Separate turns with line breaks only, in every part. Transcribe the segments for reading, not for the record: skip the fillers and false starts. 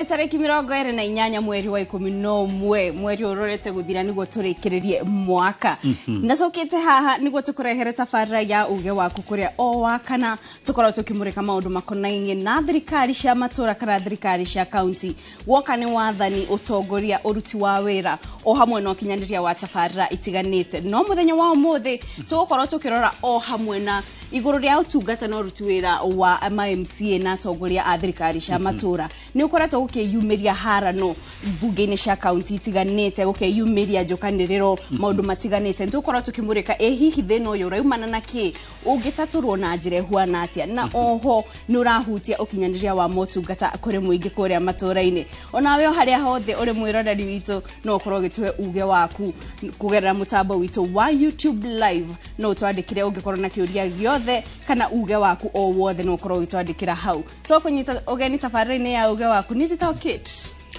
Tarĩki 28 mweri wa 11, mweri ũrorete gũthira nĩguo tũrĩkĩrĩrie mwaka, na tũkĩte haha nĩguo tũkũrehere tabarĩra ya Uge Waku, kũrĩa o wa kana tũkorwo tũkĩmũrĩka maũndũ makonainie na thirikari cia matũra kana thirikari cia kaunti, woka nĩ wathani, ũtongoria, ũruti wa wĩra, o hamwe na ũkinyanĩria wa tabarĩra itiganĩte. No mũthenya wa ũmũthĩ tũgũkorwo tũkĩrora o hamwe na igũrũ rĩa ũtungata na ũruti wĩra wa ma MCA na atongoria a thirikari cia matũra. Nĩ ũkoretwo gũkĩyumĩria harano mbunge-inĩ cia kaunti itiganĩte, gũkĩyumĩria njũkanĩrĩro, maũndũ matiganĩte. Nĩ tũgũkorwo tũkĩmũrĩka ĩ hihi thĩna ũyũ ũraumana na kĩ, ũngĩtatũrwo na njĩra ĩhuana atĩa, na oho nĩ ũrahutia ũkinyanĩria wa motungata kũrĩ mũingĩ kũrĩa matũra-inĩ. Onawe o harĩa hothe ũrĩ mwĩroreri witũ, no ũkorwo ũgĩtũhe uge waku kũgerera mũtambo witũ wa YouTube Live. No ũtwandĩkĩre ũngĩkorwo na kĩũria gĩothe kana uge waku o wothe, no ũkorwo ũgĩtwandĩkĩra hau. Tũkũnyita ũgeni tabarĩra-inĩ ya Uge Waku. Nĩ njĩtagwo Kate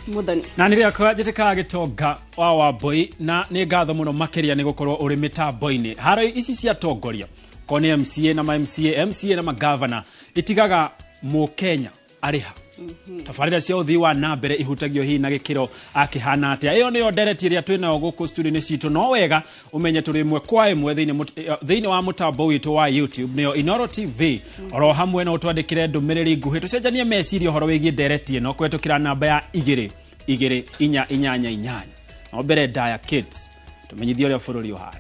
Muthoni.
Na nĩ rĩakwa njĩtĩkaga Gĩtonga wa Wambui, na nĩ ngatho mũno makĩria nĩ gũkorwo ũrĩ mĩtambo-inĩ. Haro ici cia tongoria ko nĩ MCA na ma MCA, MCA na magavana, itigaga mũkenya arĩha. Tabarĩra cia ũthii wa na mbere ihutagio hihi na gĩkĩro akĩhana atĩa? Ĩyo nĩyo ndereti ĩrĩa twĩ nayo gũkũ studio-inĩ citũ. No wega ũmenye tũrĩ ĩmwe kwa ĩmwe thĩinĩ wa mũtambo witũ wa YouTube, nĩyo Inoro TV. Oro hamwe no ũtwandĩkĩre ndũmĩrĩri nguhĩ tũcenjanie meciria ũhoro wĩgiĩ ndereti ĩno kũhetũkĩra namba ya 22488. No mbere ndaya, Kate, tũmenyithie ũrĩa bũrũri ũhana.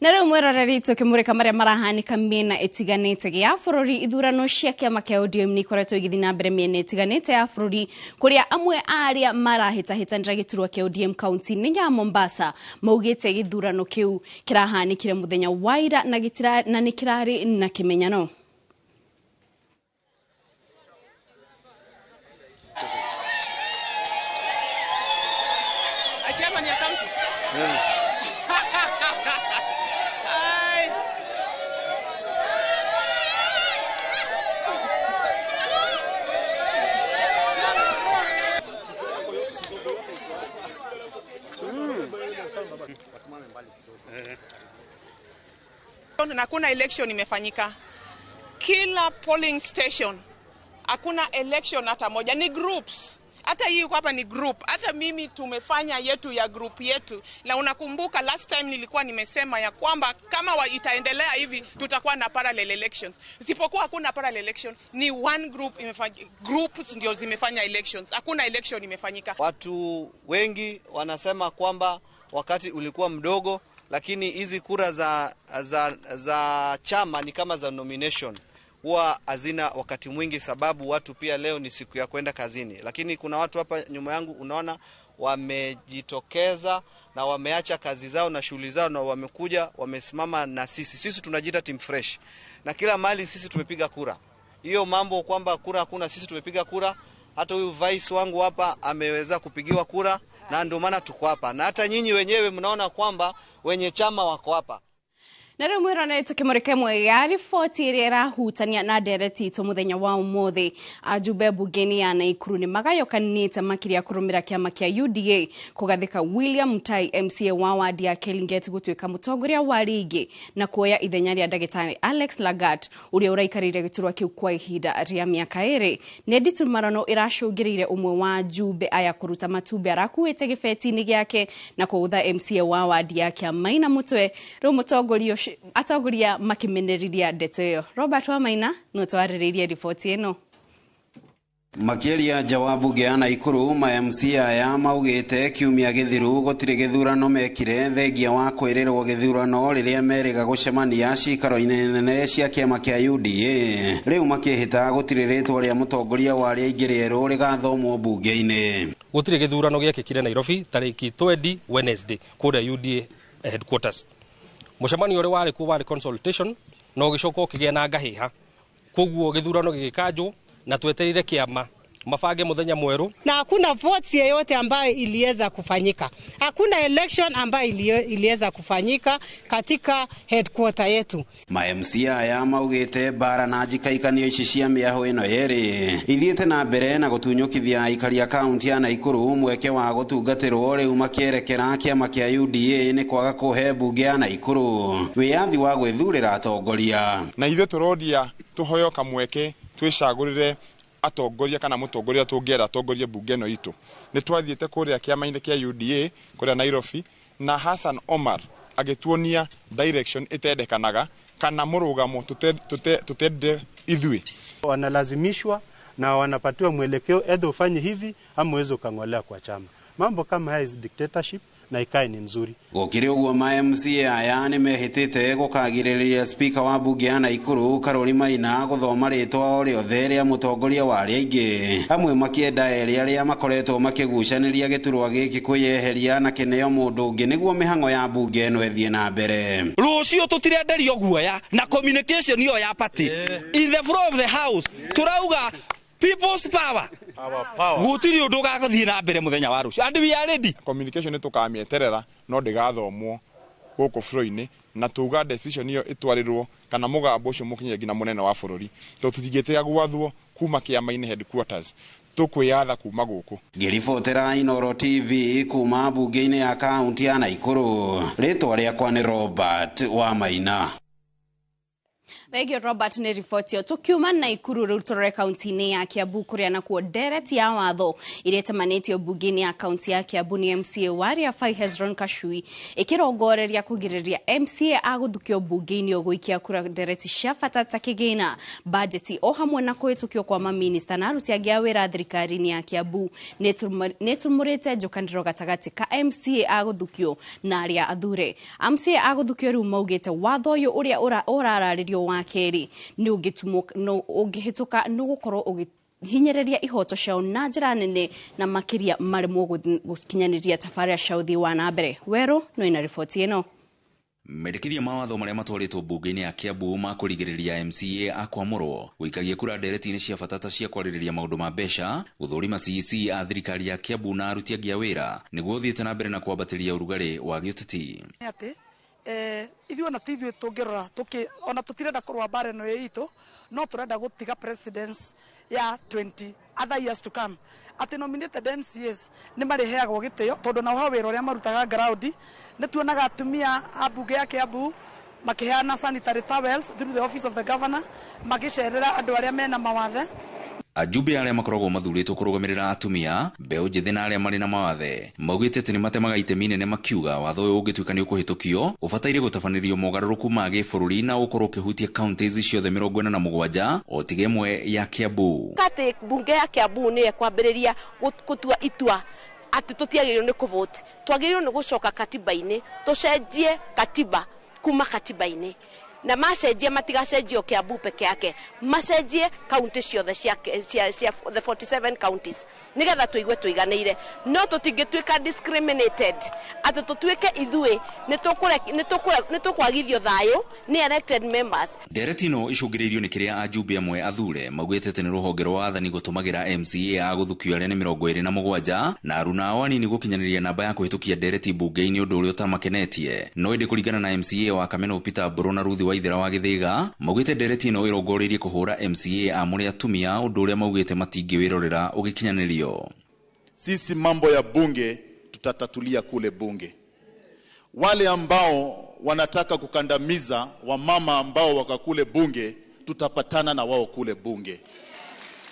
Na rĩu mwĩroreri, tũkĩmũrĩka marĩa marahanĩka mĩena ĩtiganĩte ya bũrũri. Ithurano cia kĩama kĩa ODM nĩ ikoretwo igĩthiĩ na mbere mĩena ĩtiganĩte ya bũrũri, kũrĩa amwe a arĩa marahĩtahĩtanĩra gĩturwa kĩa ODM kaunti-inĩ ya Mombasa maugĩte gĩthurano kĩu kĩrahanĩkire mũthenya wa ira na nĩ kĩrarĩ na kĩmenyano.
Chairman ya county. Ai. Na hakuna election imefanyika. Kila polling station hakuna election hata moja, ni groups. Hata hii iko hapa ni group. Hata mimi tumefanya yetu ya group yetu, na unakumbuka last time nilikuwa nimesema ya kwamba kama itaendelea hivi tutakuwa na parallel elections. Isipokuwa hakuna parallel election, ni one group imefanya, groups ndio zimefanya elections. Hakuna election imefanyika.
Watu wengi wanasema kwamba wakati ulikuwa mdogo, lakini hizi kura za chama ni kama za nomination, huwa hazina wakati mwingi, sababu watu pia leo ni siku ya kwenda kazini. Lakini kuna watu hapa nyuma yangu unaona wamejitokeza na wameacha kazi zao na shughuli zao na wamekuja wamesimama na sisi. Sisi tunajiita team fresh, na kila mahali sisi tumepiga kura. Hiyo mambo kwamba kura hakuna, sisi tumepiga kura. Hata huyu vice wangu hapa ameweza kupigiwa kura, na ndio maana tuko hapa. Na hata nyinyi wenyewe mnaona kwamba wenye chama wako hapa.
Na rĩu mwĩroreri, tũkĩmũrĩka ĩmwe ya riboti ĩrĩa ĩrahutania na ndereti itũ mũthenya wa ũmũthĩ. Ajumbe mbunge-inĩ ya Naikuru nĩ magayũkanĩte makĩria kũrũmĩra kĩama kĩa UDA kũgathĩka William Mutai, MCA wa wadi ya Keringet, gũtuĩka mũtongoria wa rigi na kuoya ithenya rĩa ndagĩtarĩ Alex Lagat ũrĩa ũraikarĩire gĩturwa kĩu kwa ihinda rĩa mĩaka 2. Nĩ nditimũrano ĩracũngĩrĩire ũmwe wa ajumbe aya kũruta matumbĩ arakuĩte gĩbeti-inĩ gĩake na kũgũtha MCA wa wadi ya Kĩamaina mũtwe. Rĩu mũtongoria ũcio, atongoria makĩmeneriria ndeto ĩyo. Robert Wamaina no twarĩrĩirie riboti ĩno.
Makĩaria nja wa mbunge ya Naikuru, ma MCA aya maugĩte kiumia gĩthiru gũtirĩ gĩthurano mekire thengia wa kwĩrĩrwo gĩthurano rĩrĩa merĩga gũcemania cikaro-inĩ nene cia kĩama kĩa UDA. Rĩu makĩhĩta gũtirĩ rĩtwa rĩa mũtongoria wa arĩa aingĩ rĩerũ rĩgathomwo mbunge-inĩ.
Gũtirĩ gĩthurano gĩekĩkire Nairobi tarĩki 20 Wednesday kũrĩa UDA headquarters. Mũcemanio ũrĩa warĩ kuo warĩ consultation na ũgĩcoka ũkĩgĩa na ngahĩha, koguo gĩthurano gĩgĩkanjwo na twetereire kĩama mabange muthenya mweru.
Na hakuna votes yeyote ambayo iliweza kufanyika, hakuna election ambayo iliweza kufanyika katika headquarter yetu.
Ma MCA aya maugĩte mbara na njikaikanio ici cia mĩahũ ĩno yerĩ ithiĩte na mbere na gũtunyũkithia aikari a kaunti ya Naikuru mweke wa gũtungatĩrwo rĩu makĩerekera kĩama kĩa UDA nĩ kwaga kũhe mbunge ya Naikuru wĩyathi wa gwĩthurĩra atongoria.
Na ithuĩ tũroria tũheo kamweke twĩcagũrĩre atongoria kana mũtongoria tũngĩenda atongorie mbunge ĩno itũ. Nĩ twathiĩte kũrĩa kĩama-inĩ kĩa UDA kũrĩa Nairobi, na Hassan Omar agĩtuonia direction ĩtendekanaga kana mũrũgamo tutende ithuĩ.
Wanalazimishwa na wanapatiwa mwelekeo, either ufanye hivi ama uweze ukang'olea kwa chama. Mambo kama haya is dictatorship na ikae ni nzuri.
Gũkĩrĩ ũguo, ma MCA aya nĩ mehĩtĩte gũkagirĩrĩria spika wa mbunge ya Naikuru Karũri Maina gũthoma rĩtwa o rĩothe rĩa mũtongoria wa arĩa aingĩ, amwe makĩenda erĩ arĩa makoretwo makĩgucanĩria gĩturwa gĩkĩ kwĩyeheria na kĩneo mũndũ ũngĩ nĩguo mĩhang'o ya mbunge ĩno ĩthiĩ na mbere.
Rũciũ tũtirenderio guoya na communication ĩyo ya party in the floor of the house, tũrauga people's power. Gũtirĩ ũndũ ũgathiĩ na mbere mũthenya wa rũciũ, and we are ready.
Communication nĩ tũkamĩeterera no ndĩgathomwo gũkũ floor-inĩ, na tuga decision ĩyo ĩtwarĩrwo kana mũgambo ũcio mũkinye nginya mũnene wa bũrũri, tondũ tũtingĩtĩga gwathwo kuma kĩama-inĩ headquarters, tũkwĩyatha kuma gũkũ.
Ngĩribotera Inooro TV kuma mbunge-inĩ ya kaunti ya Naikuru, rĩtwa rĩakwa nĩ Robert Wamaina.
Thank you Robert nĩ riboti ĩyo. Tũkiuma Naikuru rĩu tũrore kaunti-inĩ ya Kiambu kũrĩa nakuo ndereti ya watho iria ĩtamanĩtio mbunge-inĩ ya kaunti ya Kiambu nĩ MCA wa Riabai Hezron Kachui ĩkĩrongoreria kũgirĩrĩria MCA a gũthukio mbunge-inĩ gũikia kura ndereti cia bata ta kĩgĩna, bajeti o hamwe na kũhĩtũkio kwa maminista na aruti angĩ a wĩra thirikari-inĩ ya Kiambu nĩtumũrĩte njũkanĩrĩro gatagatĩ ka MCA a gũthukio na arĩa athure. MCA a gũthukio rĩu maugĩte watho ũyũ ũrĩa ũrararĩrio wa kerĩ nĩ ũngĩhĩtũka nĩ ũgũkorwo ũgĩhinyĩrĩria ihoto ciao na njĩra nene na makĩria maremwo gũkinyanĩria tabarĩra cia ũthii wa na mbere. Werũ no ina riboti ĩno.
Mendekithia ma watho marĩa matwarĩtwo mbunge-inĩ ya Kiambu ma kũrigĩrĩria MCA a kwamũrwo gũikagia kura ndereti-inĩ cia bata ta cia kwarĩrĩria maũndũ ma mbeca, gũthũrima CEC a thirikari ya Kiambu na aruti angĩ a wĩra nĩguo ũthiĩte na mbere na kwambatĩria ũrugarĩ wa gĩũteti.
Atĩ ithuĩ ona ti ithuĩ tũngĩrora ona tũtirenda kũrũa mbara ĩno ĩ itũ, no tũrenda gũtiga presidents ya 20 other years to come, atĩ nominated MCAs nĩ marĩheagwo gĩtĩo tondũ nao he wĩra ũrĩa marutaga ground. Nĩ tuonaga atumia a mbunge ya Kiambu makĩheana sanitary towels through the office of the governor, magĩcerera andũ arĩa mena mawathe.
Ajumbe arĩa makoragwo mathurĩtwo kũrũgamĩrĩra atumia, mbeũ njĩthĩ na arĩa marĩ na mawathe maugĩte atĩ nĩ matemaga itemi nene makiuga watho ũyũ ũngĩtuĩka nĩ ũkũhĩtũkio ũbataire gũtabanĩrio mogarũrũku ma gĩbũrũri na ũkorwo ũkĩhutia counties ciothe 47 o tiga ĩmwe ya Kiambu.
Atĩ mbunge ya Kiambu nĩyo ĩkwambĩrĩria gũtua itua atĩ tũtiagĩrĩirwo nĩ kũvote, twagĩrĩirwo nĩ gũcoka katiba-inĩ tũcenjie katiba kuma katiba-inĩ, na macenjie matigacenjio Kiambu peke yake, macenjie kaunti ciothe cia the 47 counties nigetha tuigue tuiganĩire. No tũtingĩtuĩka discriminated atĩ tũtuĩke ithuĩ nĩ tũkwagithio thayũ nĩ elected members.
Ndereti ĩno icũngĩrĩirio nĩ kĩrĩa ajumbe amwe athure maugĩte atĩ nĩ rũhonge rwa wathani gũtũmagĩra MCA a gũthukio arĩa nĩ 27 na aruna ao anini gũkinyanĩria namba ya kũhĩtũkia ndereti mbunge-inĩ, ũndũ ũrĩa ũtamakenetie. No ĩndĩ kũringana na MCA wa Kameno Peter Mbũrũ na Ruthi Waithera wa Gĩthĩga maugĩte ndereti ĩno ĩrongoreirie kũhũra MCA a mũrĩ atumia, ũndũ ũrĩa maugĩte matingĩwĩrorera ũgĩkinyanĩrio.
Sisi mambo ya bunge tutatatulia kule bunge. Wale ambao wanataka kukandamiza wamama ambao wako kule bunge, tutapatana na wao kule bunge.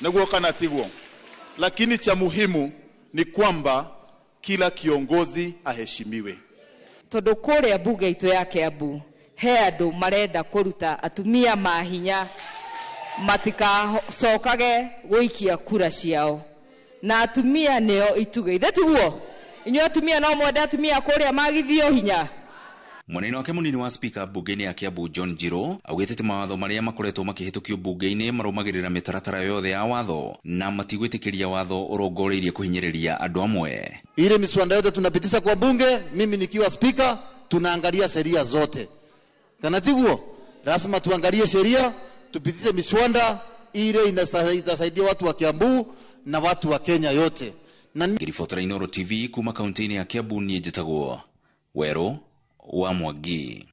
Niguo kana tiguo. Lakini cha muhimu ni kwamba kila kiongozi aheshimiwe.
Tondu kuria bunge itu ya Kiambu he andu marenda kuruta atumia mahinya Matikacokage gũikia kura ciao. Na atumia nĩo itugĩ. Ithe tiguo? Inyuĩ atumia no mwende atumia kũrĩa magithio hinya.
Mwena-inĩ wake munini wa spika bunge-inĩ ya Kiambu John Njirũ augĩte atĩ mawatho marĩa makoretwo makĩhĩtũkio bunge-inĩ marũmagĩrĩra mĩtaratara yothe ya watho na matigwĩtĩkĩria watho ũrongoreirie kũhinyĩrĩria andũ amwe.
Ile miswada yote tunapitisha kwa bunge, mimi nikiwa spika, tunaangalia sheria zote. Kana tiguo? Lazima tuangalie sheria, tupitishe miswada ile itasaidia watu wa Kiambu na watu wa Kenya yote. Na
Ngiribotera Inooro TV kuma kaunti-inĩ ya Kiambu niĩ njĩtagwo Werũ wa Mwangi.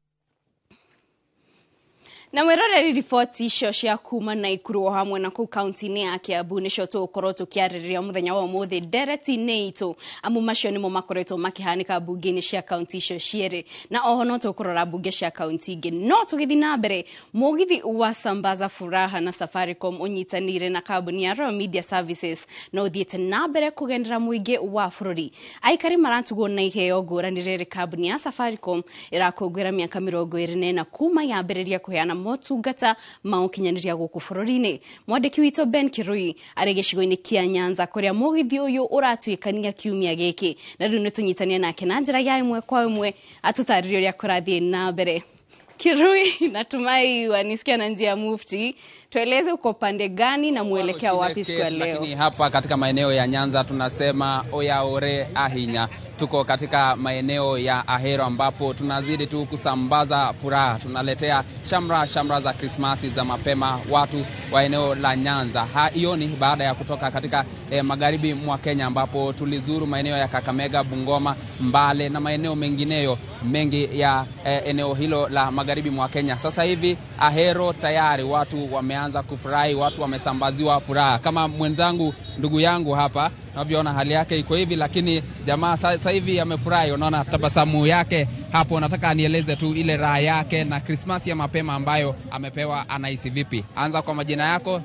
Na mwiroreri riboti icio cia kuma Naikuru o hamwe na kũu kaunti-inĩ ya Kiambu nĩcio tũgũkorwo tũkĩarĩrĩria mũthenya wa ũmũthĩ ndereti-inĩ itũ, amu macio nĩmo makoretwo makĩhanĩka mbunge-inĩ cia kaunti icio cierĩ, na oho no tũkũrora mbunge cia kaunti ingĩ. No tũgĩthiĩ na mbere, mũgithi wa Sambaza Furaha na Safaricom ũnyitanĩire na kambuni ya Royal Media Services no ũthiĩte na mbere kũgendera mũingĩ wa bũrũri. Aikari maratugwo na iheo ngũrani rĩrĩ kambuni ya Safaricom ĩrakũngũĩra mĩaka 24 kuma yambĩrĩria kũheana motungata ma ũkinyanĩria gũkũ bũrũri-inĩ. Mwandĩki witũ Ben Kirui arĩ gĩcigo-inĩ kĩa Nyanza kũrĩa mũgithi ũyũ ũratuĩkania kiumia gĩkĩ, na rĩu nĩtũnyitanie nake na njĩra ya ĩmwe kwa ĩmwe atũtarĩrie ũrĩa kũrathiĩ na mbere. Kirui, natumai wanisikia na njia mufti. Tueleze uko pande gani na mwelekeo wapi siku ya leo?
Lakini hapa katika maeneo ya Nyanza tunasema oya ore ahinya. Tuko katika maeneo ya Ahero ambapo tunazidi tu kusambaza furaha. Tunaletea shamra shamra za Krismasi za mapema watu wa eneo la Nyanza. Hiyo ni baada ya kutoka katika magharibi mwa Kenya ambapo tulizuru maeneo ya Kakamega, Bungoma, Mbale na maeneo mengineyo mengi ya eneo hilo la magharibi mwa Kenya. Sasa hivi Ahero tayari watu wameanza kufurahi, watu wamesambaziwa furaha. Kama mwenzangu ndugu yangu hapa unavyoona hali yake iko hivi, lakini jamaa sasa hivi amefurahi, unaona tabasamu yake hapo. Nataka anieleze tu ile raha yake na Krismasi ya mapema ambayo amepewa, anahisi vipi? Anza kwa majina yako.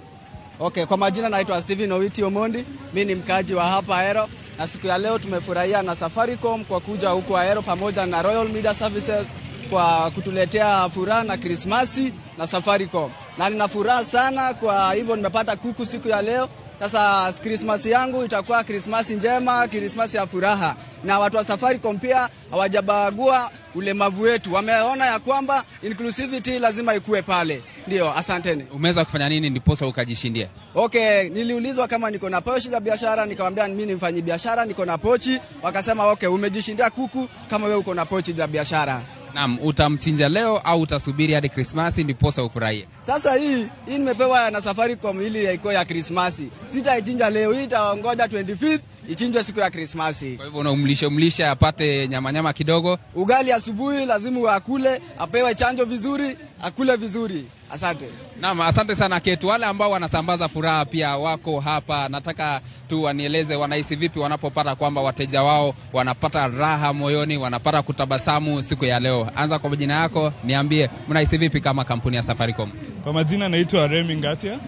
Okay, kwa majina naitwa Steven Owiti Omondi, mimi ni mkaji wa hapa Ahero, na siku ya leo tumefurahia na Safaricom kwa kuja huku Ahero pamoja na Royal Media Services kwa kutuletea furaha na Krismasi na Safaricom. Na nina furaha sana, kwa hivyo nimepata kuku siku ya leo. Sasa Krismasi yangu itakuwa Krismasi njema, Krismasi ya furaha. Na watu wa Safaricom pia hawajabagua ulemavu wetu. Wameona ya kwamba inclusivity lazima ikue pale. Ndio, asanteni.
Umeweza kufanya nini ndiposa ukajishindia?
Okay, niliulizwa kama niko na pochi za biashara, nikamwambia mimi ni mfanyi biashara, niko na pochi. Wakasema okay, umejishindia kuku kama wewe uko na pochi za biashara.
Naam, utamchinja leo au utasubiri hadi Krismasi ndiposa ufurahie?
Sasa hii nimepewa na Safaricom ili iko ya Krismasi. Sitaichinja leo, hii itaongoja 25th ichinjwe siku ya Krismasi.
Kwa hivyo unamlisha apate nyama nyama kidogo.
Ugali asubuhi lazima akule, apewe chanjo vizuri, akule vizuri. Asante.
Naam, asante sana Ketu. Wale ambao wanasambaza furaha pia wako hapa. Nataka tu wanieleze wanahisi vipi wanapopata kwamba wateja wao wanapata raha moyoni, wanapata kutabasamu siku ya leo. Anza kwa majina yako, niambie mnahisi vipi kama kampuni ya Safaricom?
Kwa majina naitwa Remy Ngatia.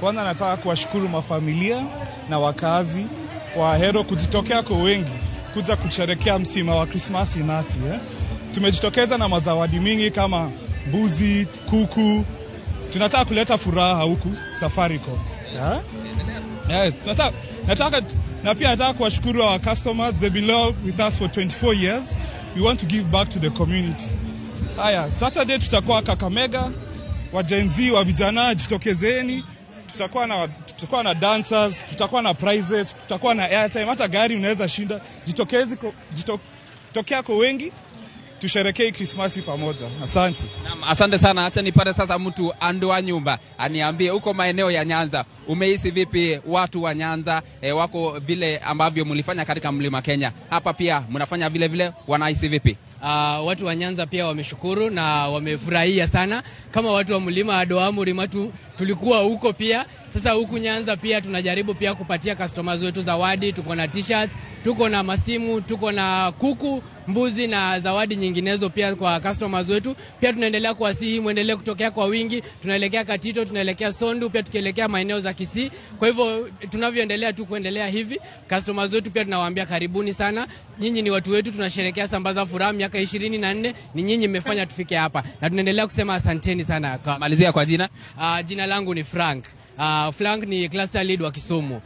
Kwanza nataka kuwashukuru mafamilia na wakazi wa Ahero kujitokea kwa wengi kuja kusherehekea msimu wa Krismasi nasi. Tumejitokeza na mazawadi mingi kama mbuzi, kuku. Tunataka kuleta furaha huku Safaricom. Yeah? Na pia nataka kuwashukuru our customers. They've been loyal with us for 24 years. We want to give back to the community. Haya, Saturday tutakuwa Kakamega. Wa Gen Z, wa vijana jitokezeni. Tutakuwa na dancers, tutakuwa na prizes, tutakuwa na airtime, hata gari unaweza shinda. Jitokea kwa wengi. Tusherekee Krismasi pamoja. Asante.
Naam, asante sana. Acha nipate sasa mtu andoa nyumba aniambie huko maeneo ya Nyanza umehisi vipi watu wa Nyanza wako vile ambavyo mlifanya katika Mlima Kenya. Hapa pia mnafanya vile vile, wanahisi vipi?
Watu wa Nyanza pia wameshukuru na wamefurahia sana. Kama watu wa Mlima Adoa Mlima tulikuwa huko pia. Sasa huku Nyanza pia tunajaribu pia kupatia customers wetu zawadi. Tuko na t-shirts, tuko na masimu, tuko na kuku, mbuzi na zawadi nyinginezo pia kwa customers wetu. Pia tunaendelea kuwasihi muendelee kutokea kwa wingi. Tunaelekea Katito, tunaelekea Sondu, pia tukielekea maeneo za Kisii. Kwa hivyo tunavyoendelea tu kuendelea hivi, customers wetu pia tunawaambia karibuni sana. Nyinyi ni watu wetu, tunasherehekea Sambaza Furaha miaka miaka 24, ni nyinyi mmefanya tufike hapa, na tunaendelea kusema asanteni sana.
Malizia kwa jina.
Jina langu ni Frank. Frank ni cluster lead wa Kisumu.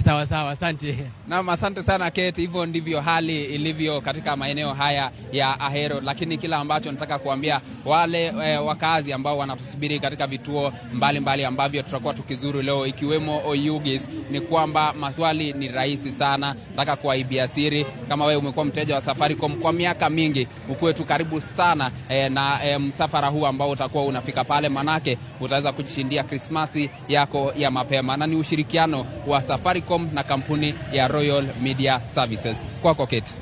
Sawa sawa, asante.
Naam, asante sana Kate. Hivyo ndivyo hali ilivyo katika maeneo haya ya Ahero, lakini kila ambacho nataka kuambia wale wakazi ambao wanatusubiri katika vituo mbalimbali ambavyo tutakuwa tukizuru leo ikiwemo Oyugis ni kwamba maswali ni rahisi sana. Nataka kuwaibia siri, kama wewe umekuwa mteja wa Safaricom kwa miaka mingi, ukuwe tu karibu sana na msafara huu ambao utakuwa unafika pale, manake utaweza kujishindia Krismasi yako ya mapema, na ni ushirikiano wa Safaricom na kampuni ya Royal Media Services. Kwako Kate.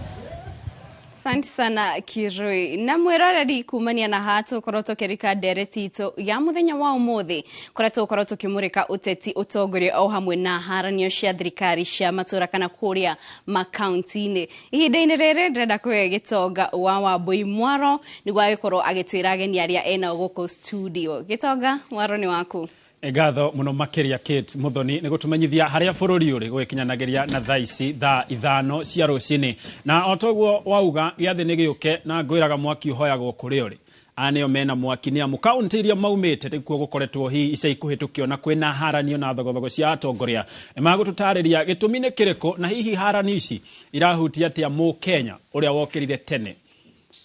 Asante sana Kirui. Na mwiroreri kumania na haha tukorwo tukirika ndereti itu ya muthenya wa umuthi, kuria tugukorwo tukimurika uteti, utongoria o hamwe na haranio cia thirikari cia matura kana kuria makaunti-inĩ. Ihinda-inĩ rĩrĩ ndĩrenda kũhe Gĩtonga wa Wambui Mwaro nĩguo agĩkorwo agĩtwĩra ageni arĩa enao gũkũ studio. Gĩtonga, mwaro nĩ waku.
Ngatho muno makiria Kate Muthoni nĩ gũtũmenyithia harĩa bũrũri ũrĩ gũgĩkinyanagĩria na thaa ici thaa 5 cia rũcinĩ. Na o toguo wauga gĩathĩ nĩ gĩũke, na ngwĩraga mwaki ũhoyagwo kũrĩa ũrĩ. Aya nĩo mena mwaki nĩ amu kaunti iria maumĩte nĩkuo gũkoretwo hihi ica ikuhĩ tũkĩona kwĩna haranio na thogothogo cia atongoria. Nĩ magũtũtarĩria gĩtũmi nĩ kĩrĩkũ na hihi harani ici irahutia atĩa mũkenya ũrĩa wokĩrire tene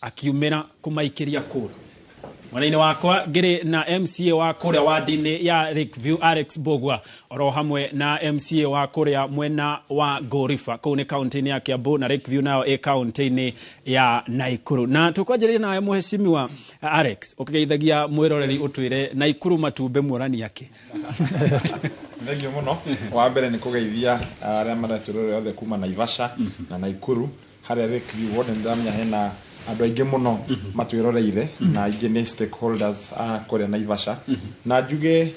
akiumĩra kũmaikĩria kũra. Mwena-inĩ wakwa ngĩrĩ na MCA wa kũrĩa wadi-inĩ ya Lakeview Alex Mbugua, oro hamwe na MCA wa kũrĩa mwena wa Ngoriba kũu nĩ kaunti-inĩ ya Kiambu, na Lakeview nayo ĩ kaunti-inĩ ya Naikuru. Na tũkwanjĩrĩria nawe mũheshimiwa Alex, ũkĩgeithagia mwĩroreri ũtwĩre Naikuru matumbĩ muorani akĩ.
Thengio mũno. Wa mbere nĩ kũgeithia arĩa maretũrore othe kuma Naivasha na Naikuru harĩa Lakeview ward. Nĩndamenya hena andũ aingĩ mũno matwĩroreire na aingĩ nĩ stakeholders a kũrĩa Naivasha. Na njuge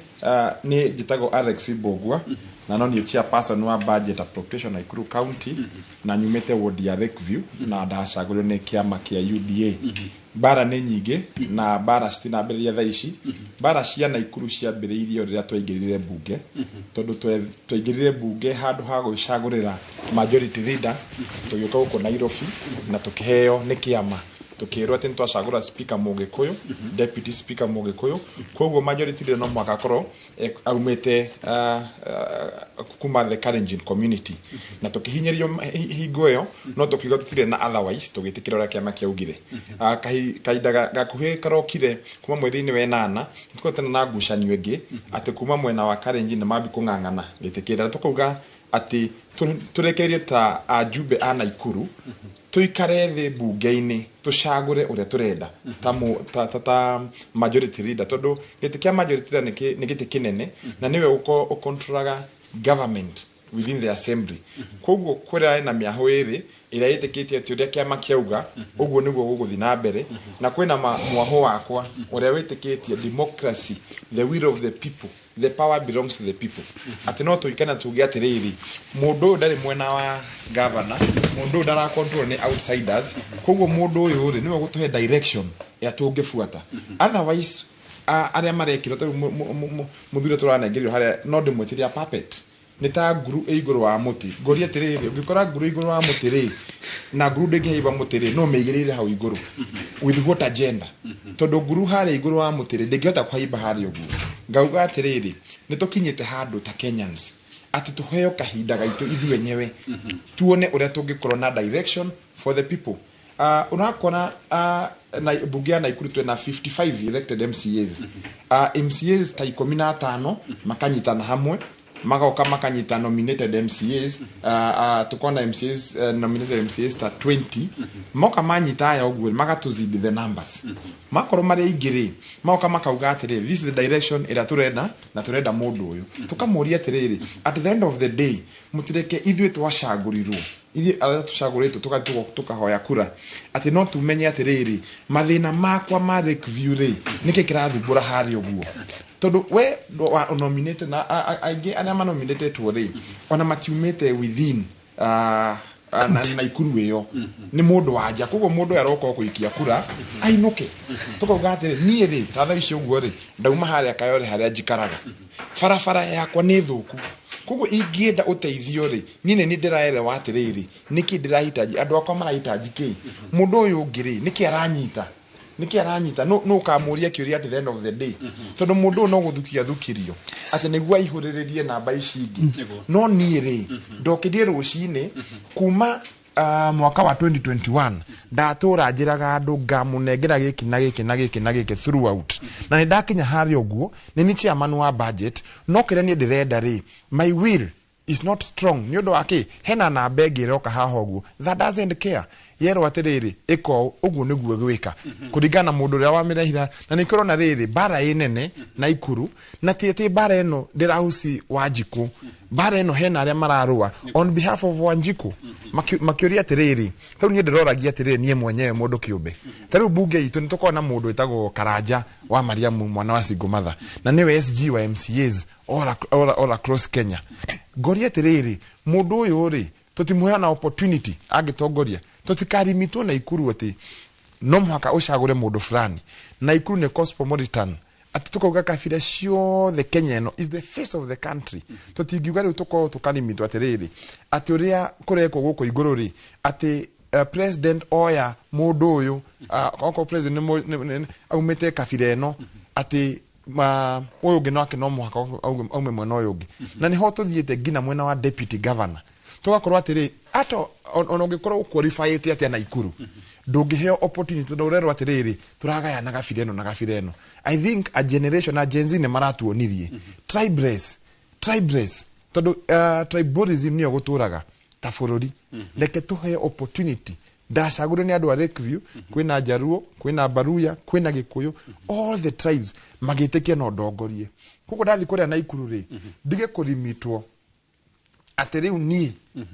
nĩ njĩtagwo Alex Mbugua na no niĩ chairperson wa budget appropriation Nakuru County, na nyumĩte ward ya Lakeview na ndacagũrirwo nĩ kĩama kĩa UDA. Mbara nĩ nyingĩ na mbara citinambĩrĩria thaa ici. Mbara cia Nakuru ciambĩrĩirie rĩrĩa twaingĩrire mbunge, tondũ twaingĩrire mbunge handũ ha gwĩcagũrĩra majority leader, tũgĩũka gũkũ Nairobi na tũkĩheo nĩ kĩama, tukirwo atĩ nĩtwacagũra speaker mũgĩkũyũ, deputy speaker mũgĩkũyũ, koguo majority leader no mũhaka akorwo aumĩte kuma the Kalenjin community. Na tũkĩhinyĩrio hingo ĩyo, no tũkiuga tũtirĩ na otherwise, tũgĩtĩkĩra ũrĩa kĩama kĩaugire. Kahinda gakuhĩ karokire kuma mweri-inĩ wa ĩnana, nĩtũkoretwo na ngucanio ĩngĩ atĩ kuma mwena wa Kalenjin nĩ mambi kũng'ang'ana gĩtĩ kĩrĩa, na tũkauga atĩ tũrekererie ta ajumbe a Naikuru tuikare thĩ mbunge-inĩ tũcagũre ũrĩa tũrenda ta, ta, ta, ta majority leader, tondũ gĩtĩ kĩa majority leader nĩ gĩtĩ kĩnene na nĩwe ũkontrolaga government within the assembly. Koguo kwĩra na mĩahũ ĩrĩ ĩrĩa ĩtĩkĩtie atĩ ũrĩa kĩama kĩauga ũguo nĩguo gũgũthiĩ na mbere, na kwĩna mwahũ wakwa ũrĩa wĩtĩkĩtie democracy, the will of the people, the power belongs to the people, atĩ no tũikane na tuge atĩrĩrĩ, mũndũ ũyũ ndarĩ mwena wa governor, mũndũ ũyũ ndara control nĩ outsiders, koguo mũndũ ũyũ rĩ nĩwe ũgũtũhe direction ĩrĩa tũngĩbuata. Otherwise arĩa marekirwo ta rĩu mũthuri tũranengerio harĩa no ndĩmwĩtĩria puppet, nĩ ta nguru ĩ igũrũ wa mũtĩ. Ngũria atĩrĩrĩ, ũngĩkora nguru igũrũ wa mũtĩ rĩ, na nguru ndĩngĩhaimba mũtĩ rĩ, no mĩigĩrĩire hau igũrũ with what agenda? Tondũ nguru harĩa igũrũ wa mũtĩ rĩ, ndĩngĩhota kũhaimba harĩa ũguo. Ngauga atĩrĩrĩ, nĩ tũkinyĩte handũ ta Kenyans atĩ tũheo kahinda gaitũ ithuĩ enyewe tuone ũrĩa tũngĩkorwo na direction for the people. Ũrakora na bunge ya Nakuru twĩna 55 elected MCAs, MCAs ta 15 makanyitana hamwe, magoka makanyita nominated MCAs, tukona MCAs, nominated MCAs ta 20, moka manyita aya ũguo magatũzidi the numbers, makorwo marĩ aingĩ rĩ, magoka makauga atĩrĩrĩ, this is the direction ĩrĩa tũrenda na tũrenda mũndũ ũyũ. Tũkamũria atĩrĩrĩ, at the end of the day mũtireke ithuĩ twacagũrirwo, ithuĩ arĩa tũcagũrĩtwo tũkahoya kura, atĩ no tumenye atĩrĩrĩ, mathĩna makwa ma Lakeview rĩ, nĩkĩ kĩrathumbũra harĩa ũguo? Tondũ we nominated na aingĩ arĩa manominatetwo rĩ, ona matiumĩte within na Naikuru ĩyo, nĩ mũndũ wa nja, koguo mũndũ ũyũ aroka gũikia kura ainũke. Tũkauga atĩrĩ, niĩ rĩ, ta thaa ici ũguo rĩ, ndauma harĩa Kayole harĩa njikaraga, barabara yakwa nĩ thũku. Koguo ingĩenda ũteithio rĩ, niĩ nĩ niĩ ndĩraelewa atĩrĩrĩ, nĩkĩ ndĩrahitaji, andũ akwa marahitaji kĩ, mũndũ ũyũ ũngĩ rĩ, nĩkĩ aranyita, nĩkĩ aranyita, no no ũkamũria kĩũria at the end of the day, tondũ mũndũ ũyũ no gũthukia athukirio atĩ nĩguo aihũrĩrĩrie namba ici ingĩ. No niĩ rĩ, ndokĩrie rũcinĩ kuma mwaka wa 2021, ndatũra njĩraga andũ ngamũnengera gĩkĩ na gĩkĩ na gĩkĩ na gĩkĩ throughout, na nĩ ndakinya harĩa ũguo nĩ ni chairman wa budget. No kĩrĩa niĩ ndĩrenda rĩ, my will is not strong nĩ ũndũ wa kĩ, hena namba ĩngĩ ĩroka haha ũguo that doesn't care, yerwo atĩrĩrĩ, ĩka ũũ, ũguo nĩguo gwĩka kũringana na mũndũ ũrĩa wamĩrehira. Na nĩ kĩrona rĩrĩ mbara ĩ nene na Ikuru, na ti atĩ mbara ĩno ndĩrahusi Wanjikũ, mbara ĩno hena arĩa mararũa on behalf of Wanjikũ. Makĩũria atĩrĩrĩ, tarĩu niĩ ndĩroragia atĩrĩrĩ, niĩ mwenyewe mũndũ kĩũmbe, tarĩu bunge itũ nĩ tũkoragwo na mũndũ wĩtagwo Karanja wa Mariamu, mwana wa Single, na nĩwe SG wa MCAs all across Kenya. Ngoria atĩrĩrĩ, mũndũ ũyũ rĩ, tũtimũheana opportunity angĩtongoria, tũtikarimitwo na Ikuru atĩ no mũhaka ũcagũre mũndũ fulani. Na Ikuru nĩ cosmopolitan, atĩ tũkauga kabira ciothe Kenya ĩno is the face of the country. Tũtingiuga rĩu tũkorwo tũkarimitwo atĩrĩrĩ, atĩ ũrĩa kũrekwo gũkũ igũrũ rĩ, atĩ president oya mũndũ ũyũ, okorwo president aumĩte kabira ĩno, atĩ ũyũ ũngĩ nake no mũhaka aume mwena ũyũ ũngĩ. Na nĩho tũthiĩte nginya mwena wa deputy governor, tũgakorwo atĩrĩ, ata ona ũngĩkorwo ũqualifyĩte atĩa na Ikuru, ndũngĩheo opportunity, tondũ ũrerwo atĩrĩrĩ, tũragayana gabira ĩno na gabira ĩno. I think a generation a Gen Z nĩ maratuonirie tribeless, tribeless, tondũ tribalism nĩyo gũtũraga ta bũrũri. Reke tũheo opportunity. Ndacagũrio nĩ andũ a Lakeview, kwĩna Njaruo, kwĩna Baruya, kwĩna Gĩkũyũ, all the tribes magĩtĩkia no ndongorie. Koguo ndathiĩ kũrĩa na Ikuru rĩ, ndige kũrimitwo atĩ rĩu niĩ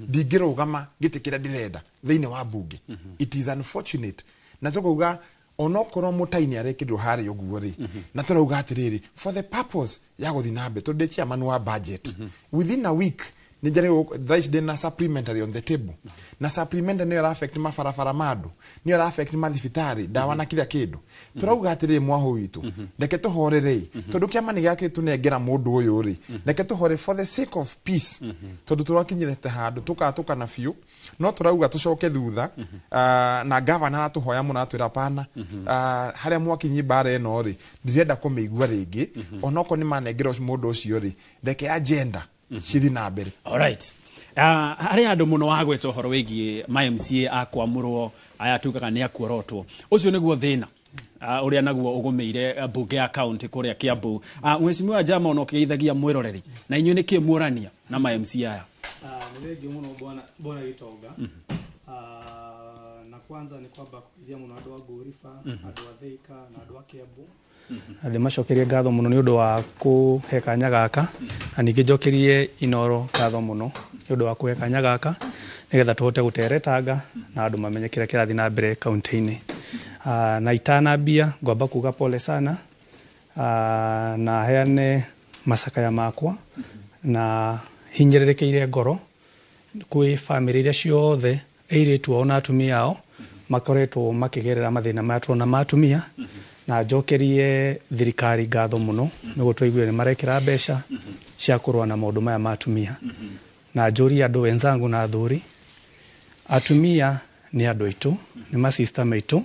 ndingĩrũgama gĩtĩ kĩrĩa ndĩrenda thĩinĩ wa bunge. It is unfortunate, na tũkauga onokorwo mũtai nĩ arekĩrirwo harĩa ũguo rĩ, na tũrauga atĩrĩrĩ, for the purpose ya gũthiĩ na mbere, tondũ ndĩ chairman wa budget, within a week nĩ njarĩ thaa ici ndĩna supplementary on the table, na supplementary nĩyo ĩra affect mabarabara ma andũ, nĩyo ĩra affect mathibitarĩ, ndawa na kila kĩndũ. Tũrauga atĩrĩrĩ, mwahũ witũ, reke tũhorerei, tondũ kĩama nĩ gĩakĩtũnengera mũndũ ũyũ rĩ, reke tũhore for the sake of peace, tondũ tũrakinyĩrĩte handũ tũkatũkana biũ. No tũrauga tũcoke thutha, na gavana aratũhoya mũno, atwĩra pana, harĩa mwakinyi mbara ĩno rĩ, ndirenda kũmĩigua rĩngĩ. Onokorwo nĩ manengera mũndũ ũcio rĩ, reke agenda cithi na mbere.
Alright. Harĩ handũ mũno wagweta ũhoro wĩgiĩ ma MCA akwamũrwo, aya tugaga nĩ akuorotwo, ũcio nĩguo thĩna ũrĩa naguo ũgũmĩire mbunge ya county kũrĩa Kiambu. Mheshimiwa Jama, ona ũkĩgeithagia mwĩroreri, na inyuĩ nĩkĩ muorania na ma MCA aya?
Nĩ thengiũ mũno, bwana Gitonga. Na kwanza nĩ kwamba kũgeithia mũno andũ a Ngũriba, andũ a Thika na andũ a Kiambu, na ndĩmacokerie ngatho mũno nĩ ũndũ wa kũhe kanya gaka, na ningĩ njokerie Inoro ngatho mũno nĩ ũndũ wa kũhe kanya gaka nĩgetha tũhote gũteretanga na andũ mamenye kĩrĩa kĩrathiĩ na mbere kaunti-inĩ. Na itanambia ngwamba kuga pole sana, na heane macakaya makwa na hinyĩrĩrĩkĩire ngoro kwĩ bamĩrĩ iria ciothe airĩtu ao na atumia ao makoretwo makĩgerera mathĩna maya tũrona ma atumia, na njokerie thirikari ngatho mũno nĩguo twaiguire nĩ marekĩra mbeca cia kũrũa na maũndũ maya ma atumia, na njũrie andũ wenzangu na athuri, atumia nĩ andũ aitũ, nĩ masista maitũ,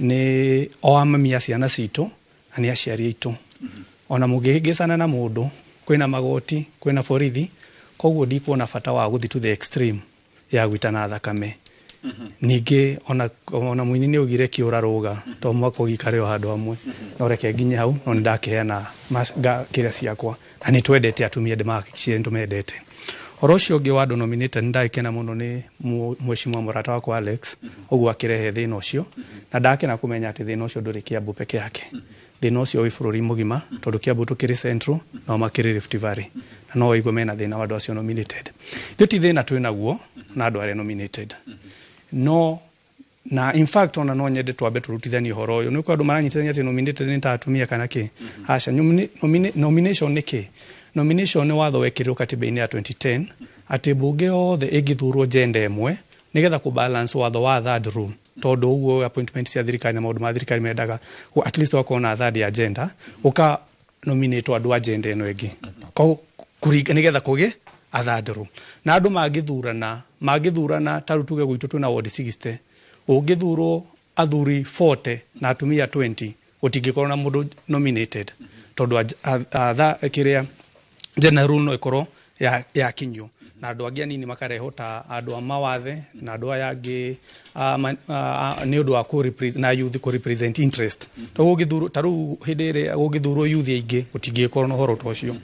nĩ o amami a ciana citũ na nĩ aciari aitũ. Ona mũngĩhĩngĩcana na mũndũ, kwĩna magoti, kwĩna borithi, koguo ndikuona bata wa gũthiĩ to the extreme ya gũitana thakame. Ningĩ ona mũini nĩ augire kĩũra rũga to mwaka ũgĩikare o handũ hamwe. No reke nginye hau, no nĩ ndakĩheana kĩrĩa ciakwa, na nĩ twendete atumia, ndĩmahakikishire nĩ tũmendete. Ũhoro ũcio ũngĩ wa andũ nominated, nĩ ndagĩkena mũno nĩ mheshimiwa mũrata wakwa Alex ũguo akĩrehe thĩna ũcio, na ndakena kũmenya atĩ thĩna ũcio ndũrĩ Kiambu peke yake, thĩna ũcio wĩ bũrũri mũgima, tondũ Kiambu tũkĩrĩ Central nao makĩrĩ Rift Valley, na no waigue mena thĩna wa andũ acio nominated. Ithuĩ ti thĩna twĩ naguo na andũ arĩa nominated, no na in fact ona no nyende twambe tũrutithanie ũhoro ũyũ, nĩ andũ maranyitithania atĩ nominated nĩ ta atumia kana kĩ. Aca, nomination nĩ kĩ? Nomination nĩ watho wekĩrirwo katiba-inĩ ya 2010 atĩ mbunge yothe ĩngĩthurwo gender ĩmwe nĩgetha kũ balance watho wa third rule, tondũ ũguo appointment cia thirikari na maũndũ ma thirikari mendaga at least wakorwo na third ya gender, ũka nominate andũ a gender ĩno ĩngĩ. Kũringa nĩgetha kũgĩe athandũrũ na andũ mangĩthurana ta rĩu tuge gwitũ twĩna ward 60, ũngĩthurwo athuri 40 na atumia 20, gũtingĩkorwo na mũndũ nominated, tondũ kĩrĩa general rule no ĩkorwo yakinyio na andũ angĩ anini makarehwo ta andũ a mawathe na andũ aya angĩ nĩ ũndũ wa na youth kũ represent interest. Ta rĩu hĩndĩ ĩrĩa gũngĩthurwo youth aingĩ, gũtingĩkorwo na ũhoro ta ũcio.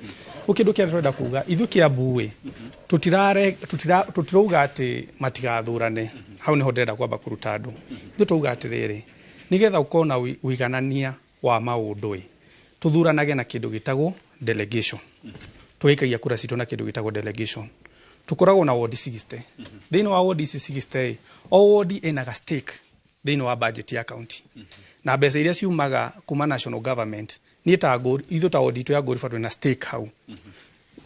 Rĩu kĩndũ kĩrĩa tũrenda kuga ithuĩ Kiambu ĩ, tũtirauga atĩ matigathurane. Hau nĩho ndĩrenda kwamba kũruta andũ. Ithuĩ tũrauga atĩrĩrĩ, nĩgetha ũkorwo na ũiganania wa maũndũ ĩ, tũthuranage na kĩndũ gĩtagwo delegation, tũgaikagia kura citũ na kĩndũ gĩtagwo delegation. Tũkoragwo na ward 60. Thĩinĩ wa ward ici 60 ĩ, o ward ĩna ga stake thĩinĩ wa budget ya county na mbeca iria ciumaga kuma national government. Niĩ ta ithuĩ ta ward itũ ya Ngũriba twĩna stake hau,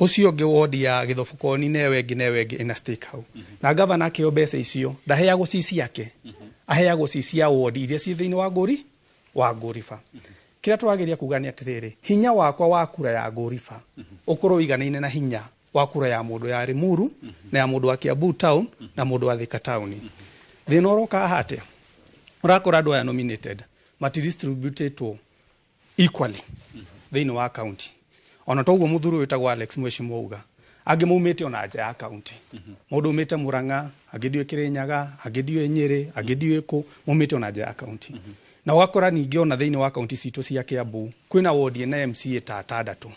ũcio ũngĩ ward ya Gĩthobokoni newe ĩngĩ newe ĩngĩ ĩna stake hau. Na gavana akĩheo mbeca icio, ndaheagwo ci ciake, aheagwo ci cia ward iria ciĩ thĩinĩ wa Ngũri wa Ngũriba. Kĩrĩa tũrageria kuga nĩ atĩrĩrĩ, hinya wakwa wa kura ya Ngũriba ũkorwo ũiganaine na hinya wa kura ya mũndũ ya Limuru na ya mũndũ wa Kiambu town na mũndũ wa Thika town. Thĩna ũroka haha atĩa? Ũrakora andũ aya nominated matidistributetwo equally thĩinĩ wa county. Ona toguo mũthuri ũyũ wĩtagwo Alex Mheshimiwa auga, angĩ maumĩte ona nja ya county, mũndũ umĩte Murang'a, angĩ ndiũĩ Kĩrĩnyaga, angĩ ndiũĩ Nyĩrĩ, angĩ ndiũĩ kũ, maumĩte ona nja ya county. Na ũgakora ningĩ ona thĩinĩ wa county citũ cia Kiambu kwĩna ward ĩna MCA ta atandatũ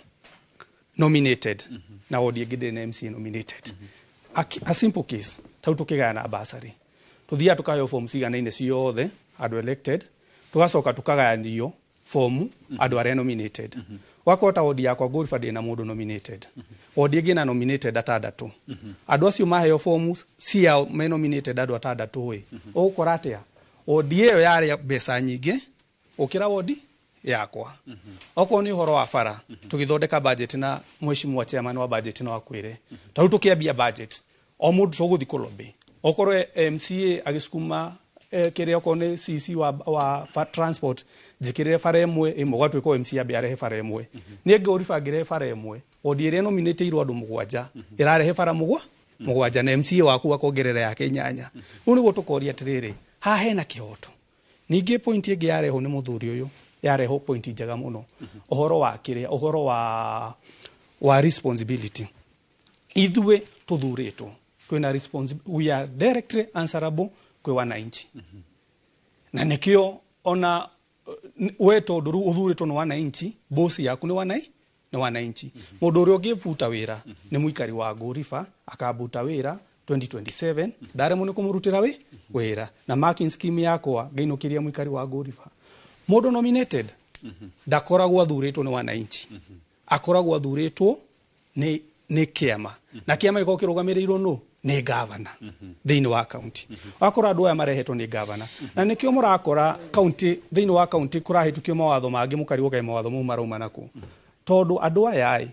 nominated na ward ĩngĩ ndĩrĩ na MCA nominated. A simple case, tau tũkĩgayana bursary, tũthiaga tũkaheo form ciganaine ciothe andũ elected, tũgacoka tũkagayanio fomu andũ arĩa nominated. Ũgakora ta ward yakwa Ngũriba ndĩna mũndũ nominated, ward ĩngĩ na nominated atandatũ. Andũ acio maheo fomu ciao me nominated andũ atandatũ ĩ, ũgũkora atĩa? Ward ĩyo yarĩa mbeca nyingĩ gũkĩra ward yakwa. Okorwo nĩ ũhoro wa bara, tũgĩthondeka budget na mheshimiwa chairman wa budget no akwĩre, ta rĩu tũkĩambia budget o mũndũ tũgũthiĩ kũ-lobby, okorwo MCA agĩcukuma kĩrĩa, okorwo nĩ CC wa transport, njĩkĩrĩre bara ĩmwe ĩmwe, ũgatuĩka o MCA ambe arehe bara ĩmwe. Niĩ Ngũriba ngĩrehe bara ĩmwe, wodi ĩrĩa nominĩtĩirwo andũ mũgwanja ĩrarehe bara mũgwanja na MCA waku akongerera yake inyanya. Rĩu nĩguo tũkoria atĩrĩrĩ, haha hena kĩhoto? Ningĩ point ĩngĩ yarehwo nĩ mũthuri ũyũ, yarehwo point njega mũno, ũhoro wa kĩrĩa, ũhoro wa responsibility. Ithuĩ tũthurĩtwo twĩna we are directly answerable kwĩ wananchi, na nĩkĩo ona we tondũ rĩu ũthurĩtwo nĩ wananchi, boss yaku nĩ wananchi. Mũndũ ũrĩa ũngĩbuta wĩra nĩ mũikari wa Ngũriba, akambuta wĩra 2027, ndaremwo nĩ kũmũrutĩra wĩra na marking scheme yakwa ngĩinũkĩria mũikari wa Ngũriba. Mũndũ nominated ndakoragwo athurĩtwo nĩ wananchi, akoragwo athurĩtwo nĩ kĩama, na kĩama gĩkoragwo kĩrũgamĩrĩirwo nũ? Nĩ gavana thĩinĩ wa county. Wakora andũ aya marehetwo nĩ gavana, na nĩkĩo mũrakora county, thĩinĩ wa county kũrahĩtũkio mawatho mangĩ, mũkarigwo kaĩ mawatho mau marauma nakũ, tondũ andũ aya ĩ,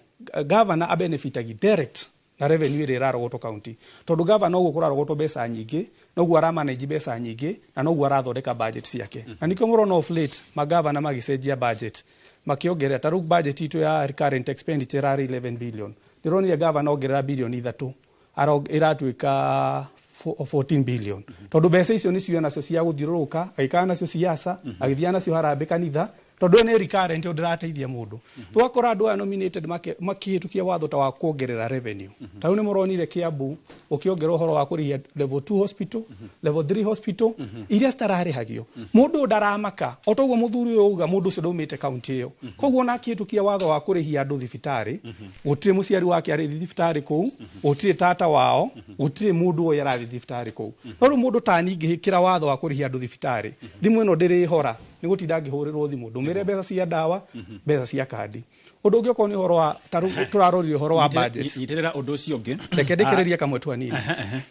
gavana abenefitagi direct na revenue ĩrĩa ĩrarogotwo county, tondũ gavana ũguo kũrarogotwo mbeca nyingĩ, noguo aramanage mbeca nyingĩ na noguo arathondeka budget ciake. Na nĩkĩo mũrona of late magavana magĩcenjia budget, makĩongerera. Ta rĩu budget itũ ya recurrent expenditure ĩrarĩ 11 billion, ndĩronire gavana ongerera bilioni 3, ĩratuĩka 14 billion, tondũ mbeca icio nĩcio nacio cia gũthiũrũrũka, agĩikara nacio siasa, agĩthiaga nacio harambĩ kanitha, tondũ ĩyo nĩ recurrent, ĩyo ndĩrateithia mũndũ. Ũgakora andũ aya nominated makĩhĩtũkia watho ta wa kuongerera revenue. Ta rĩu nĩ mũronire Kiambu ũkĩongerera ũhoro wa kũrĩhia level 2 hospital, level 3 hospital iria citararĩhagio. Mũndũ ũyũ ndaramaka o toguo mũthuri ũyũ auga, mũndũ ũcio ndaumĩte kaunti ĩyo, koguo ona akĩhĩtũkia watho wa kũrĩhia andũ thibitarĩ, gũtirĩ mũciari wake arĩthi thibitarĩ kũu, gũtirĩ tata wao, gũtirĩ mũndũ ũyũ arathiĩ thibitarĩ kũu. No rĩu mũndũ tani ingĩhĩkĩra watho wa kũrĩhia andũ thibitarĩ, thimũ ĩno ndĩrĩhora nĩ gũtinda ngĩhũrĩrwo thimũ ndũmĩre mbeca cia ndawa, mbeca cia kandi. Ũndũ ũngĩ, okorwo nĩ ũhoro wa ta rĩu tũrarorire ũhoro wa budget.
Nyitĩrĩra ũndũ ũcio ũngĩ.
Reke ndĩkĩrĩrie kamwe tu hanini.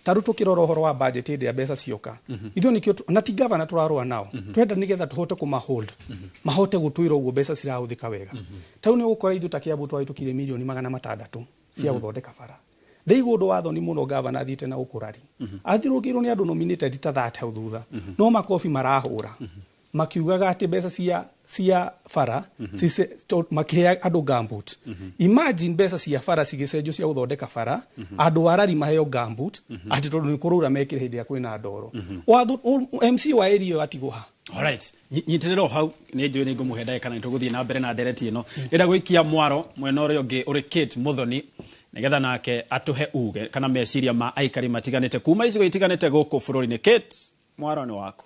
Ta rĩu tũkĩrora ũhoro wa budget, hĩndĩ ĩrĩa mbeca cioka, ithuĩ nĩkĩo na ti gavana tũrarũa nao, twenda nĩgetha tũhote kũmahold mahote gũtwĩra ũguo mbeca cirahũthĩka wega. Ta rĩu nĩ ũgũkora ithuĩ ta Kiambu twahĩtũkire mirioni 600 cia gũthondeka bara. Ndaigua ũndũ wa thoni mũno, gavana athiĩte na gũkũ rari athiũrũrũkĩirwo nĩ andũ nominated ta 30 hau thutha, no makobi marahũra.
Makiugaga atĩ mbeca cia bara makĩhe andũ gumboot. Imagine mbeca cia bara cigĩcenjio cia gũthondeka bara, andũ arari maheo gumboot atĩ tondũ nĩ kũrũra mekĩre hĩndĩ ĩrĩa kwĩna ndoro. Watho MC wa area ĩyo atigwo ha?
Alright, nyitĩrĩra o hau, nĩ njũĩ nĩ ngũmũhe ndagĩka na nĩtũgũthiĩ na mbere na ndereti ĩno. Ndĩrenda gũikia mwaro mwena ũrĩa ũngĩ ũrĩ Kate Muthoni, nĩgetha nake atũhe uge kana meciria ma aikari matiganĩte kuma icigo itiganĩte gũkũ bũrũri-inĩ. Kate, mwaro nĩ waku.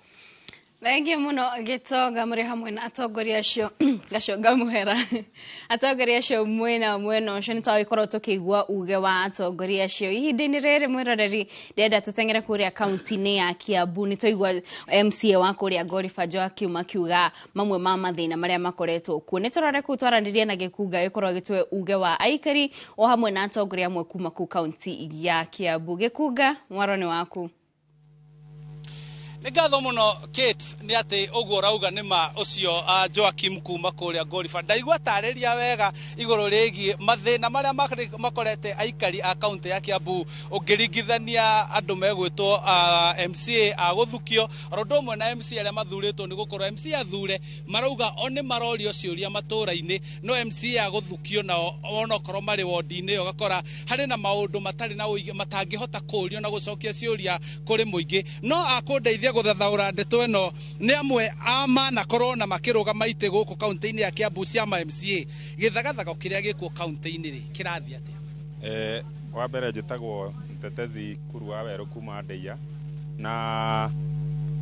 Thengiũ mũno Gĩtonga, mũrĩ hamwe na atongoria acio ngaconga mũhera, atongoria acio mwena mwena ũcio. Nĩ twagĩkorwo tũkĩigua uge wa atongoria acio. Ihinda-inĩ rĩrĩ, mwĩroreri, ndĩrenda tũteng'ere kũrĩa kaunti-inĩ ya Kiambu. Nĩ twaigua MCA wa kũrĩa Ngoriba Joakim akiuga mamwe ma mathĩna marĩa makoretwo kuo. Nĩ tũrore kũu twaranĩrie na Gĩkunga gĩkorwo gĩtũhe uge wa aikari o hamwe na atongoria amwe kuma kũu kaunti ya Kiambu. Gĩkunga, mwaro nĩ waku.
Nĩ ngatho mũno Kate, nĩ atĩ ũguo ũrauga nĩ ma ũcio Joakim kuma kũrĩa Ngoriba ndaigua tarĩria wega igũrũ rĩgiĩ mathĩna marĩa makorete aikari a kaunti ya Kiambu ũngĩringithania andũ megwĩtwo MCA a gũthukio oro ũndũ ũmwe na MCA arĩa mathurĩtwo. Nĩ gũkorwo MCA athure marauga o nĩ marorio ciũria matũũra-inĩ, no MCA a gũthukio nao onokorwo marĩ wondi-inĩ ĩyo ũgakora harĩ na maũndũ matarĩ na ũigi matangĩhota kũũrio na gũcokia ciũria kũrĩ mũingĩ. No akũndeithia gũthathaũra ndeto ĩno nĩ amwe a manakorwo na makĩrũgama itĩ gũkũ kaunti-inĩ ya Kiambu cia ma MCA. Gĩthagathago kĩrĩa gĩkuo kaunti-inĩ rĩ kĩrathiĩ atĩa?
Wa mbere njĩtagwo Mtetezi Kuru wa Werũ kuma Ndeia, na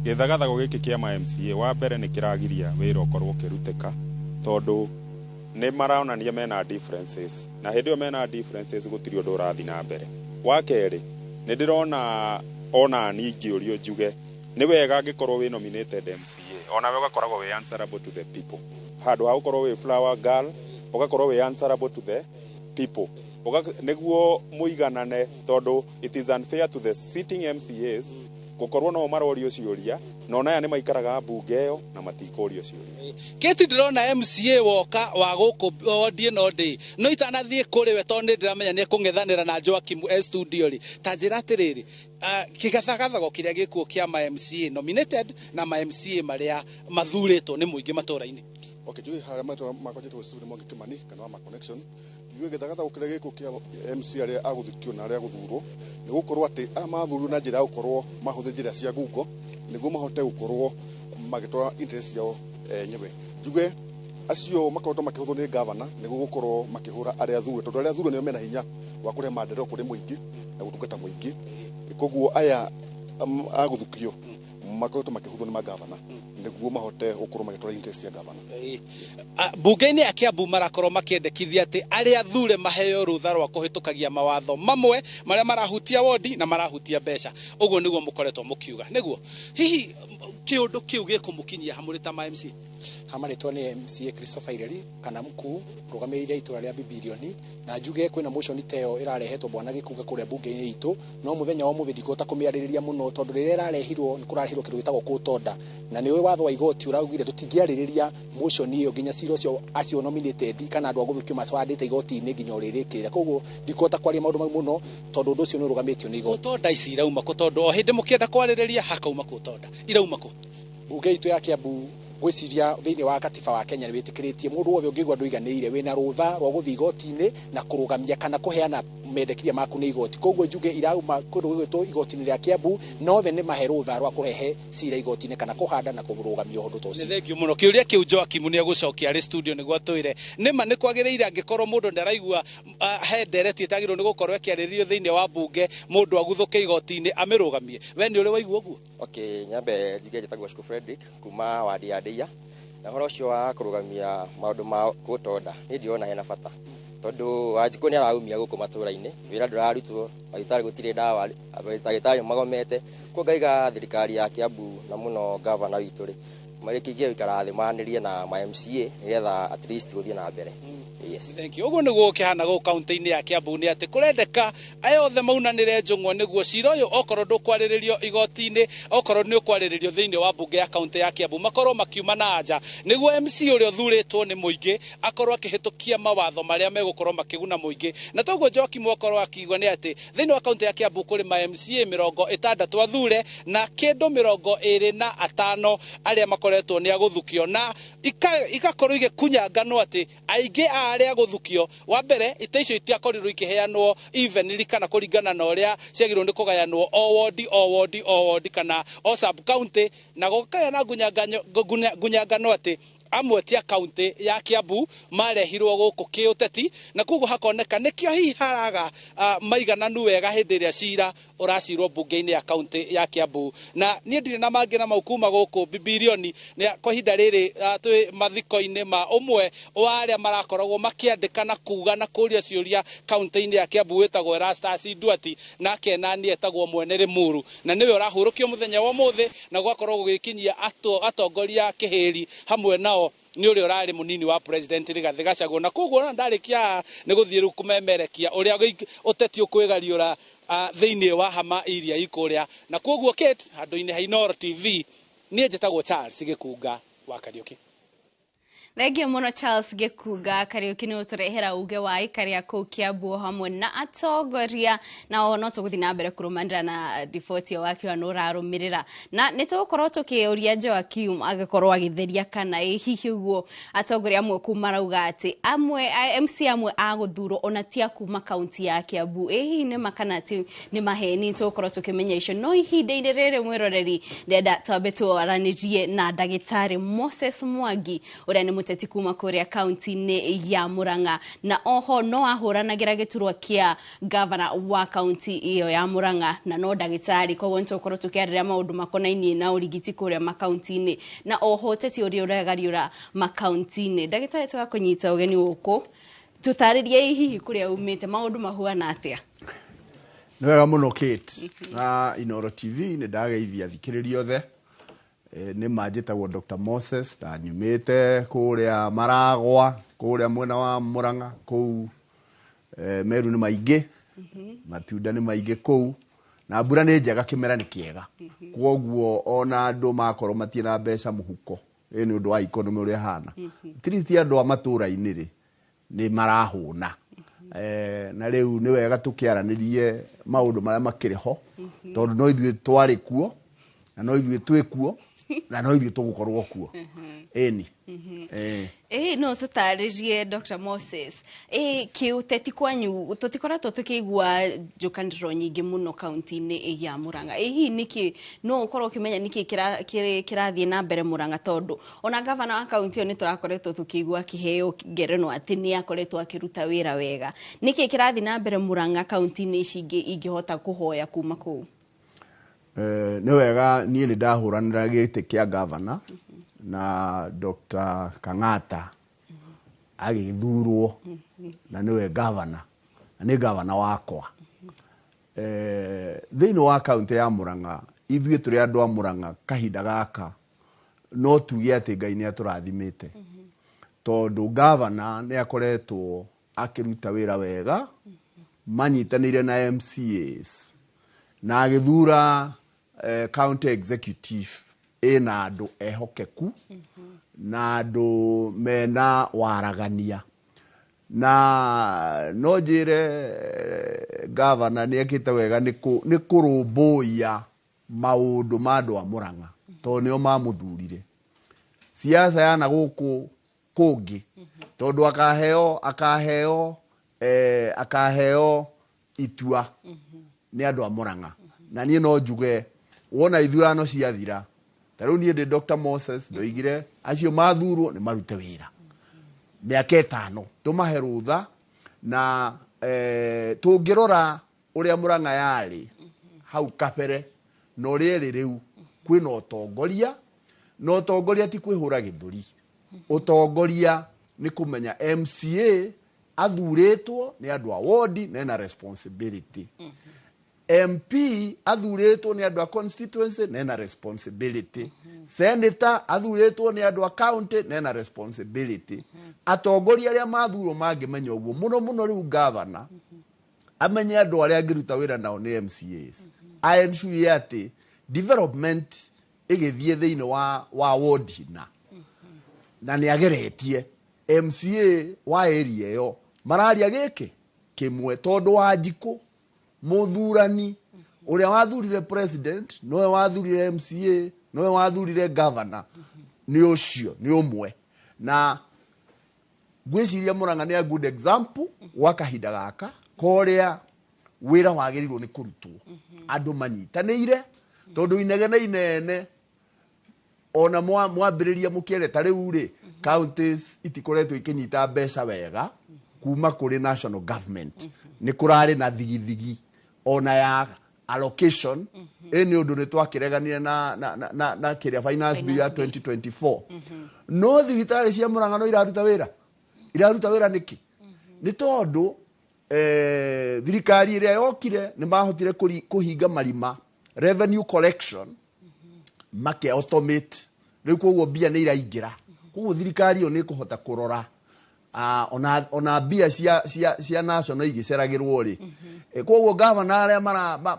gĩthagathago gĩkĩ kĩa ma MCA wa mbere nĩ kĩragiria wĩra ũkorwo ũkĩrutĩka, tondũ nĩ maronania mena differences, na hĩndĩ ĩyo mena differences gũtirĩ ũndũ ũrathiĩ na mbere. Wa kerĩ, nĩ ndĩrona ona niĩ ingĩũrio njuge nĩ wega angĩkorwo wĩ nominated MCA onawe ũgakoragwo wĩ answerable to the people, handũ ha gũkorwo wĩ flower girl ũgakorwo wĩ answerable to the people nĩguo mũiganane, tondũ it is unfair to the sitting MCAs gũkorwo no marorio ciũria na onaya nĩ maikaraga mbunge ĩyo na matikũrio ciũria.
Kĩti, ndĩrona MCA woka wa gũkũ wondi ĩno ndĩ no itanathiĩ kũrĩ we, tondũ nĩ ndĩramenya nĩ ekũng'ethanĩra na Joakim e studio rĩ, ta njĩra atĩrĩrĩ, kĩgathagathago kĩrĩa gĩkuo kĩa ma MCA nominated na ma MCA marĩa mathurĩtwo nĩ mũingĩ matũũra-inĩ?
Okay, njũĩ harĩa marĩtwa makwa njĩtagwo Stephen Mwangi Kimani kana wa Ma Connection. Njuge gĩthagathago kĩrĩa gĩkũ kĩa MC arĩa agũthukio na arĩa agũthurwo nĩ gũkorwo atĩ aya mathurirwo na njĩra ya gũkorwo mahũthĩre njĩra cia ngungo nĩguo mahote gũkorwo magĩtwara interest ciao enyewe. Njuge acio makoretwo makĩhũthwo nĩ gavana nĩguo gũkorwo makĩhũra arĩa athure, tondũ arĩa athure nĩo mena hinya wa kũrehe maendeleo kũrĩ mũingĩ na gũtungata mũingĩ. Koguo aya agũthukio makoretwo makĩhũthwo nĩ magavana nĩguo mahote gũkorwo magĩtwara interest cia gavana.
Bunge-inĩ ya Kiambu marakorwo makĩendekithia atĩ arĩa athure maheo rũtha rwa kũhĩtũkagia mawatho mamwe marĩa marahutia wondi na marahutia mbeca. Ũguo nĩguo mũkoretwo mũkiuga nĩguo hihi kĩũndũ kĩu gĩkũmũkinyia hamũrĩ ta ma MC?
Hamarĩtwo nĩ MCA Christopher Ireri kana mkuu rũgamĩrĩire itũra rĩa Bibilioni, na njuge kwĩna motion ta ĩyo ĩrarehetwo bwana Gĩkunga kũrĩa bunge-inĩ itũ, no mũthenya wa ũmũthĩ ndikũhota kũmĩarĩrĩria mũno, tondũ rĩrĩa ĩrarehirwo nĩ kũrarehirwo kĩndũ gĩtagwo court order, na nĩ ũĩ watho wa igoti ũraugire tũtingĩarĩrĩria motion ĩyo nginya cira ũcio acio nominated kana andũ a gũthukio matwarĩte igoti-inĩ nginya ũrĩrĩkĩrĩra. Koguo ndikũhota kwaria maũndũ mau mũno tondũ ũndũ ũcio nĩ ũrũgamĩtio nĩ igoti.
Court order ici irauma kũ? Tondũ o hĩndĩ mũkĩenda kwarĩrĩria hakauma court order, irauma kũ?
Bunge itũ ya Kiambu ngwĩciria thĩinĩ wa katiba wa Kenya nĩ wĩtĩkĩrĩtie mũndũ wothe ũngĩigua ndũiganĩire wĩna rũtha rwa gũthiĩ igoti-inĩ na kũrũgamia kana kũheana mendekithia maku nĩ igoti. Koguo njuge irauma kũndũ gũgwĩtwo igoti-inĩ rĩa Kiambu, nothe nĩ mahe rũtha rwa kũrehe cira igoti-inĩ kana kũhanda na kũrũgamia ũndũ ta ũcio.
Nĩ thengiũ mũno. Kĩũria kĩu Joakim nĩ egũcokia arĩ studio nĩguo atwĩre nĩma nĩ kwagĩrĩire angĩkorwo mũndũ ndaraigua he ndereti ĩtagĩrĩirwo nĩ gũkorwo ĩkĩarĩrĩrio thĩinĩ wa mbunge mũndũ aguthũke igoti-inĩ amĩrũgamie. We nĩ ũrĩ waigua ũguo?
Okay, nyambe njige njĩtagwo Shukuru Frederick kuma wadi ya Ndeia, na ũhoro ũcio wa kũrũgamia maũndũ ma court order niĩ ndirona hena bata, tondũ Wanjikũ nĩ araumia gũkũ matũũra-inĩ, wĩra ndũrarutwo, ndagĩtarĩ gũtirĩ ndawa, ndagĩtarĩ magomete. Koguo ngaiga thirikari ya Kiambu na mũno gavana witũ rĩ marĩkĩtie gũikara thĩ manĩrie na ma MCA nĩgetha at least gũthiĩ na mbere. Yes.
Thank you. Ũguo nĩguo ũkĩhana gũkũ kaunti-inĩ ya Kiambu nĩ atĩ kũrendeka aya othe maunanĩre njũng'wa nĩguo cira ũyũ okorwo ndũkwarĩrĩrio igoti-inĩ, okorwo nĩ ũkwarĩrĩrio thĩinĩ wa mbunge ya kaunti ya Kiambu, makorwo makiuma na nja nĩguo MC ũrĩa ũthurĩtwo nĩ mũingĩ akorwo akĩhĩtũkia mawatho marĩa megũkorwo makĩguna mũingĩ. Na toguo Joakim akorwo akiuga nĩ atĩ thĩinĩ wa kaunti ya Kiambu kũrĩ ma MCA 60 athure na kĩndũ 25 arĩa makoretwo nĩ agũthukio, na igakorwo igĩkunyanganwo atĩ aingĩ a arĩa gũthukio, wa mbere ite icio itiakorirwo ikĩheanwo evenly kana kũringana na ũrĩa ciagĩrĩirwo nĩ kũgayanwo o wodi o wodi o wodi kana o sub county, na gũkagĩa na ngunyangano atĩ amwe ti a kaunti ya Kiambu marehirwo gũkũ kĩũteti, na koguo hakoneka nĩkĩo hihi haraga maigananu wega hĩndĩ ĩrĩa cira ũracirwo mbunge-inĩ ya kaunti ya Kiambu. Na niĩ ndirĩ na mangĩ na mau kuma gũkũ Bibilioni kwa ihinda rĩrĩ twĩ mathiko-inĩ ma ũmwe wa arĩa marakoragwo makĩandĩka na kuga na kũria ciũria kaunti-inĩ ya Kiambu wĩtagwo Erastus Nduati, nake nani etagwo Mwene Limuru, na nĩwe ũrahurũkio mũthenya wa ũmũthĩ na gwakorwo gũgĩkinyia atongoria kĩhĩri hamwe nao nĩ ũrĩa ũrarĩ mũnini wa president Rigathĩ Gachagua. Na koguo ona ndarĩkia nĩ gũthiĩ rĩu kũmemerekia ũrĩa ũteti ũkwĩgariũra thĩinĩ wa hama iria ikũrĩa. Na koguo Kate, handũ-inĩ ha Inooro TV, niĩ njĩtagwo Charles Gĩkunga wa Kariũki.
Thengiũ mũno Charles Gĩkunga Kariũki nĩ ũtũrehera uge wa aikari a kũu Kiambu hamwe na atongoria, na no tũgũthiĩ na mbere kũrũmanĩra na riboti ĩyo wakiuga nĩ ũrarũmĩrĩra, na nĩ tũgũkorwo tũkĩũria Joakim agĩkorwo agĩtheria kana ĩ hihi ũguo atongoria amwe kũu marauga atĩ amwe MC amwe a gũthurwo ona ti a kuma kaunti ya Kiambu, ĩ hihi nĩ ma kana ti nĩ maheni, tũgũkorwo tũkĩmenya icio. No ihinda-inĩ rĩrĩ mwĩroreri, ndĩrenda twambe twaranĩrie na ndagĩtarĩ Moses Mwangi ũrĩa nĩ mũteti kuma kũrĩa kaunti-inĩ ya Murang'a, na oho no ahũranagĩra gĩturwa kĩa gavana wa kaunti ĩyo ya Murang'a, na no ndagĩtarĩ, koguo nĩ tũgũkorwo tũkĩarĩrĩria maũndũ makonainie na ũrigiti kũrĩa makaunti-inĩ na oho ũteti ũrĩa ũregariũra makaunti-inĩ. Ndagĩtarĩ, tũgakũnyita ũgeni gũkũ, tũtarĩrie hihi kũrĩa umĩte maũndũ mahuana atĩa?
Nĩ wega mũno Kate na Inooro TV, nĩ ndageithia athikĩrĩria othe. Nĩ ma njĩtagwo Dr. Moses na nyumĩte kũrĩa Maragwa, kũrĩa mwena wa Murang'a, kũu meru nĩ maingĩ, matunda nĩ maingĩ kũu, na mbura nĩ njega, kĩmera nĩ kĩega, kwoguo ona andũ makorwo matirĩ na mbeca mũhuko, ĩ nĩ ũndũ wa economy ũrĩa ĩhana, at least andũ a matũra-inĩ rĩ nĩ marahũna. Na rĩu nĩ wega tũkĩaranĩrie maũndũ marĩa makĩrĩ ho, tondũ no ithuĩ twarĩ kuo na no ithuĩ twĩ kuo na no ithuĩ tũgũkorwo kuo. Ĩni.
Ĩ no tũtarĩrie Dr. Moses, ĩ kĩũteti kwanyu tũtikoretwo tũkĩigua njũkanĩrĩro nyingĩ mũno kaunti-inĩ ya Murang'a, ĩ hihi nĩkĩ no ũkorwo ũkĩmenya nĩkĩ kĩrathiĩ na mbere Murang'a, tondũ ona gavana wa kaunti ĩyo nĩ tũrakoretwo tũkĩigua akĩheo ngerenwa atĩ nĩ akoretwo akĩruta wĩra wega, nĩkĩ kĩrathiĩ na mbere Murang'a kaunti-inĩ ici ingĩ ingĩhota kũhoya kuma kũu?
Nĩ wega, niĩ nĩ ndahũranĩra gĩtĩ kĩa gavana na Dr. Kang'ata agĩthurwo na nĩwe gavana, na nĩ gavana wakwa. Thĩinĩ wa kaunti ya Murang'a, ithuĩ tũrĩ andũ a Murang'a kahinda gaka no tuge atĩ Ngai nĩ atũrathimĩte, tondũ gavana nĩ akoretwo akĩruta wĩra wega manyitanĩire na MCAs na agĩthura county executive ĩna andũ ehokeku na andũ mena waragania, na no njĩre gavana nĩ ekĩte wega nĩ kũrũmbũiya maũndũ ma andũ a Murang'a, tondũ nĩo mamũthurire. Siasa ya na gũkũ kũngĩ, tondũ akaheo itua nĩ andũ a Murang'a. Na niĩ no njuge wona ithurano ciathira, ta rĩu niĩ ndĩ Dr. Moses ndoigire acio mathurwo nĩ marute wĩra mĩaka 5, tũmahe rũtha, na tũngĩrora ũrĩa Murang'a yarĩ hau kabere na ũrĩa ĩrĩ rĩu, kwĩna ũtongoria, na ũtongoria ti kwĩhũra gĩthũri, ũtongoria nĩ kũmenya MCA athurĩtwo nĩ andũ a wodi na ena responsibility, MP athurĩtwo nĩ andũ a constituency na ena responsibility, Senator athurĩtwo nĩ andũ a county na ena responsibility. Atongoria arĩa mathurwo mangĩmenya ũguo mũno mũno, rĩu governor amenye andũ arĩa angĩruta wĩra nao nĩ MCAs, ensure atĩ development ĩgĩthiĩ thĩinĩ wa ward na nĩ ageretie MCA wa area ĩyo mararia gĩkĩ kĩmwe, tondũ Wanjikũ mũthurani ũrĩa wathurire president nowe wathurire MCA, nowe wathurire governor, nĩ ũcio nĩ ũmwe. Na ngwĩciria Murang'a nĩ a good example gwa kahinda gaka korĩa wĩra wagĩrĩirwo nĩ kũrutwo andũ manyitanĩire, tondũ inegene inene ona mwambĩrĩria mũkĩere ta rĩu rĩ, counties itikoretwo ikĩnyita mbeca wega kuma kũrĩ national government. Nĩ kũrarĩ na thigithigi ona ya allocation ĩ nĩ ũndũ nĩ twakĩreganire na kĩrĩa finance bill ya 2024. No thibitarĩ cia Murang'a no iraruta wĩra, iraruta wĩra nĩkĩ? Nĩ tondũ thirikari ĩrĩa yokire nĩ mahotire kũhinga marima revenue collection, make automate rĩu, koguo mbia nĩ iraingĩra, koguo thirikari ĩyo nĩ ĩkũhota kũrora ona mbia cia national igĩceragĩrwo rĩ. Koguo gavana arĩa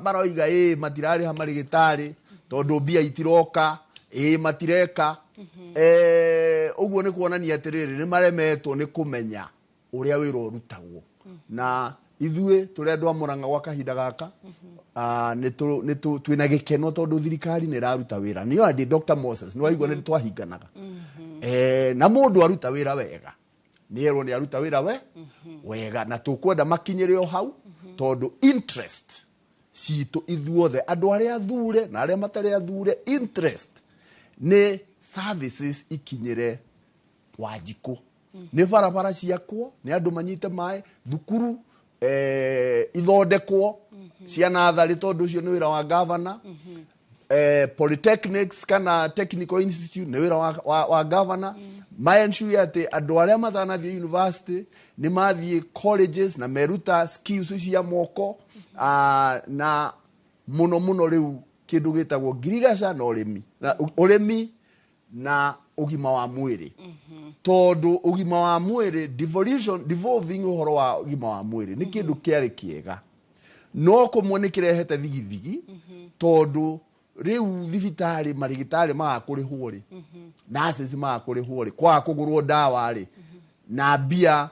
maroiga ĩ matirarĩha marĩgĩtarĩ tondũ mbia itiroka, ĩ matireka, ũguo nĩ kuonania atĩrĩrĩ, nĩ maremetwo nĩ kũmenya ũrĩa wĩra ũrutagwo. Na ithuĩ tũrĩ andũ a Murang'a gwa kahinda gaka twĩna gĩkeno tondũ thirikari nĩ ĩraruta wĩra. Nĩyo andĩ Dr. Moses nĩ waigua nĩ twahinganaga, na mũndũ aruta wĩra wega nĩ erwo nĩ aruta wĩra we wega, na tũkwenda makinyĩre o hau tondũ interest citũ ithuothe, andũ arĩa athure na arĩa matarĩ athure, interest nĩ services ikinyĩre Wanjikũ, nĩ barabara ciakwo, nĩ andũ manyite maĩ, thukuru ithondekwo cia natharĩ, tondũ ũcio nĩ wĩra wa governor, polytechnics kana technical institute nĩ wĩra wa governor, maensure atĩ andũ arĩa matanathiĩ university nĩ mathiĩ colleges na meruta skills cia moko, na mũno mũno rĩu kĩndũ gĩtagwo ngirigaca na ũrĩmi na ũrĩmi na ũgima wa mwĩrĩ, tondũ ũgima wa mwĩrĩ, devolution, devolving ũhoro wa ũgima wa mwĩrĩ nĩ kĩndũ kĩarĩ kĩega, no kũmwe nĩ kĩrehete thigithigi, tondũ rĩu thibitarĩ marĩgĩtarĩ maga kũrĩhwo rĩ, nurses maga kũrĩhwo rĩ, kwaga kũgũrwo ndawa rĩ, na mbia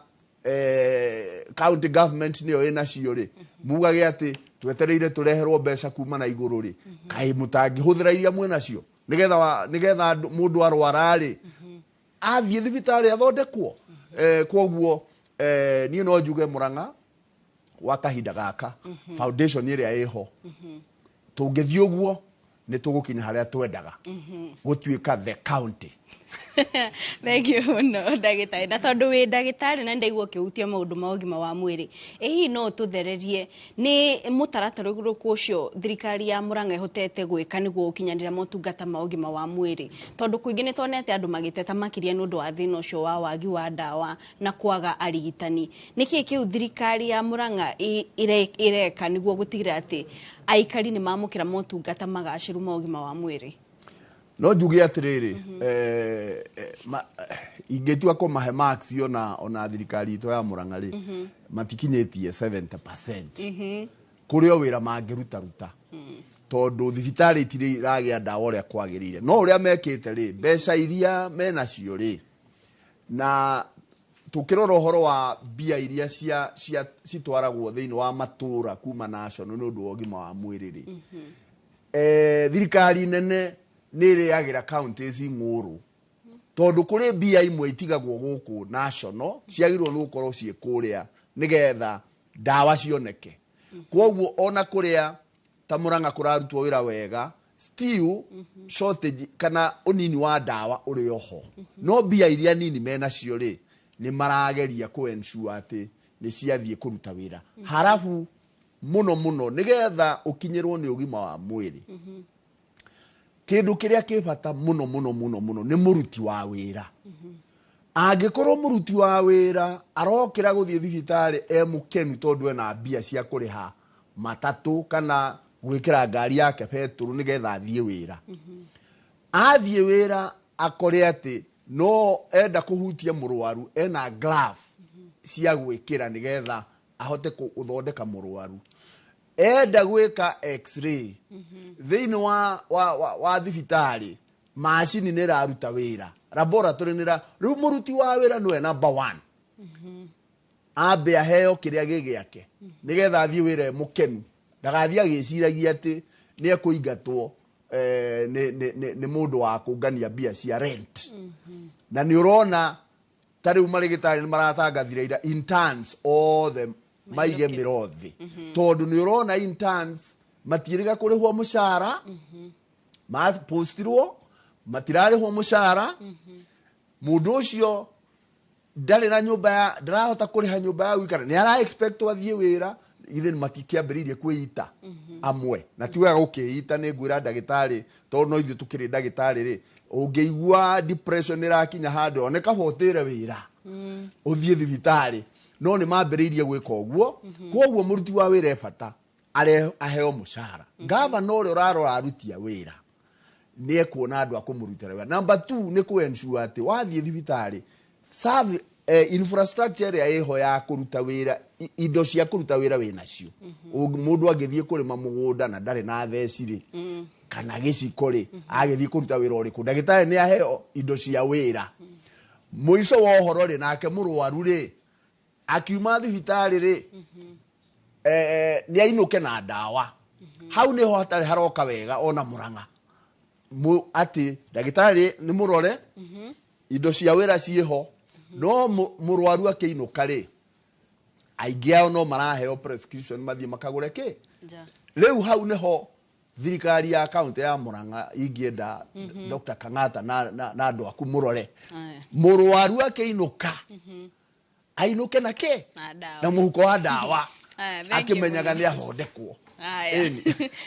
county government nĩyo ĩnacio rĩ, mugage atĩ twetereire tũreherwo mbeca kuma na igũrũ rĩ, kaĩ mũtangĩhũthĩra iria mwĩnacio nĩgetha mũndũ arwara rĩ athiĩ thibitarĩ athondekwo? Koguo niĩ no njuge Murang'a gwa kahinda gaka foundation ĩrĩa ĩho, tũngĩthiĩ ũguo nĩ tũgũkinya harĩa twendaga gũtuĩka the county.
Thank you mũno, ndagĩtarĩ. Na tondũ wĩ ndagĩtarĩ na ndaigua ũkĩhutia maũndũ ma ũgima wa mwĩrĩ, ĩ hihi no ũtũthererie nĩ mũtaratara ũrĩkũ ũcio thirikari ya Murang'a ĩhotete gwĩka nĩguo gũkinyanĩria motungata ma ũgima wa mwĩrĩ? Tondũ kũingĩ nĩ tuonete andũ magĩteta makĩria nĩ ũndũ wa thĩna ũcio wa wagi wa ndawa na kwaga arigitani. Nĩkĩ kĩu thirikari ya Murang'a ĩreka nĩguo gũtigĩrĩra atĩ aikari nĩ mamũkĩra motungata magacĩru ma ũgima wa mwĩrĩ?
No njuge atĩrĩrĩ, ingĩtua kũmahe marks ona thirikari itũ ya Murang'a rĩ, matikinyĩtie 70%. Kũrĩ o wĩra mangĩruta ruta, tondũ thibitarĩ itirĩ iragĩa ndawa ũrĩa kwagĩrĩire. No ũrĩa mekĩte rĩ, mbeca iria menacio rĩ, na tũkĩrora ũhoro wa mbia iria cia citwaragwo thĩinĩ wa matũra kuma national nĩ ũndũ wa ũgima wa mwĩrĩ rĩ, thirikari nene nĩ ĩrĩagĩra counties ng'ũrũ, tondũ kũrĩ mbia imwe itigagwo gũkũ national ciagĩrĩirwo nĩ gũkorwo ciĩ kũrĩa nĩgetha ndawa cioneke. Koguo ona kũrĩa ta Murang'a kũrarutwo wĩra wega, still shortage kana ũnini wa ndawa ũrĩ oho. No mbia iria nini menacio rĩ, nĩ marageria kũ ensure atĩ nĩ ciathiĩ kũruta wĩra. Harabu mũno mũno nĩgetha ũkinyĩrwo nĩ ũgima wa mwĩrĩ, kĩndũ kĩrĩa kĩ bata mũno mũno mũno mũno nĩ mũruti wa wĩra. Angĩkorwo mũruti wa wĩra arokĩra gũthiĩ thibitarĩ e mũkenu tondũ ena mbia cia kũrĩha matatũ kana gwĩkĩra ngari yake betũrũ nĩgetha athiĩ wĩra, Athiĩ wĩra akore atĩ no enda kũhutia mũrwaru ena glove cia gwĩkĩra nĩgetha ahote gũthondeka mũrwaru. Enda gwĩka x-ray thĩinĩ wa thibitarĩ, macini nĩ ĩraruta wĩra, laboratory nĩ rĩu mũruti wa wĩra nĩwe number one, ambe aheo kĩrĩa gĩ gĩake nĩgetha athiĩ wĩra e mũkenu, ndagathiĩ agĩciragia atĩ nĩ ekũingatwo nĩ mũndũ wa kũngania mbia cia rent. Na nĩ ũrona ta rĩu marĩgĩtarĩ nĩ maratangathire ira interns othe maige mĩrothi, tondũ nĩ ũrona interns matiĩrĩga kũrĩhwo mũcara, mapostirwo matirarĩhwo mũcara. Mũndũ ũcio ndarĩ na nyũmba ya, ndarahota kũrĩha nyũmba ya gũikara, nĩ ara expect athiĩ wĩra. Ithe matikĩambĩrĩirie kwĩita amwe, na ti wega gũkĩita. Nĩ ngwĩra ndagĩtarĩ, tondũ no ithuĩ tũkĩrĩ ndagĩtarĩ rĩ, ũngĩigua depression ĩrakinya handũ, one kaba ũtĩre wĩra ũthiĩ thibitarĩ. No nĩ mambĩrĩirie gwĩka ũguo. Koguo mũruti wa wĩra e bata aheo mũcara. Gavana ũrĩa ũrarora aruti a wĩra nĩ ekuona andũ a kũmũrutĩra wĩra. Number 2 nĩ kũ ensure atĩ wathiĩ thibitarĩ serve infrastructure ĩrĩa ĩho ya kũruta wĩra, indo cia kũruta wĩra wĩnacio. Mũndũ angĩthiĩ kũrĩma mũgũnda na ndarĩ na theci rĩ, kana gĩciko rĩ, agĩthiĩ kũruta wĩra ũrĩkũ? Ndagĩtarĩ nĩ aheo indo cia wĩra. Mũico wa ũhoro rĩ, nake mũrwaru rĩ, akiuma thibitarĩ rĩ, nĩ ainũke na ndawa. Hau nĩho hatarĩ haroka wega ona Mũrang'a, atĩ ndagĩtarĩ nĩ mũrore, indo cia wĩra ciĩho, no mũrwaru akĩinũka rĩ, aingĩ ao no maraheo prescription mathiĩ makagũre kĩ. Rĩu hau nĩho thirikari ya kaunti ya Murang'a ingĩenda Dr. Kang'ata na andũ aku mũrore mũrwaru akĩinũka ainũke na kĩ, na mũhuko wa ndawa, akĩmenyaga nĩ athondekwo.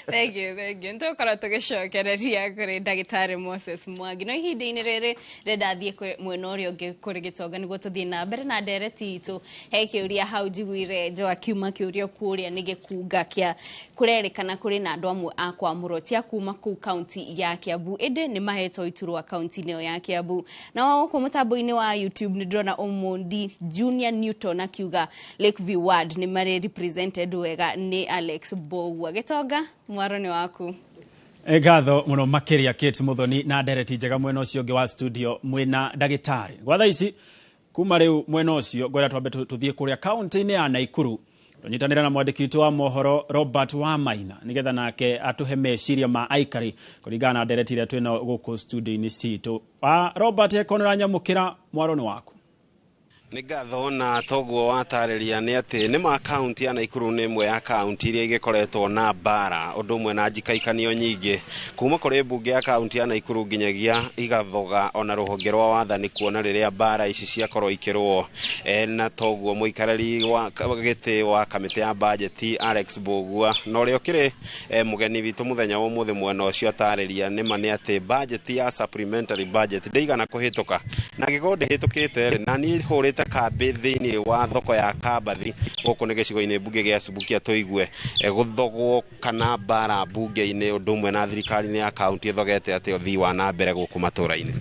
Thank you, thank you. Nĩtũgũkorwo tũgĩcokereria kũrĩ ndagĩtarĩ Moses Mwangi, no ihinda-inĩ rĩrĩ ndĩrenda thiĩ mwena ũrĩa ũngĩ kũrĩ Gĩtonga nĩguo tũthiĩ na mbere na ndereti itũ. He kĩũria hau njiguire Joakim akĩũria kũrĩa nĩ gĩkunga kĩa kũrerĩkana kũrĩ na andũ amwe a kwamũrwo ti a kuma kũu kaunti ya Kiambu, ĩndĩ nĩ mahetwo iturwa kaunti-inĩ ĩyo ya Kiambu. Na gũkũ mũtambo-inĩ wa YouTube nĩ ndĩrona Omondi Junior Newton akiuga Lakeview Ward nĩ marĩ represented wega nĩ Alex Mbogua. Gĩtonga, mwaro nĩ waku.
Ngatho mũno makĩria Kate Muthoni na ndereti njega mwena ũcio ũngĩ wa studio mwĩna ndagĩtarĩ. Gwa thaa ici kuma rĩu mwena ũcio ngwenda twambe tũthiĩ kũrĩa kaunti-inĩ ya Naikuru, tũnyitanĩre na mwandĩki witũ wa mohoro Robert Wamaina nĩgetha nake atũhe meciria ma aikari kũringana na ndereti ĩrĩa twĩna gũkũ studio-inĩ citũ. Robert, eko nĩ ũranyamũkĩra, mwaro nĩ waku.
Nĩ ngatho na toguo watarĩria nĩ atĩ nĩ ma kaunti ya Naikuru nĩ ĩmwe ya kaunti iria igĩkoretwo na mbara ũndũ ũmwe na njikaikanio nyingĩ kuma kũrĩ mbunge ya kaunti ya Naikuru nginyagia igathoga ona rũhonge rwa wathani kuona rĩrĩa mbara ici ciakorwo ikĩrũo. Na toguo mũikarĩri wa gĩtĩ wa kamĩtĩ ya bajeti Alex Mbogua na ũrĩa ũkĩrĩ mũgeni witũ mũthenya wa ũmũthĩ mwena ũcio atarĩria nĩ ma nĩ atĩ bajeti ya supplementary budget ndĩigana kũhĩtũka, na angĩkorwo ndĩhĩtũkĩte rĩ, na niĩ hũrĩte kambĩ thĩinĩ wa thoko ya Kambathi gũkũ nĩ gĩcigo-inĩ mbunge gĩa Subukia tũigue gũthogwo kana mbara mbunge-inĩ ũndũ ũmwe na thirikari-inĩ ya kaunti ĩthogete atĩ ũthii wa na mbere gũkũ matũra-inĩ.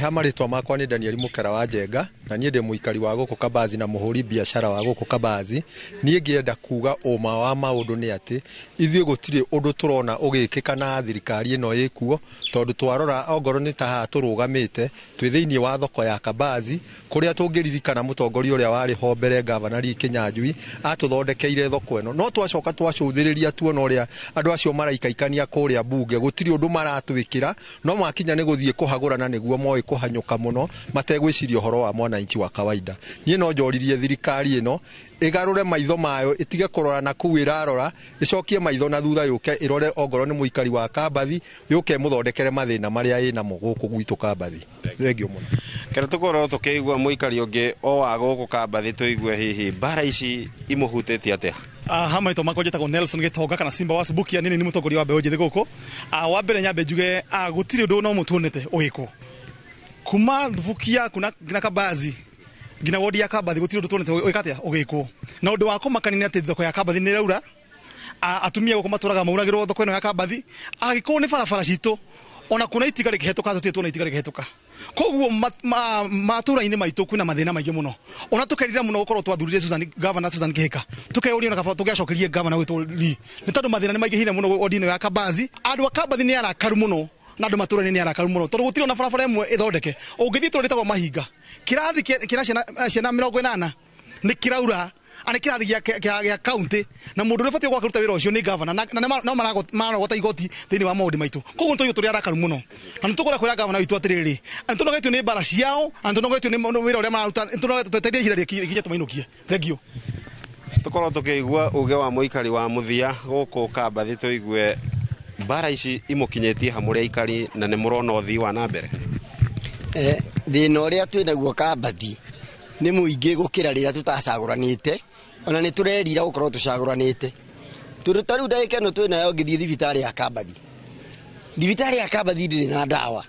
Ha marĩtwa makwa nĩ Daniel Mũkera wa Njenga, na niĩ ndĩ mũikari wa gũkũ Kabazi na mũhũri biacara wa gũkũ Kabazi. Niĩ ngĩenda kuga ũma wa maũndũ nĩ atĩ ithuĩ gũtirĩ ũndũ tũrona ũgĩkĩka na thirikari ĩno ĩkuo, tondũ twarora ongorwo nĩ ta haha tũrũgamĩte twĩ thĩinĩ wa thoko ya Kabazi kũrĩa tũngĩririkana mũtongoria ũrĩa warĩ ho mbere Gavana Lee Kinyanjui atũthondekeire thoko ĩno, no twacoka twacũthĩrĩria tuona ũrĩa andũ acio maraikaikania kũrĩa mbunge gũtirĩ ũndũ maratwĩkĩra, no makinya nĩ gũthiĩ kũhagũrana nĩguo moĩ kũhanyũka mũno mategwĩciria ũhoro wa mwananchi wa kawaida. Niĩ no njoririe thirikari ĩno ĩgarũre maitho mayo, ĩtige kũrora na kũu ĩrarora, ĩcokie maitho na thutha yũke ĩrore ongorwo nĩ mũikari wa Kambathi, yũke ĩmũthondekere mathĩna marĩa ĩnamo gũkũ gwitũ Kambathi. Thengiũ mũno.
Kere tũkorwo tũkĩigua mũikari ũngĩ o wa gũkũ Kambathi tũigue hihi mbara ici imũhutĩtie atĩa.
Ha marĩtwa makwa njĩtagwo Nelson Gĩtonga kana Simba wa Subukia, nini nĩ mũtongoria wa mbeũ njĩthĩ gũkũ. Wa mbere nyambe njuge gũtirĩ ũndũ no mũtuonete ũgĩkwo kuma Thubukia kuna nginya Kabazi nginya wodi ya Kabathi gũtirĩ ũndũ tuonete ũgĩka atĩa ũgĩkwo. Na ũndũ wa kũmakania nĩ atĩ thoko ya Kabathi nĩ ĩraura, atumia gũkũ matũraga mauragĩrwo thoko ĩno ya Kabathi. Angĩkorwo nĩ barabara citũ Ona kuna itiga rĩkĩhetũka, tũtirĩ tuona itiga rĩkĩhetũka. Koguo matũra-inĩ maitũ kwĩna mathĩna maingĩ mũno. Ona tũkerira mũno gũkorwo twathurire Susan, Governor Susan Kihika, tũkeyũria ona kaba tũngĩacokerie governor witũ Lee, nĩ tondũ mathĩna nĩ maingĩhire mũno wodi ĩno ya Kabazi. Andũ a Kabathi nĩ arakaru mũno na andũ matũra-inĩ nĩ arakaru mũno, tondũ gũtirĩ ona barabara ĩmwe ĩthondeke. Ũngĩthiĩ itũra rĩtagwo Mahinga, kĩrathi kĩna ciana 80 nĩ kĩraura, na nĩ kĩrathi gĩa county, na mũndũ ũrĩa ũbatiĩ gwaka kũruta wĩra ũcio nĩ governor, na no mararogota igoti thĩinĩ wa maũndũ maitũ. Koguo nĩ tũigua tũrĩ arakaru mũno, na nĩ tũkwenda kwĩra governor witũ atĩrĩrĩ, nĩ tũnogetio nĩ mbara ciao, na nĩ tũnogetio nĩ wĩra ũrĩa mararuta, nĩ tũnogetio, twetereire ihinda rĩkinye tũmainũkie. Thank you.
Tũkorwo tũkĩigua uge wa mũikari wa mũthia gũkũ Kambathi, tũigue mbara ici imũkinyĩtie ha mũrĩ aikari, na nĩ mũrona ũthii wa na mbere.
Thĩna ũrĩa twĩ naguo Kambathi nĩ mũingĩ gũkĩra rĩrĩa tũtacagũranĩte. Ona nĩ tũrerira gũkorwo tũcagũranĩte, tondũ ta rĩu ndagĩka ĩno twĩ nayo, ngĩthiĩ thibitarĩ ya Kambathi, thibitarĩ ya Kambathi ndĩrĩ na ndawa,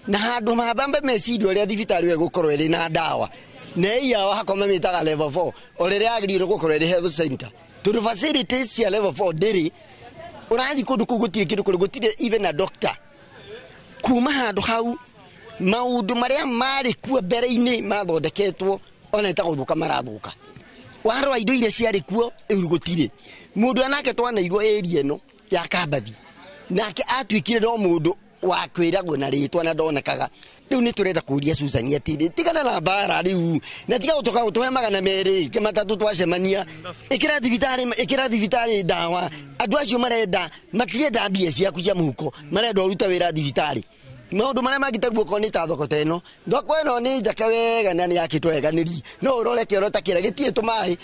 na handũ mambambe meciria ũrĩa thibitarĩ ĩyo ĩgũkorwo ĩrĩ na ndawa na ĩi yao hakwa mamĩtaga level 4, o rĩrĩa yagĩrĩirwo gũkorwo ĩrĩ health center, tondũ facilities cia level 4 ndĩrĩ. Ũrathiĩ kũndũ kũu gũtirĩ kĩndũ kũrĩ, gũtirĩ even a doctor. Kuma handũ hau, maũndũ marĩa marĩ kuo mbere-inĩ mathondeketwo ona nĩ ta gũthũka marathũka. Warora indo iria ciarĩ kuo rĩu gũtirĩ. Mũndũ ũrĩa nake twanairwo area ĩno ya Kambathi nake atuĩkire no mũndũ wa kwĩragwo na rĩtwa na ndonekaga. Rĩu nĩ tũrenda kũria Susan atĩrĩ, tigana na mbara rĩu, na tiga gũtũka gũtũhe 203 twacemania. Ĩkĩra thibitarĩ ndawa. Andũ acio marenda, matirenda mbia ciaku cia mũhuko, marenda ũrute wĩra thibitarĩ. Maũndũ marĩa mangĩ tarĩu okorwo nĩ ta thoko ta ĩno, thoko ĩno nĩ njake wega na nĩ yakĩtwo wega nĩ ri, no ũrore kĩoro ta kĩrĩa gĩtirĩ tũmaĩ,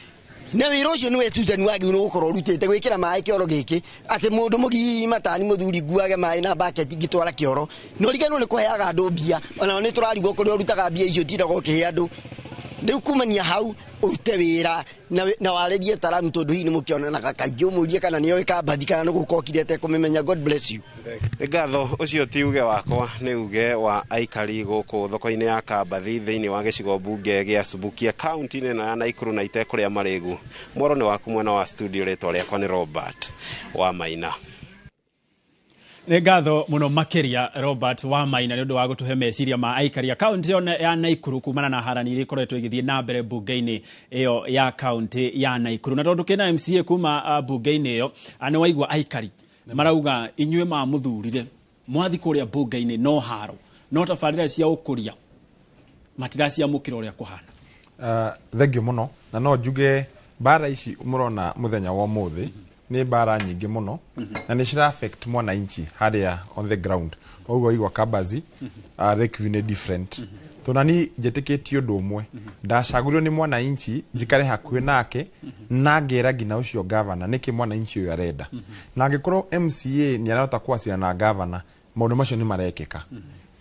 na wĩra ũcio nĩwe Susan wagĩrĩirwo nĩ gũkorwo ũrutĩte, gwĩkĩra maĩ kĩoro gĩkĩ, atĩ mũndũ mũgima tani mũthuri nguage maĩ na bucket ngĩtwara kĩoro, na ũriganĩrwo nĩ kũheaga andũ mbia. Onao nĩ tũrarigwo kũrĩa ũrutaga mbia icio, ũtindaga ũkĩhe andũ. Rĩu kumania hau ũrute wĩra na warĩrie taramu, tondũ hihi nĩ mũkĩonanaga kaingĩ, ũmũrie kana nĩoĩ Kambathi kana nĩ gũka okire atekũmĩmenya. God bless you.
Nĩ ngatho. Ũcio ti uge wakwa, nĩ uge wa aikari gũkũ thoko-inĩ ya Kambathi thĩinĩ wa gĩcigo mbunge gĩa Subukia, kaunti-inĩ ĩno ya Naikuru, na itekũrĩa marĩgu. Mworo nĩ waku mwena wa studio. Rĩtwa rĩakwa nĩ Robert wa Maina.
Nĩ ngatho mũno makĩria, Robert wa Maina, nĩ ũndũ wa gũtũhe meciria ma aikari a kaunti ĩyo ya Naikuru kumana na harani iria ikoretwo igĩthiĩ na mbere mbunge-inĩ ĩyo ya kaunti ya Naikuru. Na tondũ kĩna MCA kuma mbunge-inĩ ĩyo, nĩ waigua aikari marauga inyuĩ mamũthurire mwathi kũrĩa mbunge-inĩ no haro, no tabarĩra cia ũkũria matiraciamũkĩra ũrĩa kũhana.
Thank you mũno, na no njuge mbara ici mũrona mũthenya wa ũmũthĩ nĩ mbara nyingĩ mũno na nĩ cira affect mwananchi harĩa on the ground. Ũguo igua Kabazi, Lakeview nĩ different, tondũ nani njĩtĩkĩtie ũndũ ũmwe: ndacagũrirwo nĩ mwananchi njikare hakuhĩ nake na ngera nginya ũcio gavana nĩkĩ mwananchi ũyũ arenda, na angĩkorwo MCA nĩ arahota kwaciana na gavana, maũndũ macio nĩ marekĩka.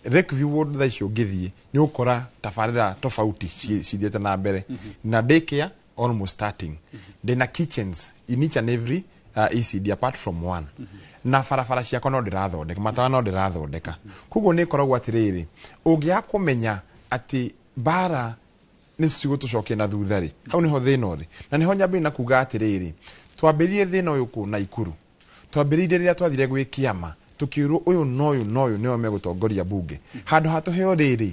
Lakeview Ward thaa ici ũngĩthiĩ nĩ ũkora tabarĩra tofauti cithiĩte na mbere na daycare almost starting, ndĩna kitchens in each and every ECD apart from one, na barabara ciakwa no ndĩrathondeka, matawa no ndĩrathondeka. Koguo nĩ ĩkoragwo atĩrĩrĩ, ũngĩaga kũmenya atĩ mbara nĩ cigũtũcokia na thutha rĩ, hau nĩho thĩna ũrĩ, na nĩho nyambĩrĩria na kuga atĩrĩrĩ, twambĩrĩrie thĩna ũyũ kũ Naikuru, twambĩrĩirie rĩrĩa twathire gwĩ kĩama, tũkĩrwo ũyũ na ũyũ na ũyũ nĩo megũtongoria bunge, handũ ha tũheo rĩrĩ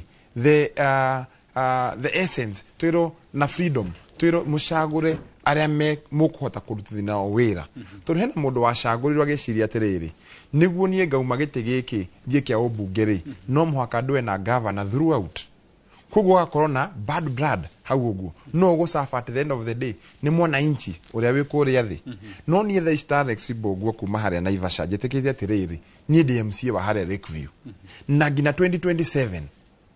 the essence, twĩrwo na freedom, twĩrwo mũcagũre arĩa me mũkũhota kũrutithia nao wĩra, tondũ hena mũndũ wacagũrirwo agĩciria atĩrĩrĩ, nĩguo niĩ ngauma gĩtĩ gĩkĩ thiĩ kĩa ũmbunge rĩ, no mũhaka ndũe na governor throughout. Koguo ũgakorwo na bad blood hau ũguo, no ũgũsuffer at the end of the day nĩ mwananchi ũrĩa wĩ kũrĩa thĩ. No niĩ thaa ici ta Alex Mbũguo kuma harĩa Naivasha, njĩtĩkĩtie atĩrĩrĩ, niĩ ndĩ MCA wa harĩa Lakeview, na nginya 2027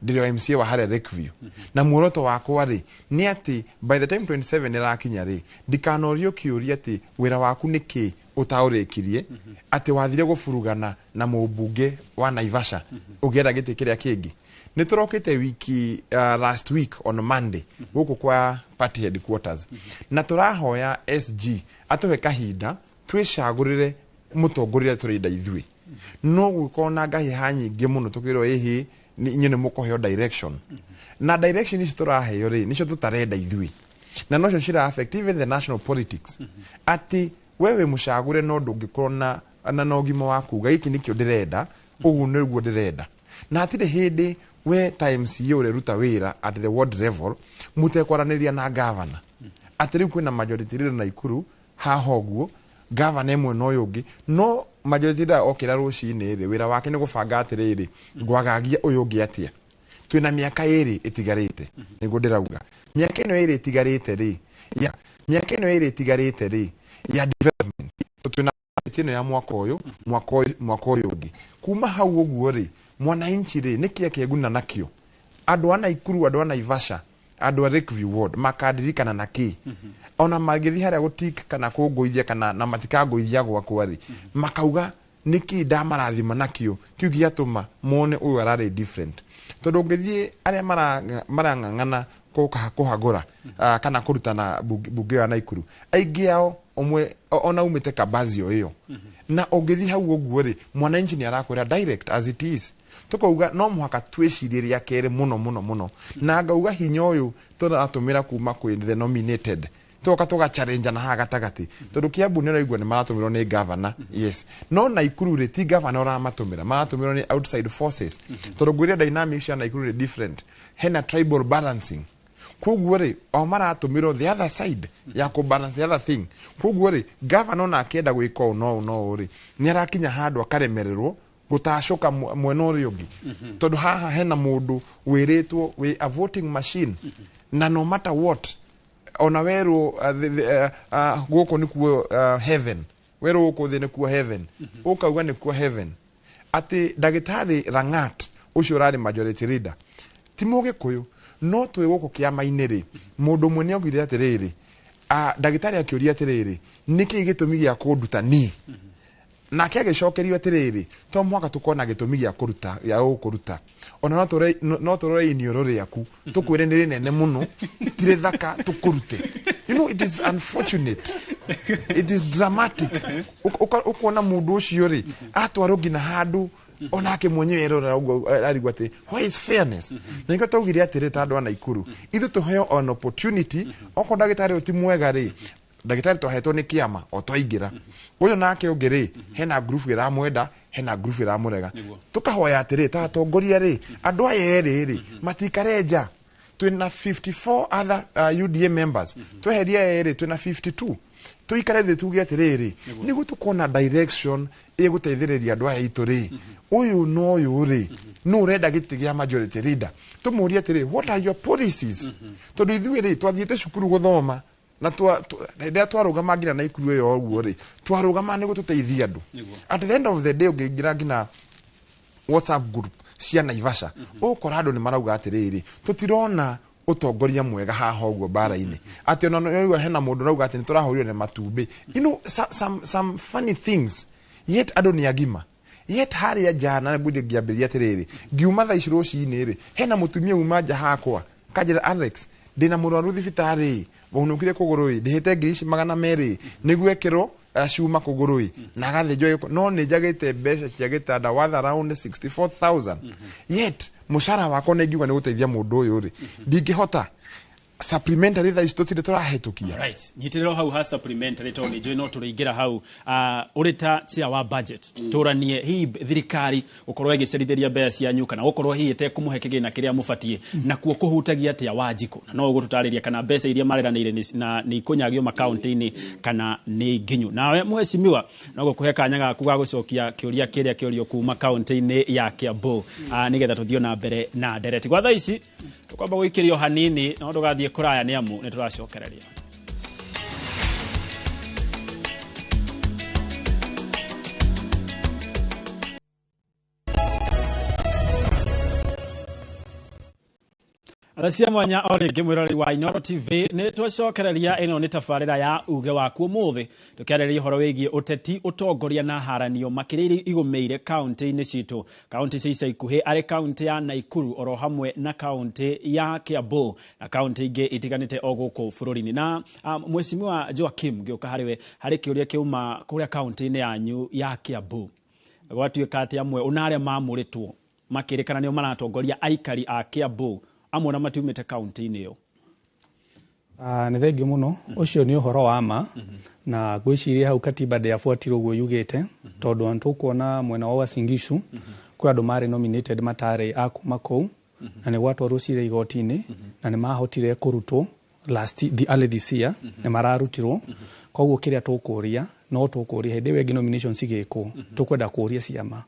ndĩrĩ o MCA wa harĩa Lakeview, na muoroto wakwa rĩ nĩ atĩ by the time 27 ĩrakinya rĩ, ndikanorio kĩũria atĩ wĩra waku nĩ kĩ ũtaũrĩkirie, atĩ wathire gũburugana na mũmbunge wa Naivasha ũngĩenda gĩtĩ kĩrĩa kĩngĩ. Nĩ tũrokĩte wiki last week on Monday gũkũ kwa party headquarters, na tũrahoya SG atũhe kahinda twĩcagũrĩre mũtongoria ũrĩa tũrenda ithuĩ. No gũkorwo na ngahĩha nyingĩ mũno, tũkĩrwo ĩhĩ inyuĩ nĩ mũkũheo direction, na direction ici tũraheo rĩ, nĩcio tũtarenda ithuĩ, na nocio cira affect even the national politics, atĩ we wĩ mũcagũre no ndũngĩkorwo na ũgima wa kuga gĩkĩ nĩkĩo ndĩrenda. Ũguo nĩguo ndĩrenda. Na hatirĩ hĩndĩ we ta MCA ũreruta wĩra at the ward level mũtekwaranĩria na gavana. Atĩ rĩu kwĩna majority leader Naikuru haha ũguo, gavana ĩmwe na ũyũ ũngĩ, no majority leader okĩra rũcinĩ rĩ, wĩra wake nĩ gũbanga atĩrĩrĩ, ngwagagia ũyũ ũngĩ atĩa. Twĩna mĩaka 2 ĩtigarĩte, nĩguo ndĩrauga. Mĩaka ĩno 2 ĩtigarĩte rĩ, ya mĩaka ĩno 2 ĩtigarĩte rĩ, ya development. Twĩna ĩno ya mwaka ũyũ, mwaka ũyũ, mwaka ũyũ ũngĩ. Kuma hau ũguo rĩ, mwananchi rĩ, nĩkĩ akeguna nakĩo? Andũ a Naikuru, andũ a Naivasha, andũ a Lakeview Ward makandirikana na kĩ? Ona mangĩthiĩ harĩa gũtik kana kũngũithia kana na matikangũithia gwakwa rĩ, makauga nĩkĩ ndamarathima nakĩo kĩu gĩatũma mone ũyũ ararĩ different. Tondũ ũngĩthiĩ arĩa marang'ang'ana kũhagũra kana kũrutana bunge ya Naikuru, aingĩ ao ũmwe ona umĩte Kabazi o ĩyo. Na ũngĩthiĩ hau ũguo rĩ, mwananchi nĩ arakwĩra direct as it is. Tũkauga no mũhaka twĩcirie rĩa kerĩ mũno mũno mũno. Na ngauga hinya ũyũ tũratũmĩra kuma kwĩ the nominated, tũgoka tũgachallenge na haha gatagatĩ. Tondũ Kiambu nĩ ũraigua nĩ maratũmĩrwo nĩ governor, yes. No Naikuru rĩ, ti governor ũramatũmĩra, maratũmĩrwo nĩ outside forces. Tondũ ngwĩre dynamics ya Naikuru nĩ different. Hena tribal balancing. Koguo rĩ, o maratũmĩrwo the other side ya kũ balance the other thing. Koguo rĩ, governor ona akĩenda gwĩka ũũ na ũũ na ũũ rĩ, nĩ arakinya handũ akaremererwo gũtacũka mwena ũrĩa ũngĩ. Tondũ haha hena mũndũ wĩrĩtwo wĩ a voting machine. Na no matter what, ona werwo gũkũ nĩkuo heaven, werwo gũkũ thĩ nĩkuo heaven, ũkauga nĩkuo heaven. Atĩ ndagĩtarĩ Langat ũcio ũrarĩ majority leader ti mũgĩkũyũ, no twĩ gũkũ kĩama-inĩ rĩ, mũndũ ũmwe nĩ augire atĩrĩrĩ, ndagĩtarĩ akĩũria atĩrĩrĩ, nĩkĩĩ gĩtũmi gĩa kũnduta niĩ? Nake agĩcokerio atĩrĩrĩ, to mũhaka tũkorwo na gĩtũmi gĩa kũruta, gĩa gũkũruta. Ona no tũrore iniũrũ rĩaku, tũkwĩre nĩ rĩnene mũno, ti rĩthaka, tũkũrute. You know, it is unfortunate. It is dramatic. Ũkona mũndũ ũcio rĩ, atwarwo nginya handũ onake mwenyewe erorera ũguo arigwo atĩ where is fairness? Na nĩkĩo twaugire atĩrĩ ta andũ a Naikuru, ithuĩ tũheo an opportunity, okorwo ndagĩtarĩ ũyũ ti mwega rĩ, ndagĩtarĩ twahetwo nĩ kĩama o twaingĩra. Ũyũ nake ũngĩ rĩ, hena group ĩramwenda, hena group ĩramũrega. Tũkahoya atĩrĩ ta atongoria rĩ, andũ aya erĩ rĩ, matikare nja. Twĩna 54 other UDA members. Tweheria erĩ twĩna 52. Tũikare thĩ tuge atĩrĩrĩ, nĩguo tũkona direction ĩgũteithĩrĩria andũ aya aitũ rĩ, ũyũ na ũyũ rĩ, nũ ũrenda gĩtĩ kĩa majority leader? Tũmũrie atĩrĩ, what are your policies? Tondũ ithuĩ rĩ, twathiĩte cukuru gũthoma, na hĩndĩ ĩrĩa twarũgama nginya Naikuru ĩyo ũguo rĩ, twarũgama nĩguo tũteithie andũ. At the end of the day ũngĩingĩra nginya WhatsApp group cia Naivasha, ũgũkora andũ nĩ marauga atĩrĩrĩ, tũtirona ũtongoria mwega haha ũguo mbara-inĩ. Atĩ ona nĩ hena mũndũ ũrauga atĩ nĩ tũrahũrirwo nĩ matumbĩ. You know, some funny things. Yet andũ nĩ agima. Yet harĩa nja na ngwĩrire ngĩambĩrĩria atĩrĩrĩ, ngiuma thaa ici rũcinĩ rĩ, hena mũtumia uma nja hakwa, kanjĩra Alex, ndĩna mũrwaru thibitarĩ, waunũkire kũgũrũ ĩ, ndĩhĩte ngiri ici 200 nĩguo ekĩrwo cuma kũgũrũ ĩ, na agathĩnjwo gĩko, no nĩ njagĩte mbeca cia gĩtanda worth around 64,000. Yet mũcara wakwa nĩ ingiuga nĩ gũteithia mũndũ ũyũ rĩ, ndingĩhota. Supplementary thaa ici tũtirĩ tũrahĩtũkia.
Right. Nyitĩrĩra hau ha supplementary tondũ nĩ njũĩ no tũrĩingĩra hau. Ũrĩ ta chair wa budget, tũranie hihi thirikari gũkorwo ĩgĩcerithĩria mbeca cianyu kana gũkorwo hihi ĩtekũmũhe kĩgĩna kĩrĩa mũbatiĩ, nakuo kũhutagia atĩa Wanjikũ? Na no ũgũtũtarĩria kana mbeca iria mareranĩire na nĩ ikũnyagio makaunti-inĩ kana nĩ nginyu. Nawe mheshimiwa, no gũkũhe kanya gaku ga gũcokia kĩũria kĩrĩa kĩũrio kuma kaunti-inĩ ya Kiambu, nĩgetha tũthiĩ na mbere na ndereti. Gwa thaa ici tũkwamba gũikĩrio hanini, no ndũgathiĩ kũraya nĩ amu nĩ tũracokereria. Cia mwanya o rĩngĩ mwĩroreri wa Inooro TV, nĩ twacokereria ĩno nĩ tabarĩra ya uge waku ũmũthĩ, tũkĩarĩrĩria ũhoro wĩgiĩ ũteti, ũtongoria na haranio makĩria iria igũmĩire kaunti-inĩ citũ, kaunti cia ica ikuhĩ arĩ kaunti ya Naikuru oro hamwe na kaunti ya Kiambu na kaunti ingĩ itiganĩte o gũkũ bũrũri-inĩ. Na Mheshimiwa Joakim, ngĩũka harĩ we, harĩ kĩũria kĩuma kũrĩa kaunti-inĩ yanyu ya Kiambu, gwatuĩka atĩ amwe ona arĩa mamũrĩtwo makĩrĩkana nĩo maratongoria aikari a Kiambu, amwe ona matiumĩte kaunti-inĩ ĩyo.
Nĩ thengiũ mũno, ũcio nĩ ũhoro wa ma, na ngwĩciria hau katiba ndĩabuatirwo ũguo yugĩte, tondũ ona tũkuona mwena wa Uasin Gishu, Kwĩ andũ marĩ nominated matarĩ a kuma kũu, na nĩ gwatwarwo cira igoti-inĩ, na nĩ mahotire kũrutwo last the early this year, nĩ mararutirwo. Koguo kĩrĩa tũkũria, no tũkũria hĩndĩ ĩyo ĩngĩ nomination cigĩkwo, tũkwenda kũria ciama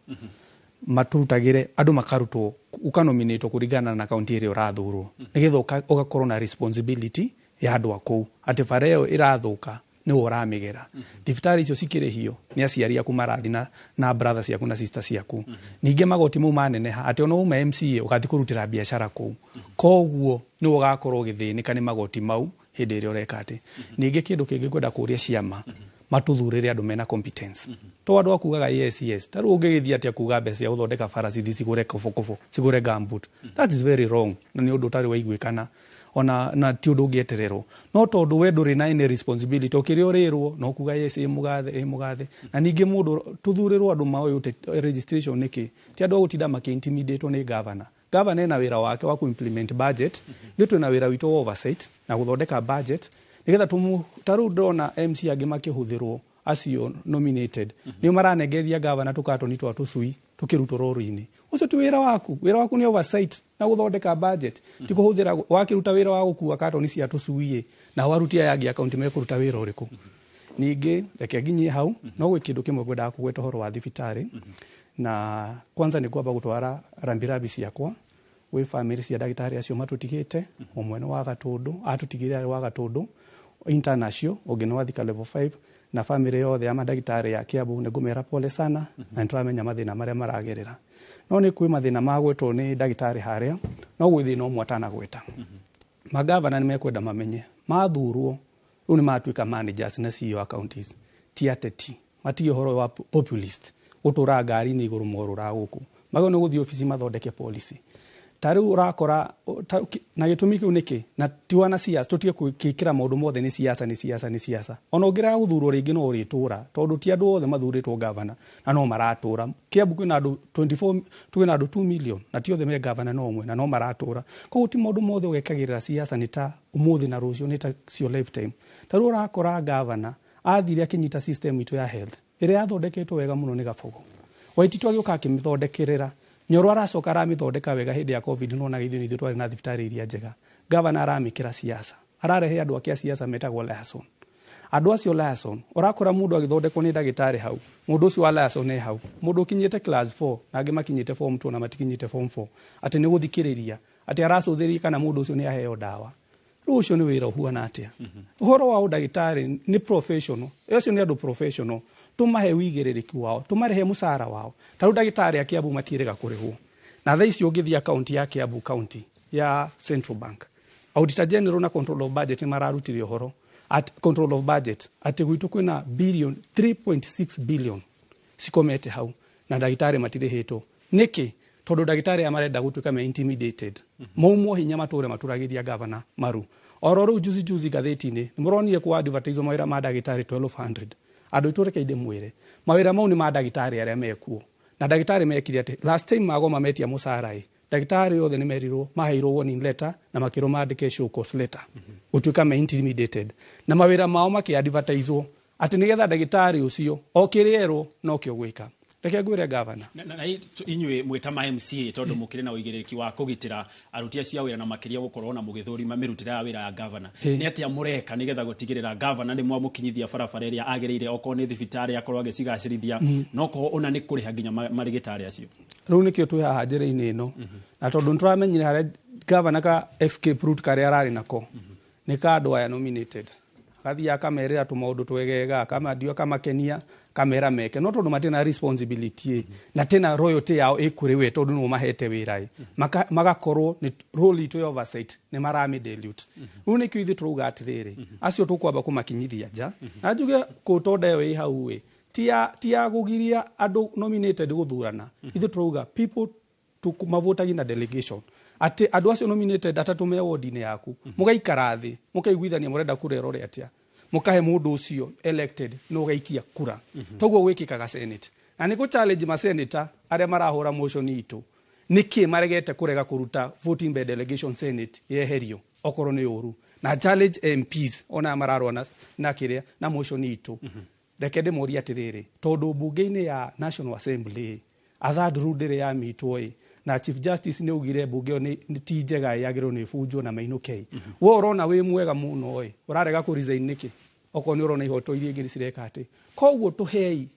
maturutagĩre andũ makarutwo, ũkanominatwo kũringana na kaunti ĩrĩa ũrathurwo, nĩgetha ũgakorwo na responsibility ya andũ a kũu, atĩ bara ĩyo ĩrathũka nĩwe ũramĩgera, thibitarĩ icio cikĩrĩhio nĩ aciari aku marathi na brother ciaku na sister ciaku. Ningĩ magoti mau maneneha, atĩ ona uma MCA ũgathiĩ kũrutĩra biacara kũu, koguo nĩwe ũgakorwo ũgĩthĩnĩka nĩ magoti mau hĩndĩ ĩrĩa ũreka. Atĩ ningĩ kĩndũ kĩngĩ ngwenda kũria ciama, matuthurĩre andũ mena competence, to andũ a kugaga yes. Ta rĩu ũngĩgĩthiĩ atĩa kuga mbeca cia gũthondeka bara cithi cigũre kobokobo, cigũre gumboot? That is very wrong, na nĩ ũndũ ũtarĩ waiguĩkana ona, na ti ũndũ ũngĩetererwo. No tondũ we ndũrĩ na any responsibility, o kĩrĩa ũrĩrwo no kuga yes, ĩ mũgathe, ĩ mũgathe. Na ningĩ mũndũ tũthurĩrwo andũ maũĩ registration nĩkĩ, ti andũ a gũtinda makĩ-intimidatwo nĩ governor. Governor ena wĩra wake wa ku-implement budget, ithuĩ twĩna wĩra witũ wa oversight na gũthondeka budget, nĩgetha tũmũ. Ta rĩu ndĩrona MC angĩ makĩhũthĩrwo, acio nominated nĩo maranengeria governor tũkatoni twa tũcui tũkĩrutwo rori-inĩ. Ũcio ti wĩra waku. Wĩra waku nĩ oversight na gũthondeka budget, ti kũhũthĩra wakĩruta wĩra wa gũkua katoni cia tũcui ĩ, nao aruti aya angĩ a kaunti mekũruta wĩra ũrĩkũ? Ningĩ reke nginyie hau, no gwĩ kĩndũ kĩmwe ngwendaga kũgweta, ũhoro wa thibitarĩ. Na kwanza nĩ kwamba gũtwara rambirambi ciakwa gwĩ famĩlĩ cia ndagĩtarĩ acio matũtigĩte. Ũmwe nĩ wa Gatũndũ, atũtigire arĩ wa Gatũndũ International, ũngĩ nĩ wa Thika Level 5, na famĩlĩ yothe ya mandagĩtarĩ ya Kiambu nĩ ngũmera pole sana, na nĩ tũramenya mathĩna marĩa maragerera. No nĩ kwĩ mathĩna magwetwo nĩ ndagĩtarĩ harĩa, no gwĩ thĩna ũmwe atanagweta. Magavana nĩ mekwenda mamenye mathurwo rĩu nĩ matuĩka managers na CEO a counties, ti ateti. Matige ũhoro wa populist gũtũra ngari-inĩ igũrũ morũra gũkũ, magĩrĩirwo nĩ gũthiĩ obici mathondeke policy. Ta rĩu ũrakora na gĩtũmi kĩu nĩkĩ, na ti wanasiasa, tũtige gwĩkĩra maũndũ mothe nĩ siasa, nĩ siasa, nĩ siasa. Ona ũngĩrega gũthurwo rĩngĩ no ũrĩtũra, tondũ ti andũ othe mathurĩtwo gavana na no maratũra. Kiambu kwĩna andũ 24, twĩna andũ 2 million, na ti othe me gavana no ũmwe na no maratũra. Koguo ti maũndũ mothe ũgekagĩrĩra siasa, nĩ ta ũmũthĩ na rũciũ, nĩ ta cio lifetime. Ta rĩu ũrakora gavana athire akĩnyita system itũ ya health ĩrĩa yathondeketwo wega mũno nĩ Gabogo. Waititu agĩũka akĩmĩthondekerera. Nyoro aracoka aramĩthondeka wega hĩndĩ ya COVID, nĩwonaga ithuĩ nĩ ithuĩ twarĩ na thibitarĩ iria njega. Gavana aramĩkĩra siasa, ararehe andũ ake a siasa metagwo liaison. Andũ acio liaison, ũrakora mũndũ agĩthondekwo nĩ ndagĩtarĩ hau, mũndũ ũcio wa liaison e hau, mũndũ ũkinyĩte class 4 na angĩ makinyĩte form 2 na matikinyĩte form 4, atĩ nĩ gũthikĩrĩria, atĩ aracũthĩrĩria kana mũndũ ũcio nĩ aheo ndawa. Rĩu ũcio nĩ wĩra ũhuana atĩa? Ũhoro wa ũndagĩtarĩ nĩ professional, acio nĩ andũ professional, tũmahe wĩigĩrĩrĩki wao, tũmarĩhe mũcara wao. Ta rĩu ndagĩtarĩ a Kiambu matiĩrĩga kũrĩhwo, na thaa ici ũngĩthiĩ akaunti ya Kiambu County ya Central Bank, Auditor General na Control of Budget nĩ mararutire ũhoro at Control of Budget atĩ gwitũ kwĩna billion 3.6 billion cikomete hau, na ndagĩtarĩ matirĩhĩtwo. Nĩkĩ? Tondũ ndagĩtarĩ aya marenda gũtuĩka me intimidated, maumwo hinya matũre matũragĩria gavana maru. Oro rĩu juzi juzi ngathĩti-inĩ nĩ mũronire kwa advertise mawĩra ma ndagĩtarĩ 1200. Andũ aitũ, reke ndĩmwĩre, mawĩra mau nĩ ma ndagĩtarĩ arĩa mekuo, na ndagĩtarĩ mekire atĩ last time magoma metia mũcara ĩ, ndagĩtarĩ othe nĩ merirwo, maheirwo warning letter na makĩrwo mandĩke show cause letter, gũtuĩka me intimidated, na mawĩra mao makĩ-advertiswo atĩ nĩgetha ndagĩtarĩ ũcio o kĩrĩa erwo nokĩo gwĩka. Reke ngwĩre gavana,
Na inyuĩ mwĩta ma MCA, tondũ mũkĩrĩ na ũigĩrĩrĩki wa kũgitĩra aruti acio a wĩra na makĩria gũkorwo na mũgĩthũrima mĩrutĩre ya wĩra ya gavana, nĩ atĩa mũreka nĩgetha gũtigĩrĩra gavana nĩ mwamũkinyithia barabara ĩrĩa agĩrĩire, okorwo nĩ thibitarĩ akorwo agĩcigacĩrithia, no okorwo ona nĩ kũrĩha nginya marĩgĩtarĩ acio?
Rĩu nĩkĩo twĩ haha njĩra-inĩ ĩno, na tondũ nĩ tũramenyire harĩa gavana ka escape route karĩa ararĩ nako nĩ ka andũ aya nominated, agathiĩ akamerĩra tũmaũndũ twegega, akamandio, akamakenia, akamera meke, no tondũ matirĩ na responsibility ĩ, na tena royalty yao ĩ kũrĩ we tondũ nĩwe mahete wĩra ĩ, magakorwo nĩ role itũ ya oversight nĩ maramĩ dilute. Rĩu nĩkĩo ithuĩ tũrauga atĩrĩrĩ, acio tũkwamba kũmakinyithia nja. Na njuge kũtonda ĩyo ĩ hau ĩ, ti ya kũgiria andũ nominated gũthurana. Ithuĩ tũrauga people mavotagi na delegation, atĩ andũ acio nominated atatũ me ward-inĩ yaku, mũgaikara thĩ, mũkaiguithania mũrenda kura ĩrore atĩa, mũkahe mũndũ ũcio elected na ũgaikia kura. Toguo gwĩkĩkaga Senate, na nĩ kũ challenge masenata arĩa marahũra motion itũ, nĩkĩ maregete kũrega kũruta voting by delegation Senate yeherio okorwo nĩ ũru, na challenge MPs ona mararũa na kĩrĩa na motion itũ. Reke ndĩmorie atĩrĩrĩ, tondũ mbunge-inĩ ya National Assembly
A third rule ndĩrĩ yamitwo ĩ, na Chief Justice nĩ augire mbunge ĩyo nĩ ti njega, yagĩrĩirwo nĩ ĩbunjwo na mainũke. We ũrona wĩ mwega mũno ĩ, ũrarega kũ resign nĩkĩ okorwo nĩ ũrona ihoto iria ingĩ cireka atĩ? Koguo tũhei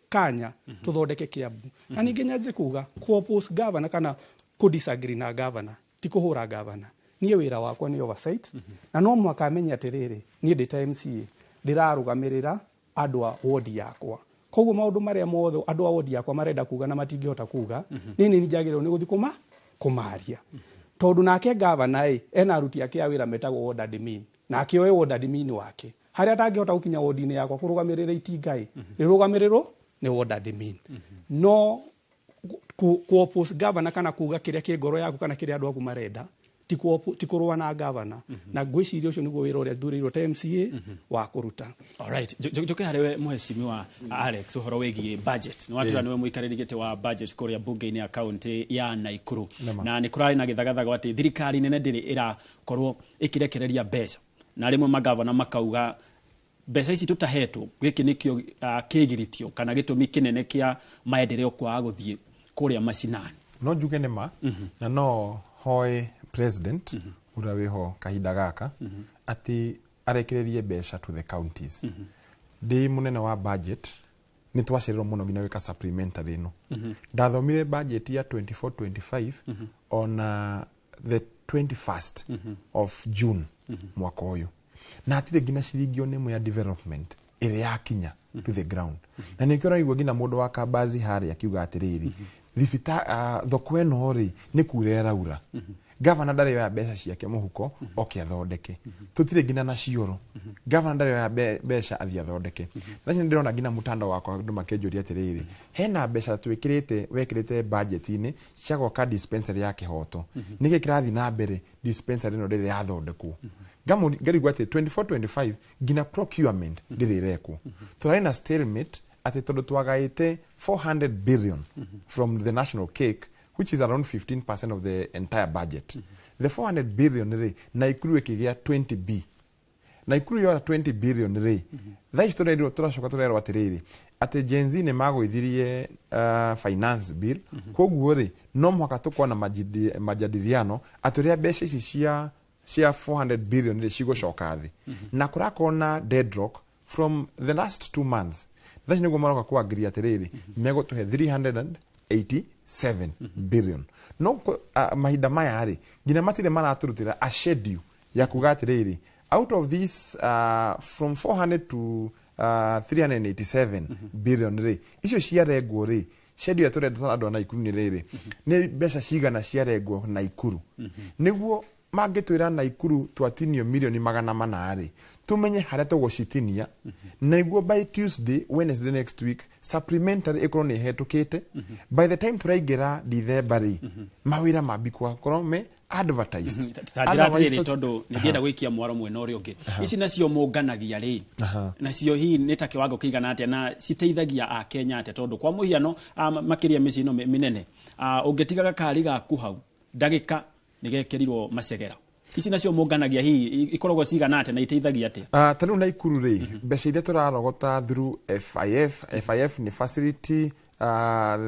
kanya tũthondeke Kiambu. Na ningĩ nyanjie kuga kũ oppose governor kana kũ disagree na governor ti kũhũra governor. Niĩ wĩra wakwa nĩ oversight, na no mũhaka amenye atĩrĩrĩ, niĩ ndĩ ta MCA ndĩrarũgamĩrĩra andũ a wodi yakwa. Koguo maũndũ marĩa mothe andũ a wodi yakwa marenda kuga na matingĩhota kuga, niĩ nĩ njagĩrĩirwo nĩ gũthiĩ kũmaria, tondũ nake gavana ĩ ena aruti ake a wĩra metagwo ward admin, nake oe ward admin wake harĩa atangĩhota gũkinya wodi-inĩ yakwa kũrũgamĩrĩra itinga ĩ, rĩrũgamĩrĩrwo nĩ ward admin. No ku oppose governor kana kuga kĩrĩa kĩ ngoro yaku kana kĩrĩa andũ aku marenda ti kũrũa na governor. Na ngwĩciria ũcio nĩguo wĩra ũrĩa thurĩirwo ta MCA wa kũruta.
Alright, njoke harĩ we mũhecimiwa Alex, ũhoro wĩgiĩ budget. Nĩ watuĩka nĩwe mũikarĩri gĩtĩ wa budget kũrĩa bunge-inĩ ya kaunti ya Naikuru.
Nĩma.
Na nĩ kũrarĩ na gĩthagathago atĩ thirikari nene ndĩrĩ ĩrakorwo ĩkĩrekereria mbeca, na rĩmwe magavana makauga mbeca ici tũtahetwo, gĩkĩ nĩkĩo kĩgiritio kana gĩtũmi kĩnene kĩa maendeleo kwaga gũthiĩ kũrĩa macinani.
No njuge nĩ ma, na no hoe president ũrĩa wĩho kahinda gaka atĩ arekererie mbeca to the counties. Ndĩ mũnene wa budget, nĩ twacererwo mũno nginya gwĩka supplementary ĩno. Ndathomire budget ya 24-25 on the 21st of June mwaka ũyũ, na hatirĩ nginya ciringi ona ĩmwe ya development ĩrĩa yakinya to the ground. Na nĩkĩo ũraigua nginya mũndũ wa Kambazi harĩa akiuga atĩrĩrĩ, thoko ĩno rĩ, nĩ kura ĩraura, gavana ndarĩ oya mbeca ciake mũhuko oke athondeke. Tũtirĩ nginya na cioro, gavana ndarĩ oya mbeca athiĩ athondeke. Thaa ici nĩndĩrona nginya mũtandao wakwa andũ makĩnjũria atĩrĩrĩ, hena mbeca twĩkĩrĩte, wekĩrĩte budget-inĩ cia gwaka dispensary ya Kĩhoto, nĩkĩ kĩrathiĩ na mbere dispensary ĩno ndĩrĩ yathondekwo? Ngarigwo atĩ 24-25 nginya procurement ndĩrĩ ĩrekwo. Tũrarĩ na stalemate atĩ tondũ twagaĩte 400 billion from the national cake, which is around 15% of the entire budget. The 400 billion rĩ, Naikuru ĩkĩgĩa 20 b. Naikuru yora 20 billion rĩ, thaa ici tũrerirwo, tũracoka tũrerwo atĩrĩrĩ, atĩ Gen Z nĩ magũithirie finance bill. Koguo rĩ, no mũhaka tũkorwo na majadiliano atĩ ũrĩa mbeca ici cia 400 billion rĩ cigũcoka thĩ. Na kũrakorwo na deadlock from the last 2 months. Thaa ici nĩguo maroka kwangiria atĩrĩrĩ, megũtũhe 387 billion. No mahinda maya rĩ, nginya matirĩ maratũrutĩra a schedule ya kuga atĩrĩrĩ, out of this from 400 to 387 billion rĩ, icio ciarengwo rĩ, schedule ĩrĩa tũrenda ta andũ a Naikuru nĩ rĩrĩ, nĩ mbeca cigana ciarengwo Naikuru, nĩguo mangĩtwĩra Naikuru twatinio milioni 400 rĩ, tũmenye harĩa tũgũcitinia, nĩguo by Tuesday, Wednesday next week supplementary ĩkorwo nĩ ĩhetũkĩte. By the time tũraingĩra December rĩ, mawĩra mambi gũkorwo me advertised.
Ta njĩra
Otherwise
atĩrĩrĩ, tondũ nĩngĩenda gũikia mwaro mwena ũrĩa ũngĩ, ici nacio mũnganagia rĩ, nacio hihi nĩ ta kĩwango kĩigana atĩa na citeithagia akenya atĩa? Tondũ kwa mũhiano, makĩria mĩciĩ ĩno mĩnene, ũngĩtiga gakari gaku hau ndagĩka nĩgekĩrirwo macegera. Ici nacio mũnganagia hihi ikoragwo cigana atĩa na iteithagia atĩa?
Ta rĩu Naikuru rĩ, mbeca iria tũrarogota through FIF, FIF nĩ facility,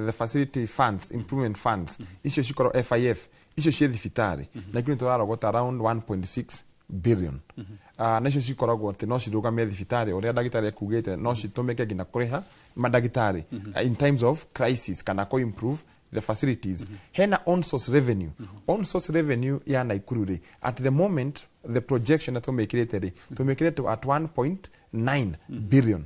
the facility funds, improvement funds, icio cikorwo FIF icio ciĩ thibitarĩ, Naikuru nĩ tũrarogota around 1.6 billion. Na icio cikoragwo atĩ no cirũgamie thibitarĩ ũrĩa ndagĩtarĩ ekugĩte, no citũmĩke nginya kũrĩha mandagĩtarĩ in times of crisis kana kũ improve the facilities. Hena on source revenue. On source revenue ya Naikuru rĩ, at the moment the projection tũmĩkĩrĩte rĩ, tũmĩkĩrĩte at 1.9 billion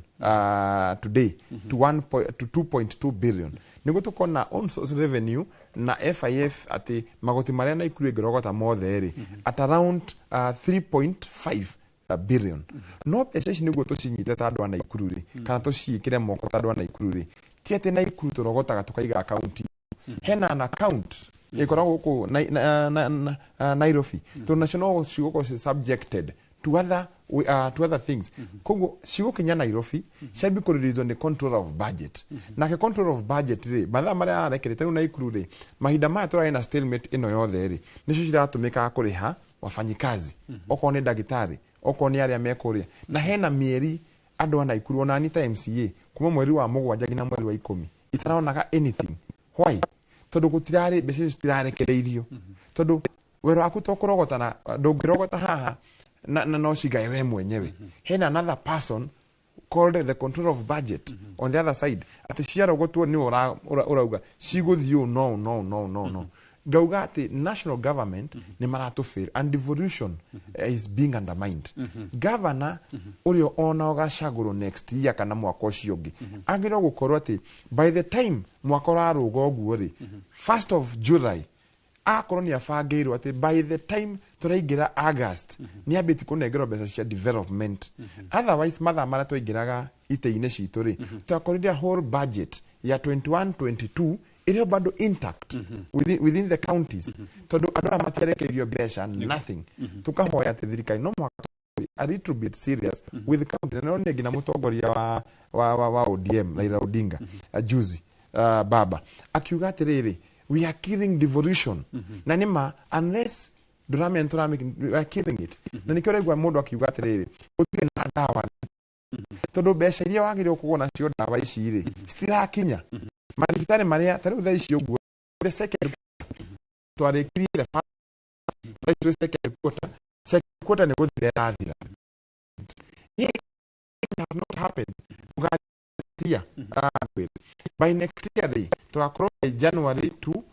today to 1 to 2.2 billion, nĩguo tũkona on source revenue na FIF atĩ magoti marĩa Naikuru ĩngĩrogota mothe rĩ, at around 3.5 billion. No mbeca ici nĩguo tũcinyite ta andũ a Naikuru rĩ, kana tũciĩkĩre moko ta andũ a Naikuru rĩ, ti atĩ Naikuru tũrogotaga tũkaiga akaunti. Hena an account ĩkoragwo gũkũ Nairobi, tondũ nacio no cigũkorwo ci subjected to other things. Koguo cigũkinya Nairobi ciambi kũreleaswo nĩ controller of budget. Nake controller of budget rĩ, mathaa marĩa arekerete rĩu Naikuru rĩ, mahinda maya tũrarĩ na stalemate ĩno yothe rĩ, nĩcio ciratũmĩkaga kũrĩha wafanyikazi, okorwo nĩ ndagĩtarĩ, okorwo nĩ arĩa mekũrĩa. Na hena mĩeri andũ a Naikuru, ona ni ta MCA, kuma mweri wa 7 nginya mweri wa 10. itaronaga anything. Why? Tondu gutirari mbeca icio citirarekereirio, tondu wĩra waku to kũrogota na ndũngĩrogota haha na no cigae we mwenyewe. Hena another person called the control of budget on the other side, atĩ ciarogotwo nĩ ũrauga cigũthiĩ ũũ. No, no, no, no, no, ngauga atĩ national government nĩ maratũfail and devolution is being undermined. Governor ũrĩa ona ũgacagũrwo next year kana mwaka ũcio ũngĩ agĩrĩirwo gũkorwo atĩ by the time mwaka ũrarũga ũguo rĩ, 1st of July, akorwo nĩ abangĩirwo atĩ by the time tũraingĩra August nĩ ambĩtie kũnengerwo mbeca cia development. Otherwise, mathaa marĩa twaingĩraga itĩ-inĩ citũ rĩ, twakorire whole budget ya 21 22 ĩrĩ o bado intact within the counties, tondũ andũ aya matiarekereirio mbeca, nothing. Tukahoya atĩ thirikari no mũhaka a little bit serious with the county. Na nĩronire nginya mũtongoria wa ODM Raila Odinga, juzi, baba akiuga atĩrĩrĩ, "We are killing devolution." Na nĩma, unless ndũramenya nĩtũramĩ, we are killing it. Na nĩkĩo ũraigua mũndũ akiuga atĩrĩrĩ, gũtirĩ na ndawa, tondũ mbeca iria wagĩrĩirwo kũgũra nacio ndawa ici rĩ, citirakinya mathibitarĩ marĩa. Ta rĩu thaa ici ũguo, the second twarĩkirie, the first, second quarter, second quarter nĩ gũthira ĩrathira. It has not happened. Ũgatia by next year rĩ, tũgakorwo by January to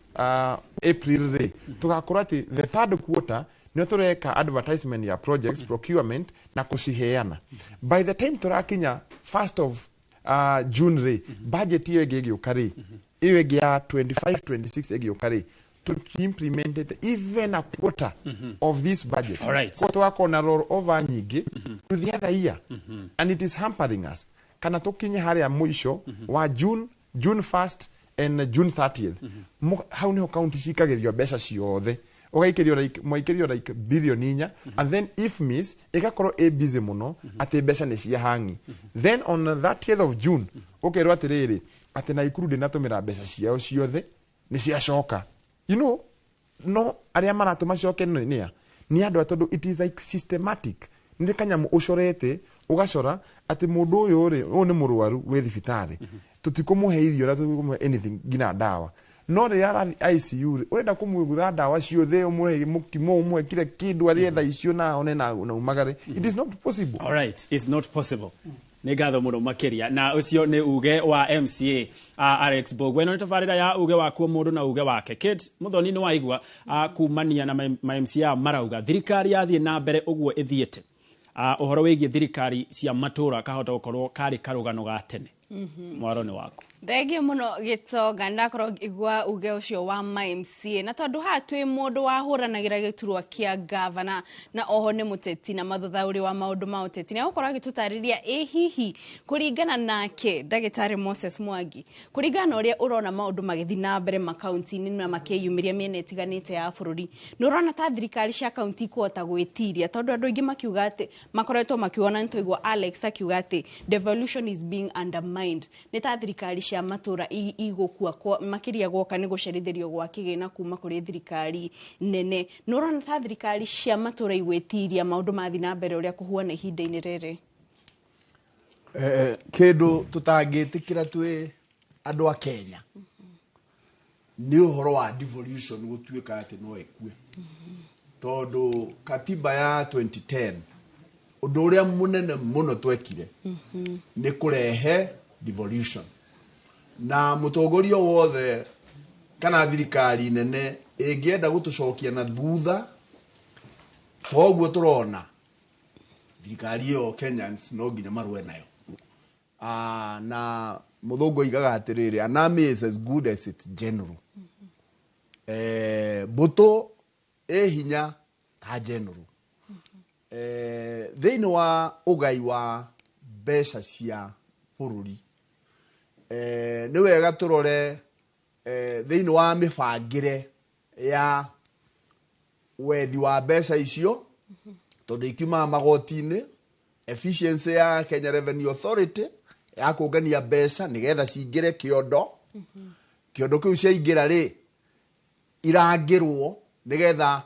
April rĩ, tũgakorwo atĩ the third quarter nĩo tũreka advertisement ya projects, procurement na kũciheana. By the time tũrakinya 1st of June rĩ, budget ĩyo ĩngĩ ĩgĩũka rĩ, ĩyo ĩngĩ ya 25 26 ĩgĩũka rĩ, to implemented even a quarter of this budget.
All right.
Kwa tũgakorwo na roll over nyingĩ to the other year, and it is hampering us. Kana tũkinye harĩa mũico wa June, June 1st and June 30th. Hau niho county cikagĩrio mbeca ciothe, ũgaikĩrio like mwaikĩrio like bilioni 4, and then if miss ĩgakorwo ĩ busy mũno atĩ mbeca nĩ cia hangi. Then on the 30th of June ũkerwo atĩrĩrĩ, atĩ Naikuru ndĩnatũmĩra mbeca ciao ciothe, nĩ ciacoka. No arĩa maratũma coke nĩ a nĩ andũ a, tondũ it is like systematic, nĩ kanyamũ ũcorete, ũgacora atĩ mũndũ ũyũ rĩ, ũyũ nĩ mũrwaru wĩ thibitarĩ, tũtikũmũhe irio na tũtikũmũhe anything nginya ndawa, no rĩrĩa arathiĩ ICU rĩ, ũrenda kũmũgũra ndawa ciothe, ũmũhe mũkimo, ũmũhe kila kĩndũ arĩe thaa icio na one na umagare. It is not possible.
All right, it's not possible. Nĩ ngatho mũno makĩria. Na ũcio nĩ uge wa MCA Alex Mbugua. Ĩno nĩ tabarĩra ya uge wakuo, mũndũ na uge wake. Kate Muthoni, nĩ waigua kumania na ma MCA marauga thirikari yathiĩ na mbere ũguo ĩthiĩte, ũhoro wĩgiĩ thirikari cia matũra kahota gũkorwo karĩ karũgano ga tene. Mwaro nĩ waku.
Thengio mũno, Gĩtonga. Ndakorwo ngĩigua uge ũcio wa ma MCA, na tondũ haha twĩ mũndũ wahũranagĩra gĩturwa kĩa gavana na oho nĩ mũteti na mathuthaũri wa maũndũ ma ũteti, nĩ agũkorwo agĩtũtarĩria ĩ hihi kũringana nake ndagĩtarĩ Moses Mwangi, kũringana na ũrĩa ũrona maũndũ magĩthiĩ na mbere makaunti-inĩ na makĩyumĩria mĩena ĩtiganĩte ya bũrũri, nĩ ũrona ta thirikari cia kaunti ikũhota gwĩtiria? Tondũ andũ aingĩ makiuga atĩ makoretwo makiuga, na nĩtwaigua Alex akiuga atĩ devolution is being undermined, nĩ ta thirikari cia matũra igũkua makĩria gwoka nĩ gũcerithĩrio gwa kĩgĩna kuma kũrĩ thirikari nene. Nĩ ũrona ta thirikari cia matũra igwĩtiria maũndũ mathiĩ na mbere ũrĩa kũhuana ihinda-inĩ rĩrĩ?
Kĩndũ tũtangĩtĩkĩra twĩ andũ a Kenya nĩ ũhoro wa devolution gũtuĩka atĩ no ĩkue, tondũ katiba ya 2010, ũndũ ũrĩa mũnene mũno twekire nĩ kũrehe devolution. Na mũtongoria wothe kana thirikari nene ĩngĩenda gũtũcokia na thutha toguo tũrona thirikari ĩyo, Kenyans no nginya marũe nayo. Na mũthũngũ oigaga atĩrĩrĩ, "An army is as good as its general." Mbũtũ ĩ hinya ta general. Thĩinĩ wa ũgai wa mbeca cia bũrũri, nĩ wega tũrore thĩinĩ wa mĩbangĩre ya wethi wa mbeca icio, tondũ ikiumaga magoti-inĩ, efficiency ya Kenya Revenue Authority ya kũngania mbeca nĩgetha cingĩre kĩondo. Kĩondo kĩu ciaingĩra rĩ, irangĩrwo nĩgetha